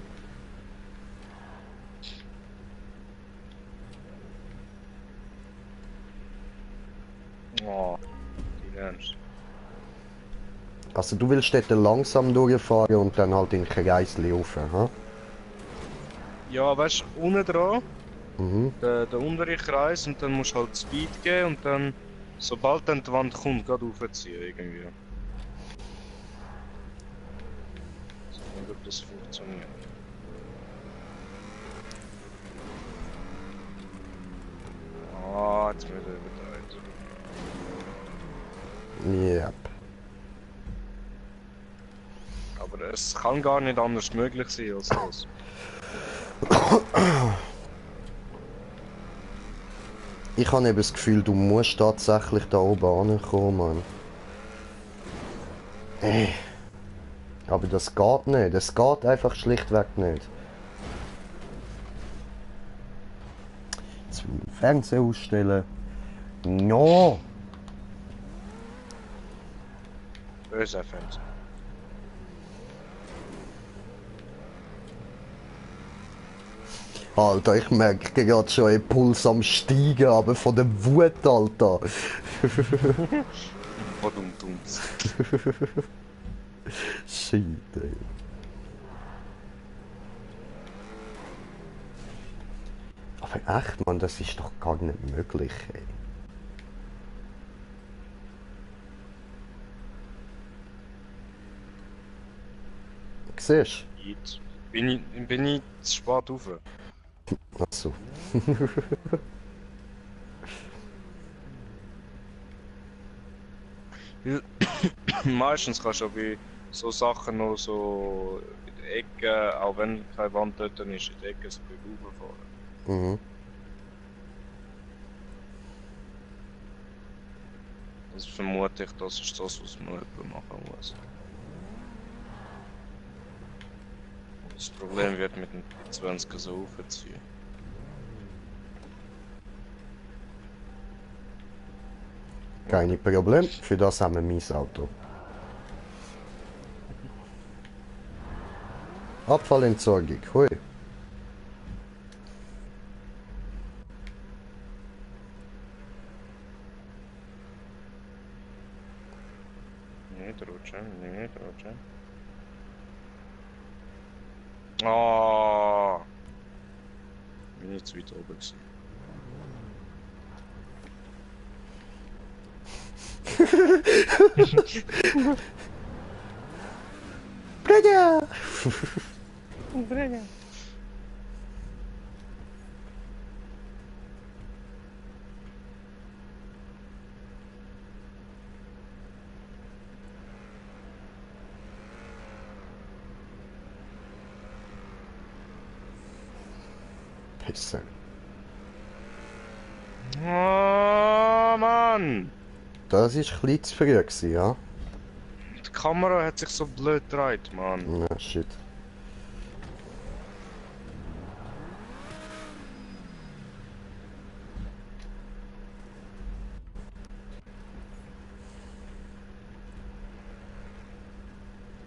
Oh, die Ernst. Also du willst dort langsam durchfahren und dann halt in Kreis laufen, ha? Ja, weißt du, unten dran, Mhm. der untere Kreis und dann musst du halt Speed geben und dann, sobald dann die Wand kommt, gerade raufziehen irgendwie. Ich weiß nicht, ob das funktioniert. Ah, jetzt wird er übertreibt. Yep. Aber es kann gar nicht anders möglich sein als das. Ich habe eben das Gefühl, du musst tatsächlich da oben ankommen, Mann. Aber das geht nicht. Das geht einfach schlichtweg nicht. Jetzt will ich den Fernseher ausstellen. No! Böse Fans. Alter, ich merke gerade schon einen Puls am Steigen, aber von der Wut, Alter. Verdammt. Shit, ey. Aber echt, Mann, das ist doch gar nicht möglich, ey. Siehst Jetzt bin ich zu spät rauf. du? Achso. Meistens kannst du bei so Sachen noch so in der Ecke, auch wenn keine Wand dort ist, in der Ecke so rauffahren. Mhm. Das vermute ich, das ist das, was man jemand machen muss. Das Problem wird mit dem 20er so aufziehen. Keine Problem, für das haben wir mein Auto. Abfallentsorgung, hui. Nicht rutschen, nicht rutschen. Ah, bin ich zu weit oben gewesen. Bruder! Pisse. Oh Mann! Das war ein bisschen zu früh, gewesen, ja? Die Kamera hat sich so blöd gedreht, Mann. Ja, shit.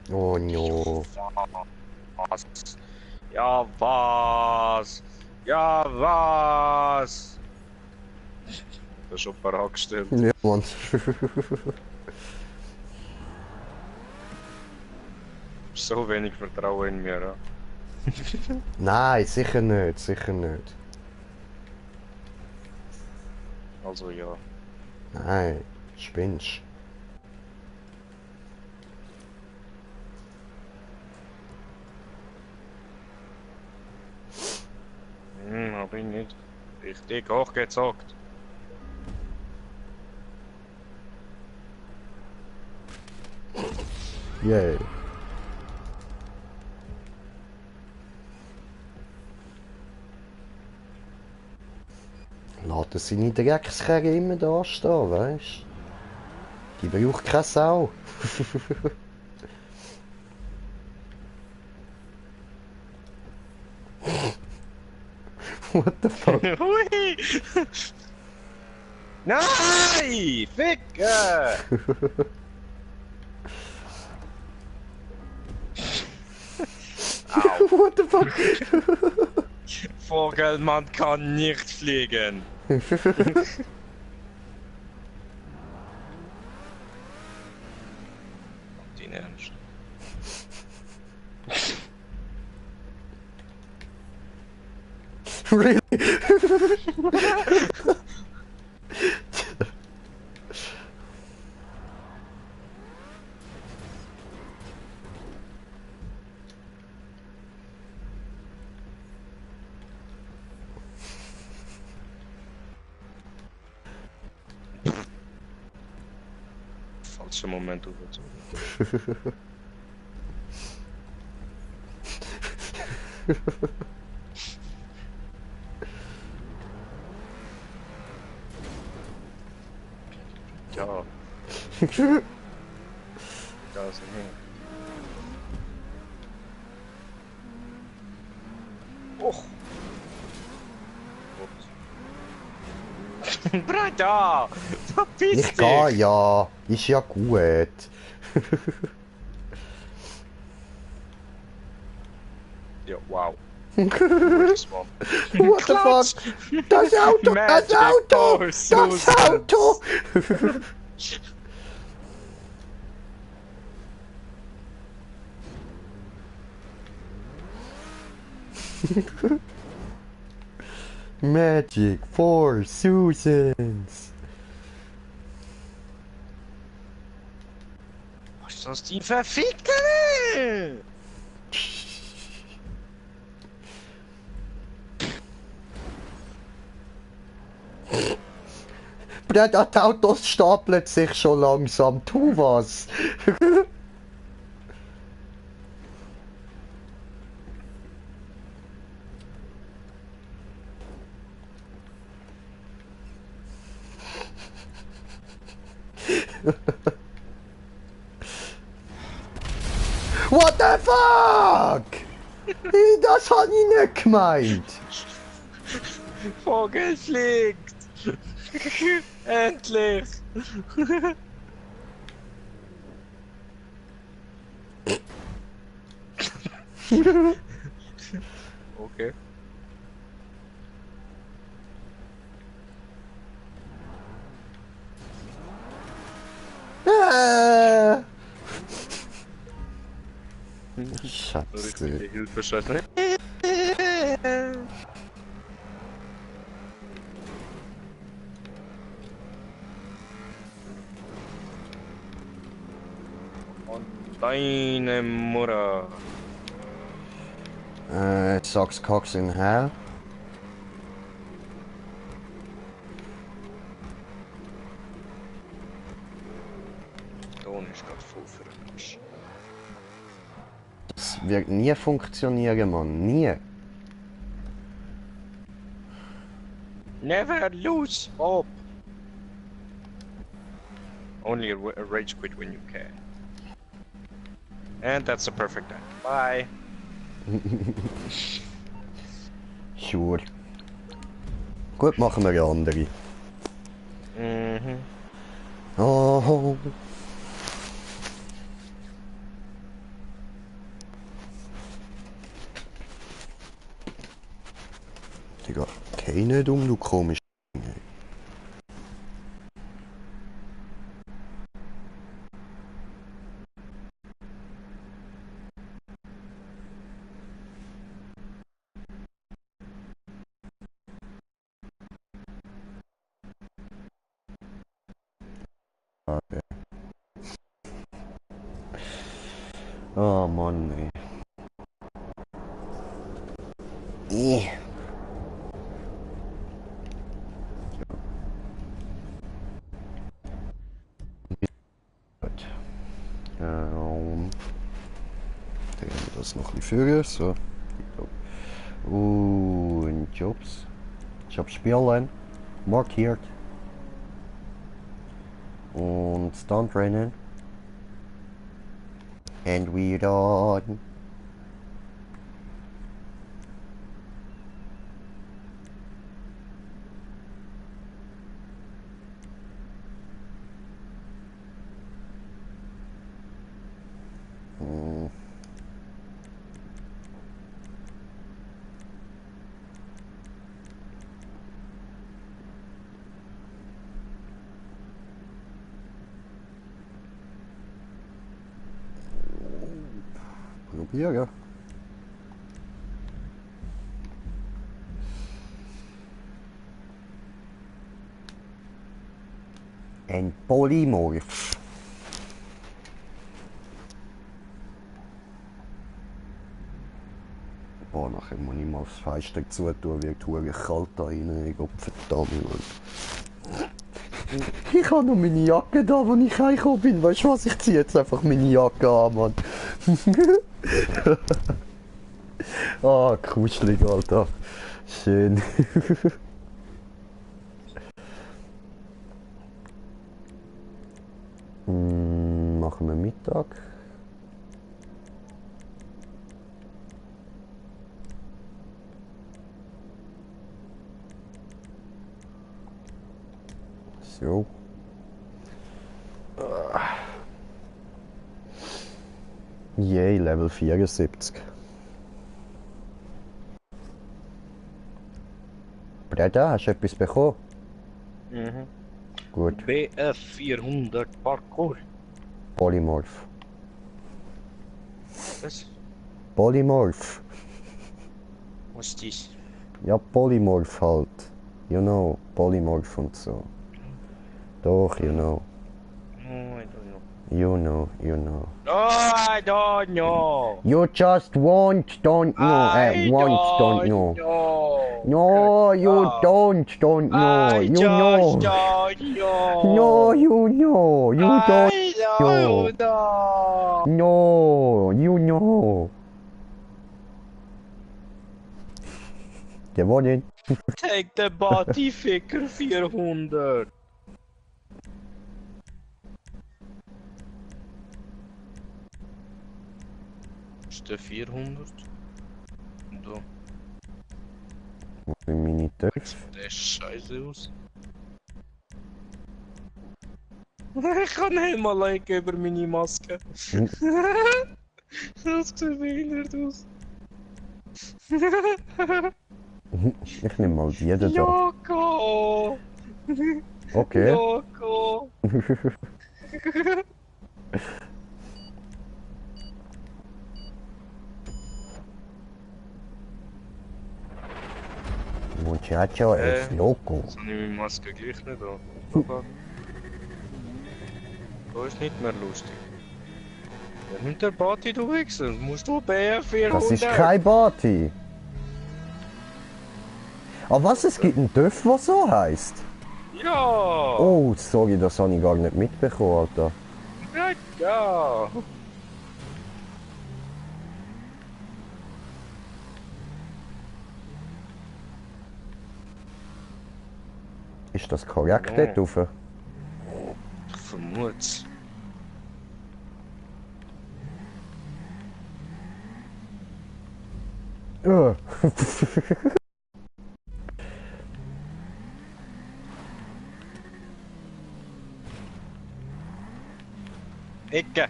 Oh no. Was? Ja, was? Ja, was? Das ist schon parat gestellt. Ja, Mann. So wenig Vertrauen in mir, ja. Nein, sicher nicht, sicher nicht. Also ja. Nein, spinnst. Hab ich nicht. Richtig hochgezockt. Yay. lässt seine Dreckskerre immer da stehen, weißt du? Die braucht keine Sau. What the fuck? Hui! Nein! Ficke! Au. What the fuck? Vogelmann kann nicht fliegen. Den Ernst. Really? Falscher Moment überzogen. Ja. Gas hin. Och. Bruder! Verpiss Ich dich! gehe ja. Ist ja gut. Ja, wow. Das war- What the Klatsch! fuck? Das Auto! Das Magic Auto! Power Das Susan. Auto! Magic 4 Susans. Was ist das die verfickte? Bruder, das Auto stapelt sich schon langsam. Tu was. What the fuck? Das hab ich nicht gemeint. Vogel fliegt! Endlich! Okay. Schatze. Richtige Hilfescheiße. Und deine Mutter. Socks, Cox in Hell. Ton ist gerade voll für den Arsch. Das wird nie funktionieren, Mann. Nie. Never lose hope. Only rage quit when you can. And that's a perfect time. Bye. Sure. Gut, machen wir eine andere. Mhm. Oh. Digga, keine dumm, du komisch. Okay. Oh Mann, ey. Gut. Drehen wir das noch ein bisschen führen, so. Und Jobs. Jobs spielen. markiert. Und Stuntrennen. And we're done. Probieren. Ein Polymorph. Boah, nachher muss ich mal das Fenster zutun, wird es kalt da rein. Gott verdammt, Mann. Ich habe noch meine Jacke da, wo ich reingekommen bin. Weißt du was? Ich ziehe jetzt einfach meine Jacke an, Mann. Ah, kuschelig, Alter. Schön. Machen wir Mittag. So. Yay, Level 74. Breda, hast du etwas bekommen? Mhm. Gut. BF 400 Parkour. Polymorph. Was? Polymorph. Was ist das? Ja, Polymorph halt. You know, Polymorph und so. Doch, you know. Oh, I don't know. You know, you know. No, I don't know. You just don't know. Don't know. No, you don't know. You know. don't know. No, you know. You don't know. know. No, you know. Gewonnen. Take the body Ficker 400. Ist der 400? Da. Wo sind meine Töpfe? Der ist scheiße aus. Ich kann nicht mal liken über meine Maske. Das sieht behindert aus. Ich nehme mal die da. Joko! Okay. Joko! Muchacho es loco. Jetzt habe ich meine Maske gleich nicht an. Papa. Da ist nicht mehr lustig. Ja, nimmt der Party, du Wichser. Musst du BF 400? Das ist kein Party. Aber was, es gibt einen Töff, der so heisst? Ja! Oh, sorry, das habe ich gar nicht mitbekommen, Alter. Ja, ja! Ist das korrekt Ja. dort rauf? Ich vermute. Ja. Ecke!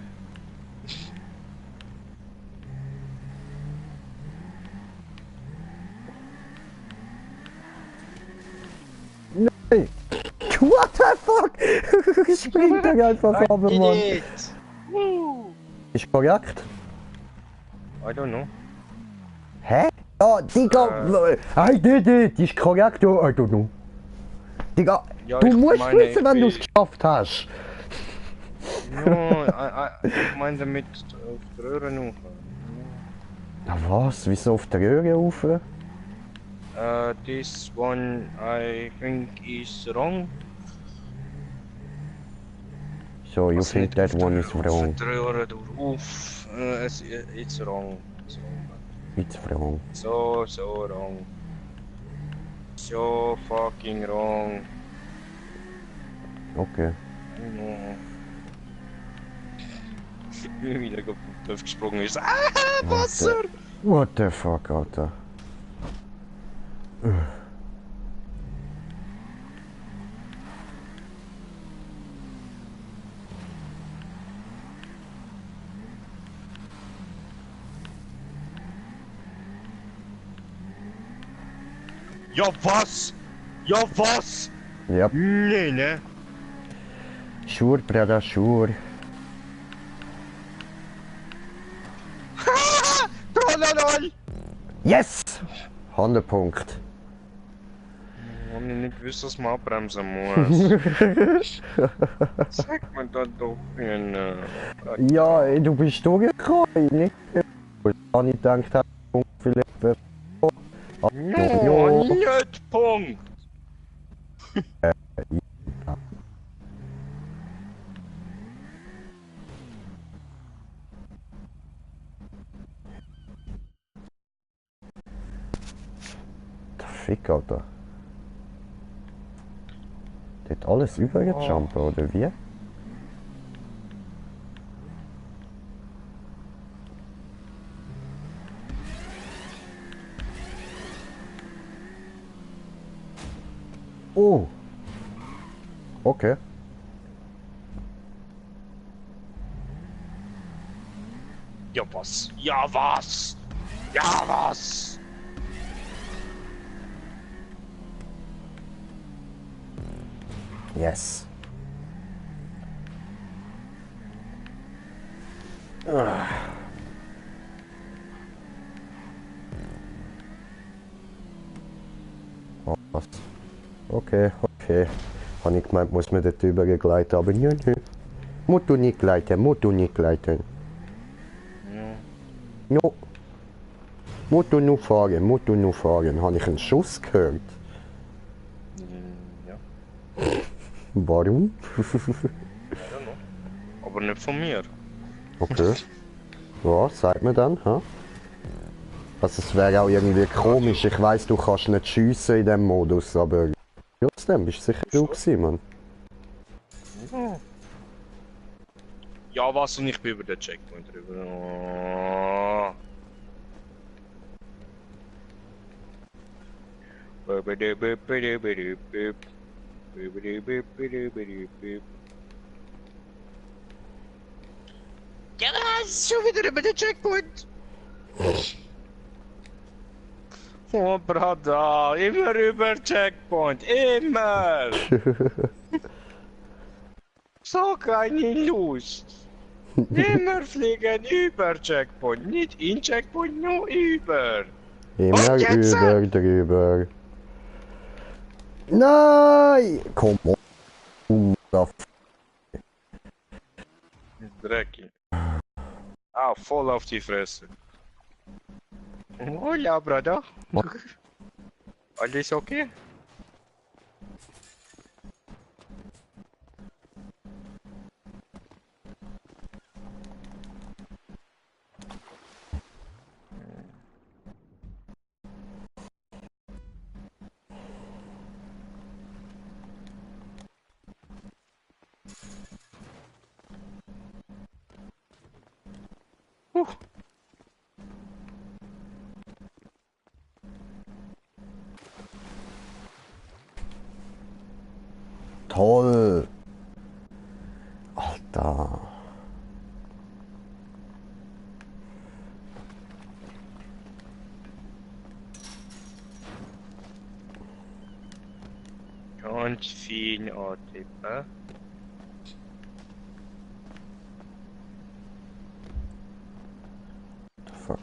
Hey. What the fuck? Springt er einfach runter, Mann. Woo! Ist korrekt? I don't know. Hä? Ja, Digga! I did it! Ist korrekt, ja, I don't know. Digga, Ja, du ich musst meine, wissen, ich wenn du es bin- geschafft hast. No, ich meine damit auf die Röhre rauf. Na was? Wieso auf der Röhre rauf? This one I think is wrong. So, you Also think nicht that auf one die is Röhre, wrong? Auf die Röhre durch. Uff, it's wrong. It's wrong. It's wrong. So wrong. So fucking wrong. Okay. No. Wie wieder gesprungen ist. Ah, Wasser! What the fuck, Alter? Ja was? Ja was? Ja, Nee, ne? sure, Bruder, sure. Trollolol! Yes! 100 Punkt. Hab ich nicht gewusst, dass man abbremsen muss. Sag mir da doch eine. Ja, ey, du bist durchgekommen, nicht? Ich habe nicht gedacht, Punkt vielleicht bevor. No, nicht Punkt! Der Fick, Alter. Der hat alles übergejumpt, oder wie? Oh! Okay. Ja was? Ja was? Ja was? Yes. Oh, was? Okay, okay. Habe ich gemeint, muss man dort übergleiten, aber nö, nö. Musst du nicht gleiten, musst du nicht gleiten. No. Musst du nur fahren, musst du nur fahren. Habe ich einen Schuss gehört? Ja, Warum? aber nicht von mir. Okay. Ja, sagt mir dann, ha? Also es wäre auch irgendwie komisch, ich weiss, du kannst nicht schiessen in dem Modus, aber trotzdem bist du sicher du gewesen, Mann. Ja was, und ich bin über den Checkpoint drüber. Oh. Ja, schon wieder über den Checkpoint. Oh, Brada, immer über Checkpoint, immer. So keine Lust. Immer fliegen über Checkpoint, nicht in Checkpoint, nur über. Immer Und jetzt? über, drüber. Nein! Komm on. Dreckig. Ah, voll auf die Fresse. Hola, Brada. Alles okay? Toll. Alter. Ganz fein antippen. Fuck.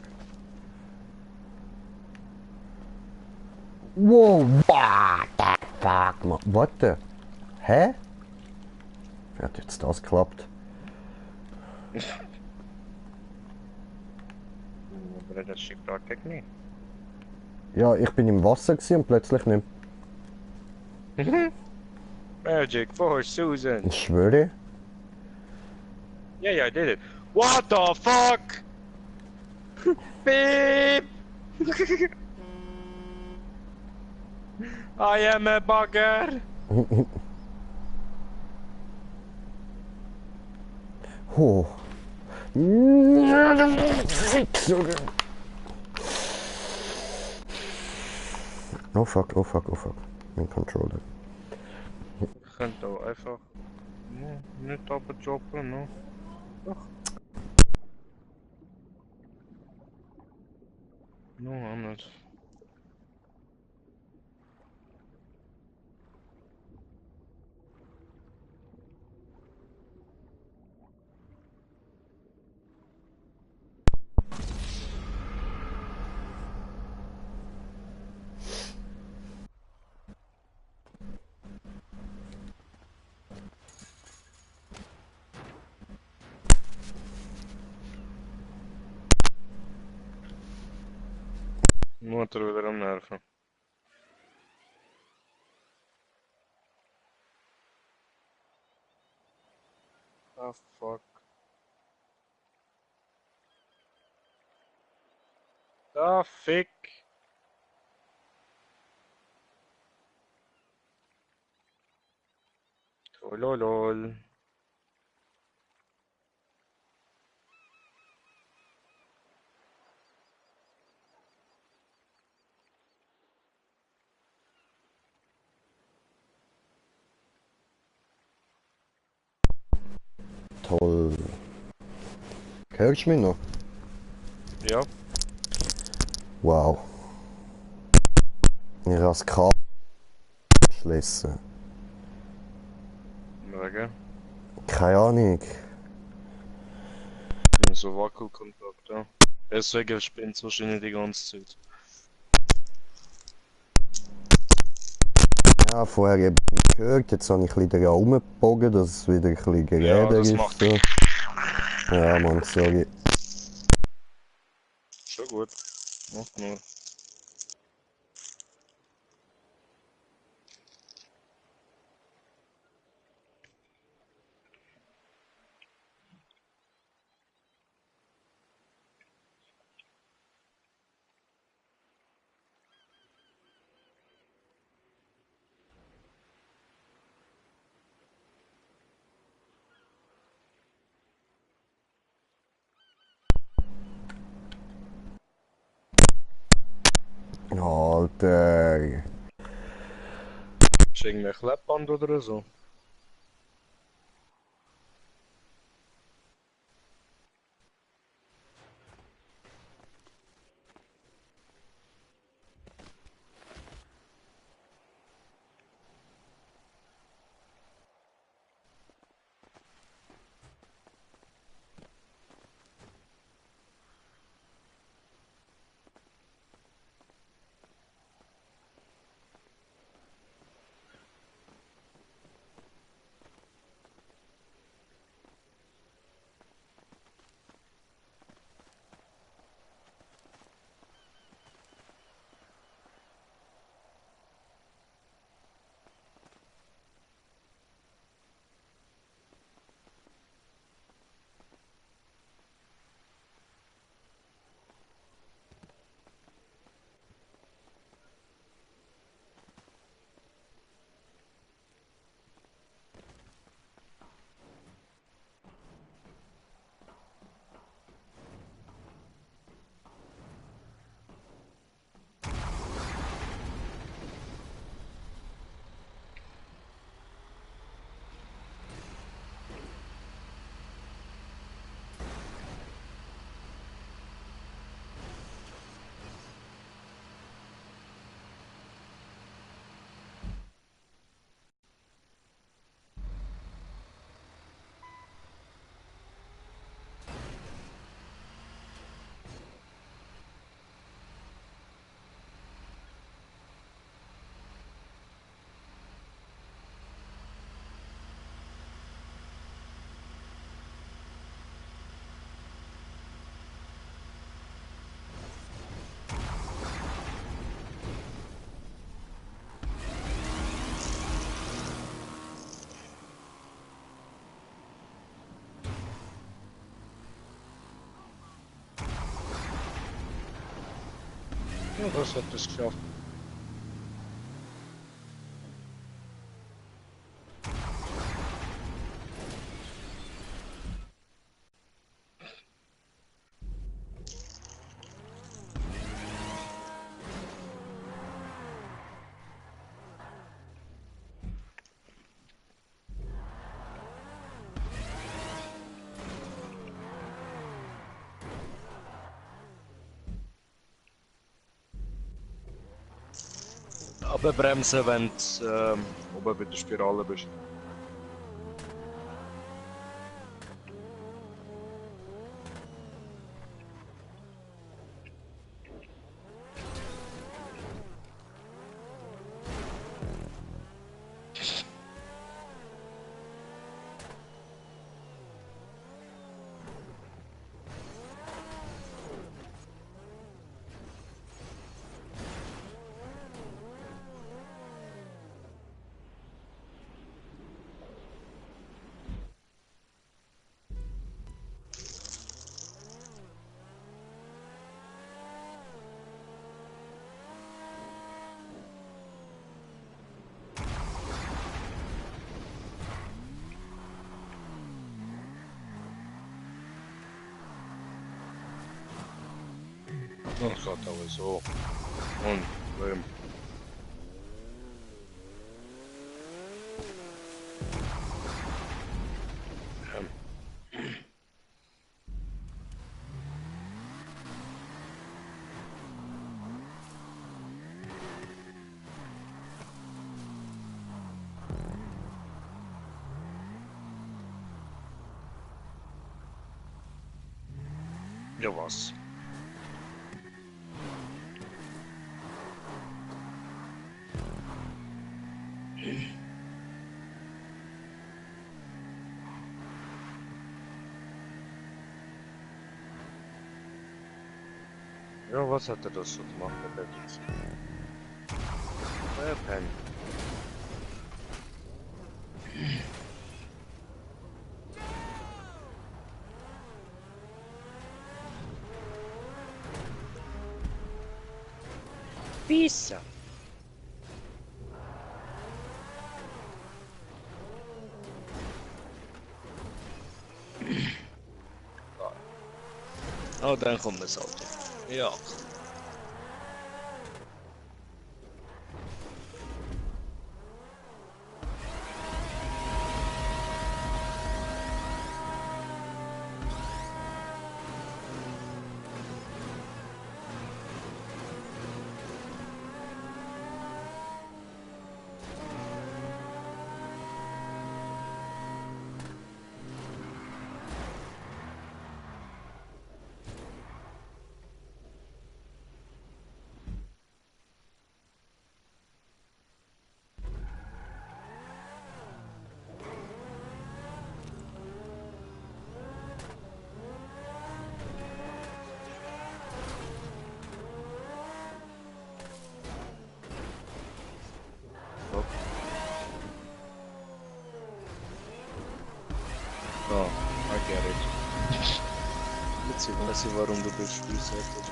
Wow, what the fuck, man. What the? Hä? Wie hat jetzt das geklappt? Aber das Schiffrad nicht. Ja, ich bin im Wasser gewesen und plötzlich nicht. Magic for Susan. Ich schwöre. Yeah, I did it. What the fuck? Beep! I am a bugger! Oh. Oh fuck, oh fuck, oh fuck. Mein Controller. Ich könnte auch einfach nicht abjobben, ne? Doch. No, auch nicht. Mutter wieder am Nerven. Ah, fuck. Ah, fick! Oh, lol. Toll. Hörst du mich noch? Ja, Wow. Ich habe das Kabel geschlossen. wegen. Keine Ahnung. So Wackelkontakt, ja. Deswegen spinnt es wahrscheinlich die ganze Zeit. Ja, vorher habe ich nicht gehört, jetzt habe ich ein bisschen daran rumgebogen, dass es wieder ein bisschen geräder das ist. macht- So. Ja, Mann, sorry. Schon gut. Macht nur. Alter. Ist irgendwie ein Klebband oder so? Ja, das hat es geschafft. Aber bremsen, wenn du oben bei der Spirale bist. Das geht aber so. Und, ja was? Ja, was hat er das so gemacht, der Bettels? Der Pen. Pizza. Oh, dann kommt das Auto. Ja. Oh, I get it. Jetzt weiß ich, warum du bist resettet.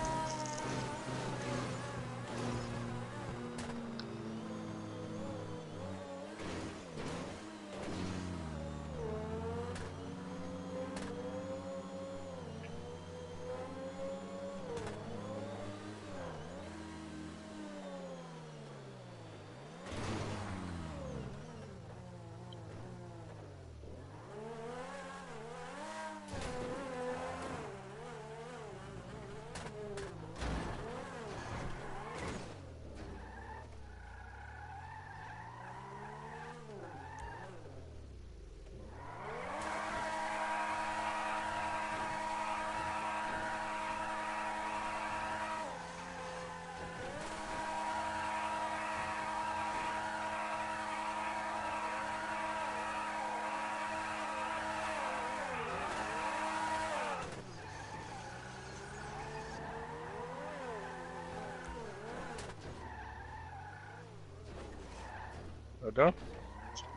Oder?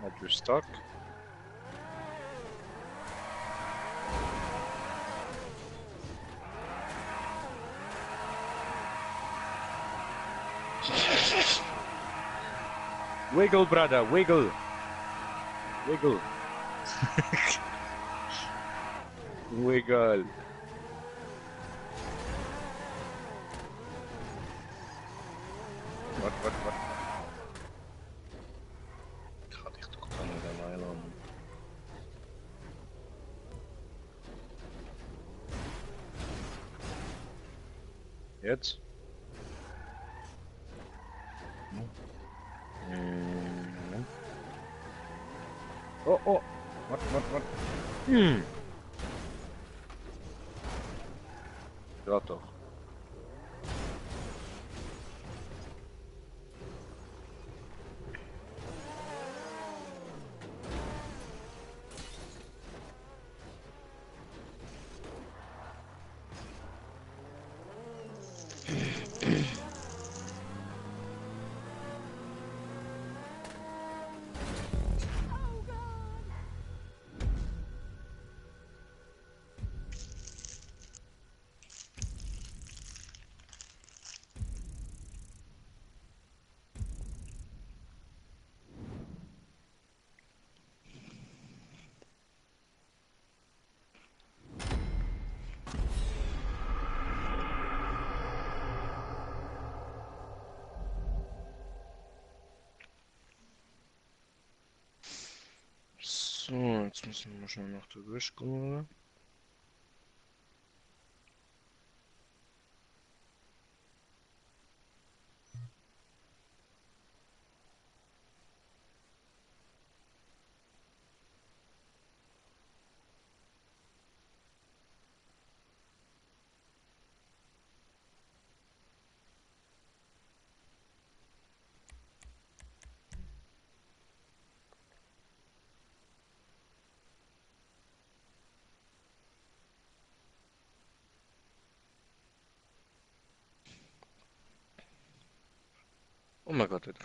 Not you're stuck. Wiggle, brother, wiggle. Wiggle. Wiggle. What? Ich kann dich doch gar nicht allein lassen. Jetzt? Mhm. Oh, oh. Warte. Hm. Ja, doch. So, jetzt müssen wir mal schnell nach der Wäsche gehen. Oh mein Gott, Alter.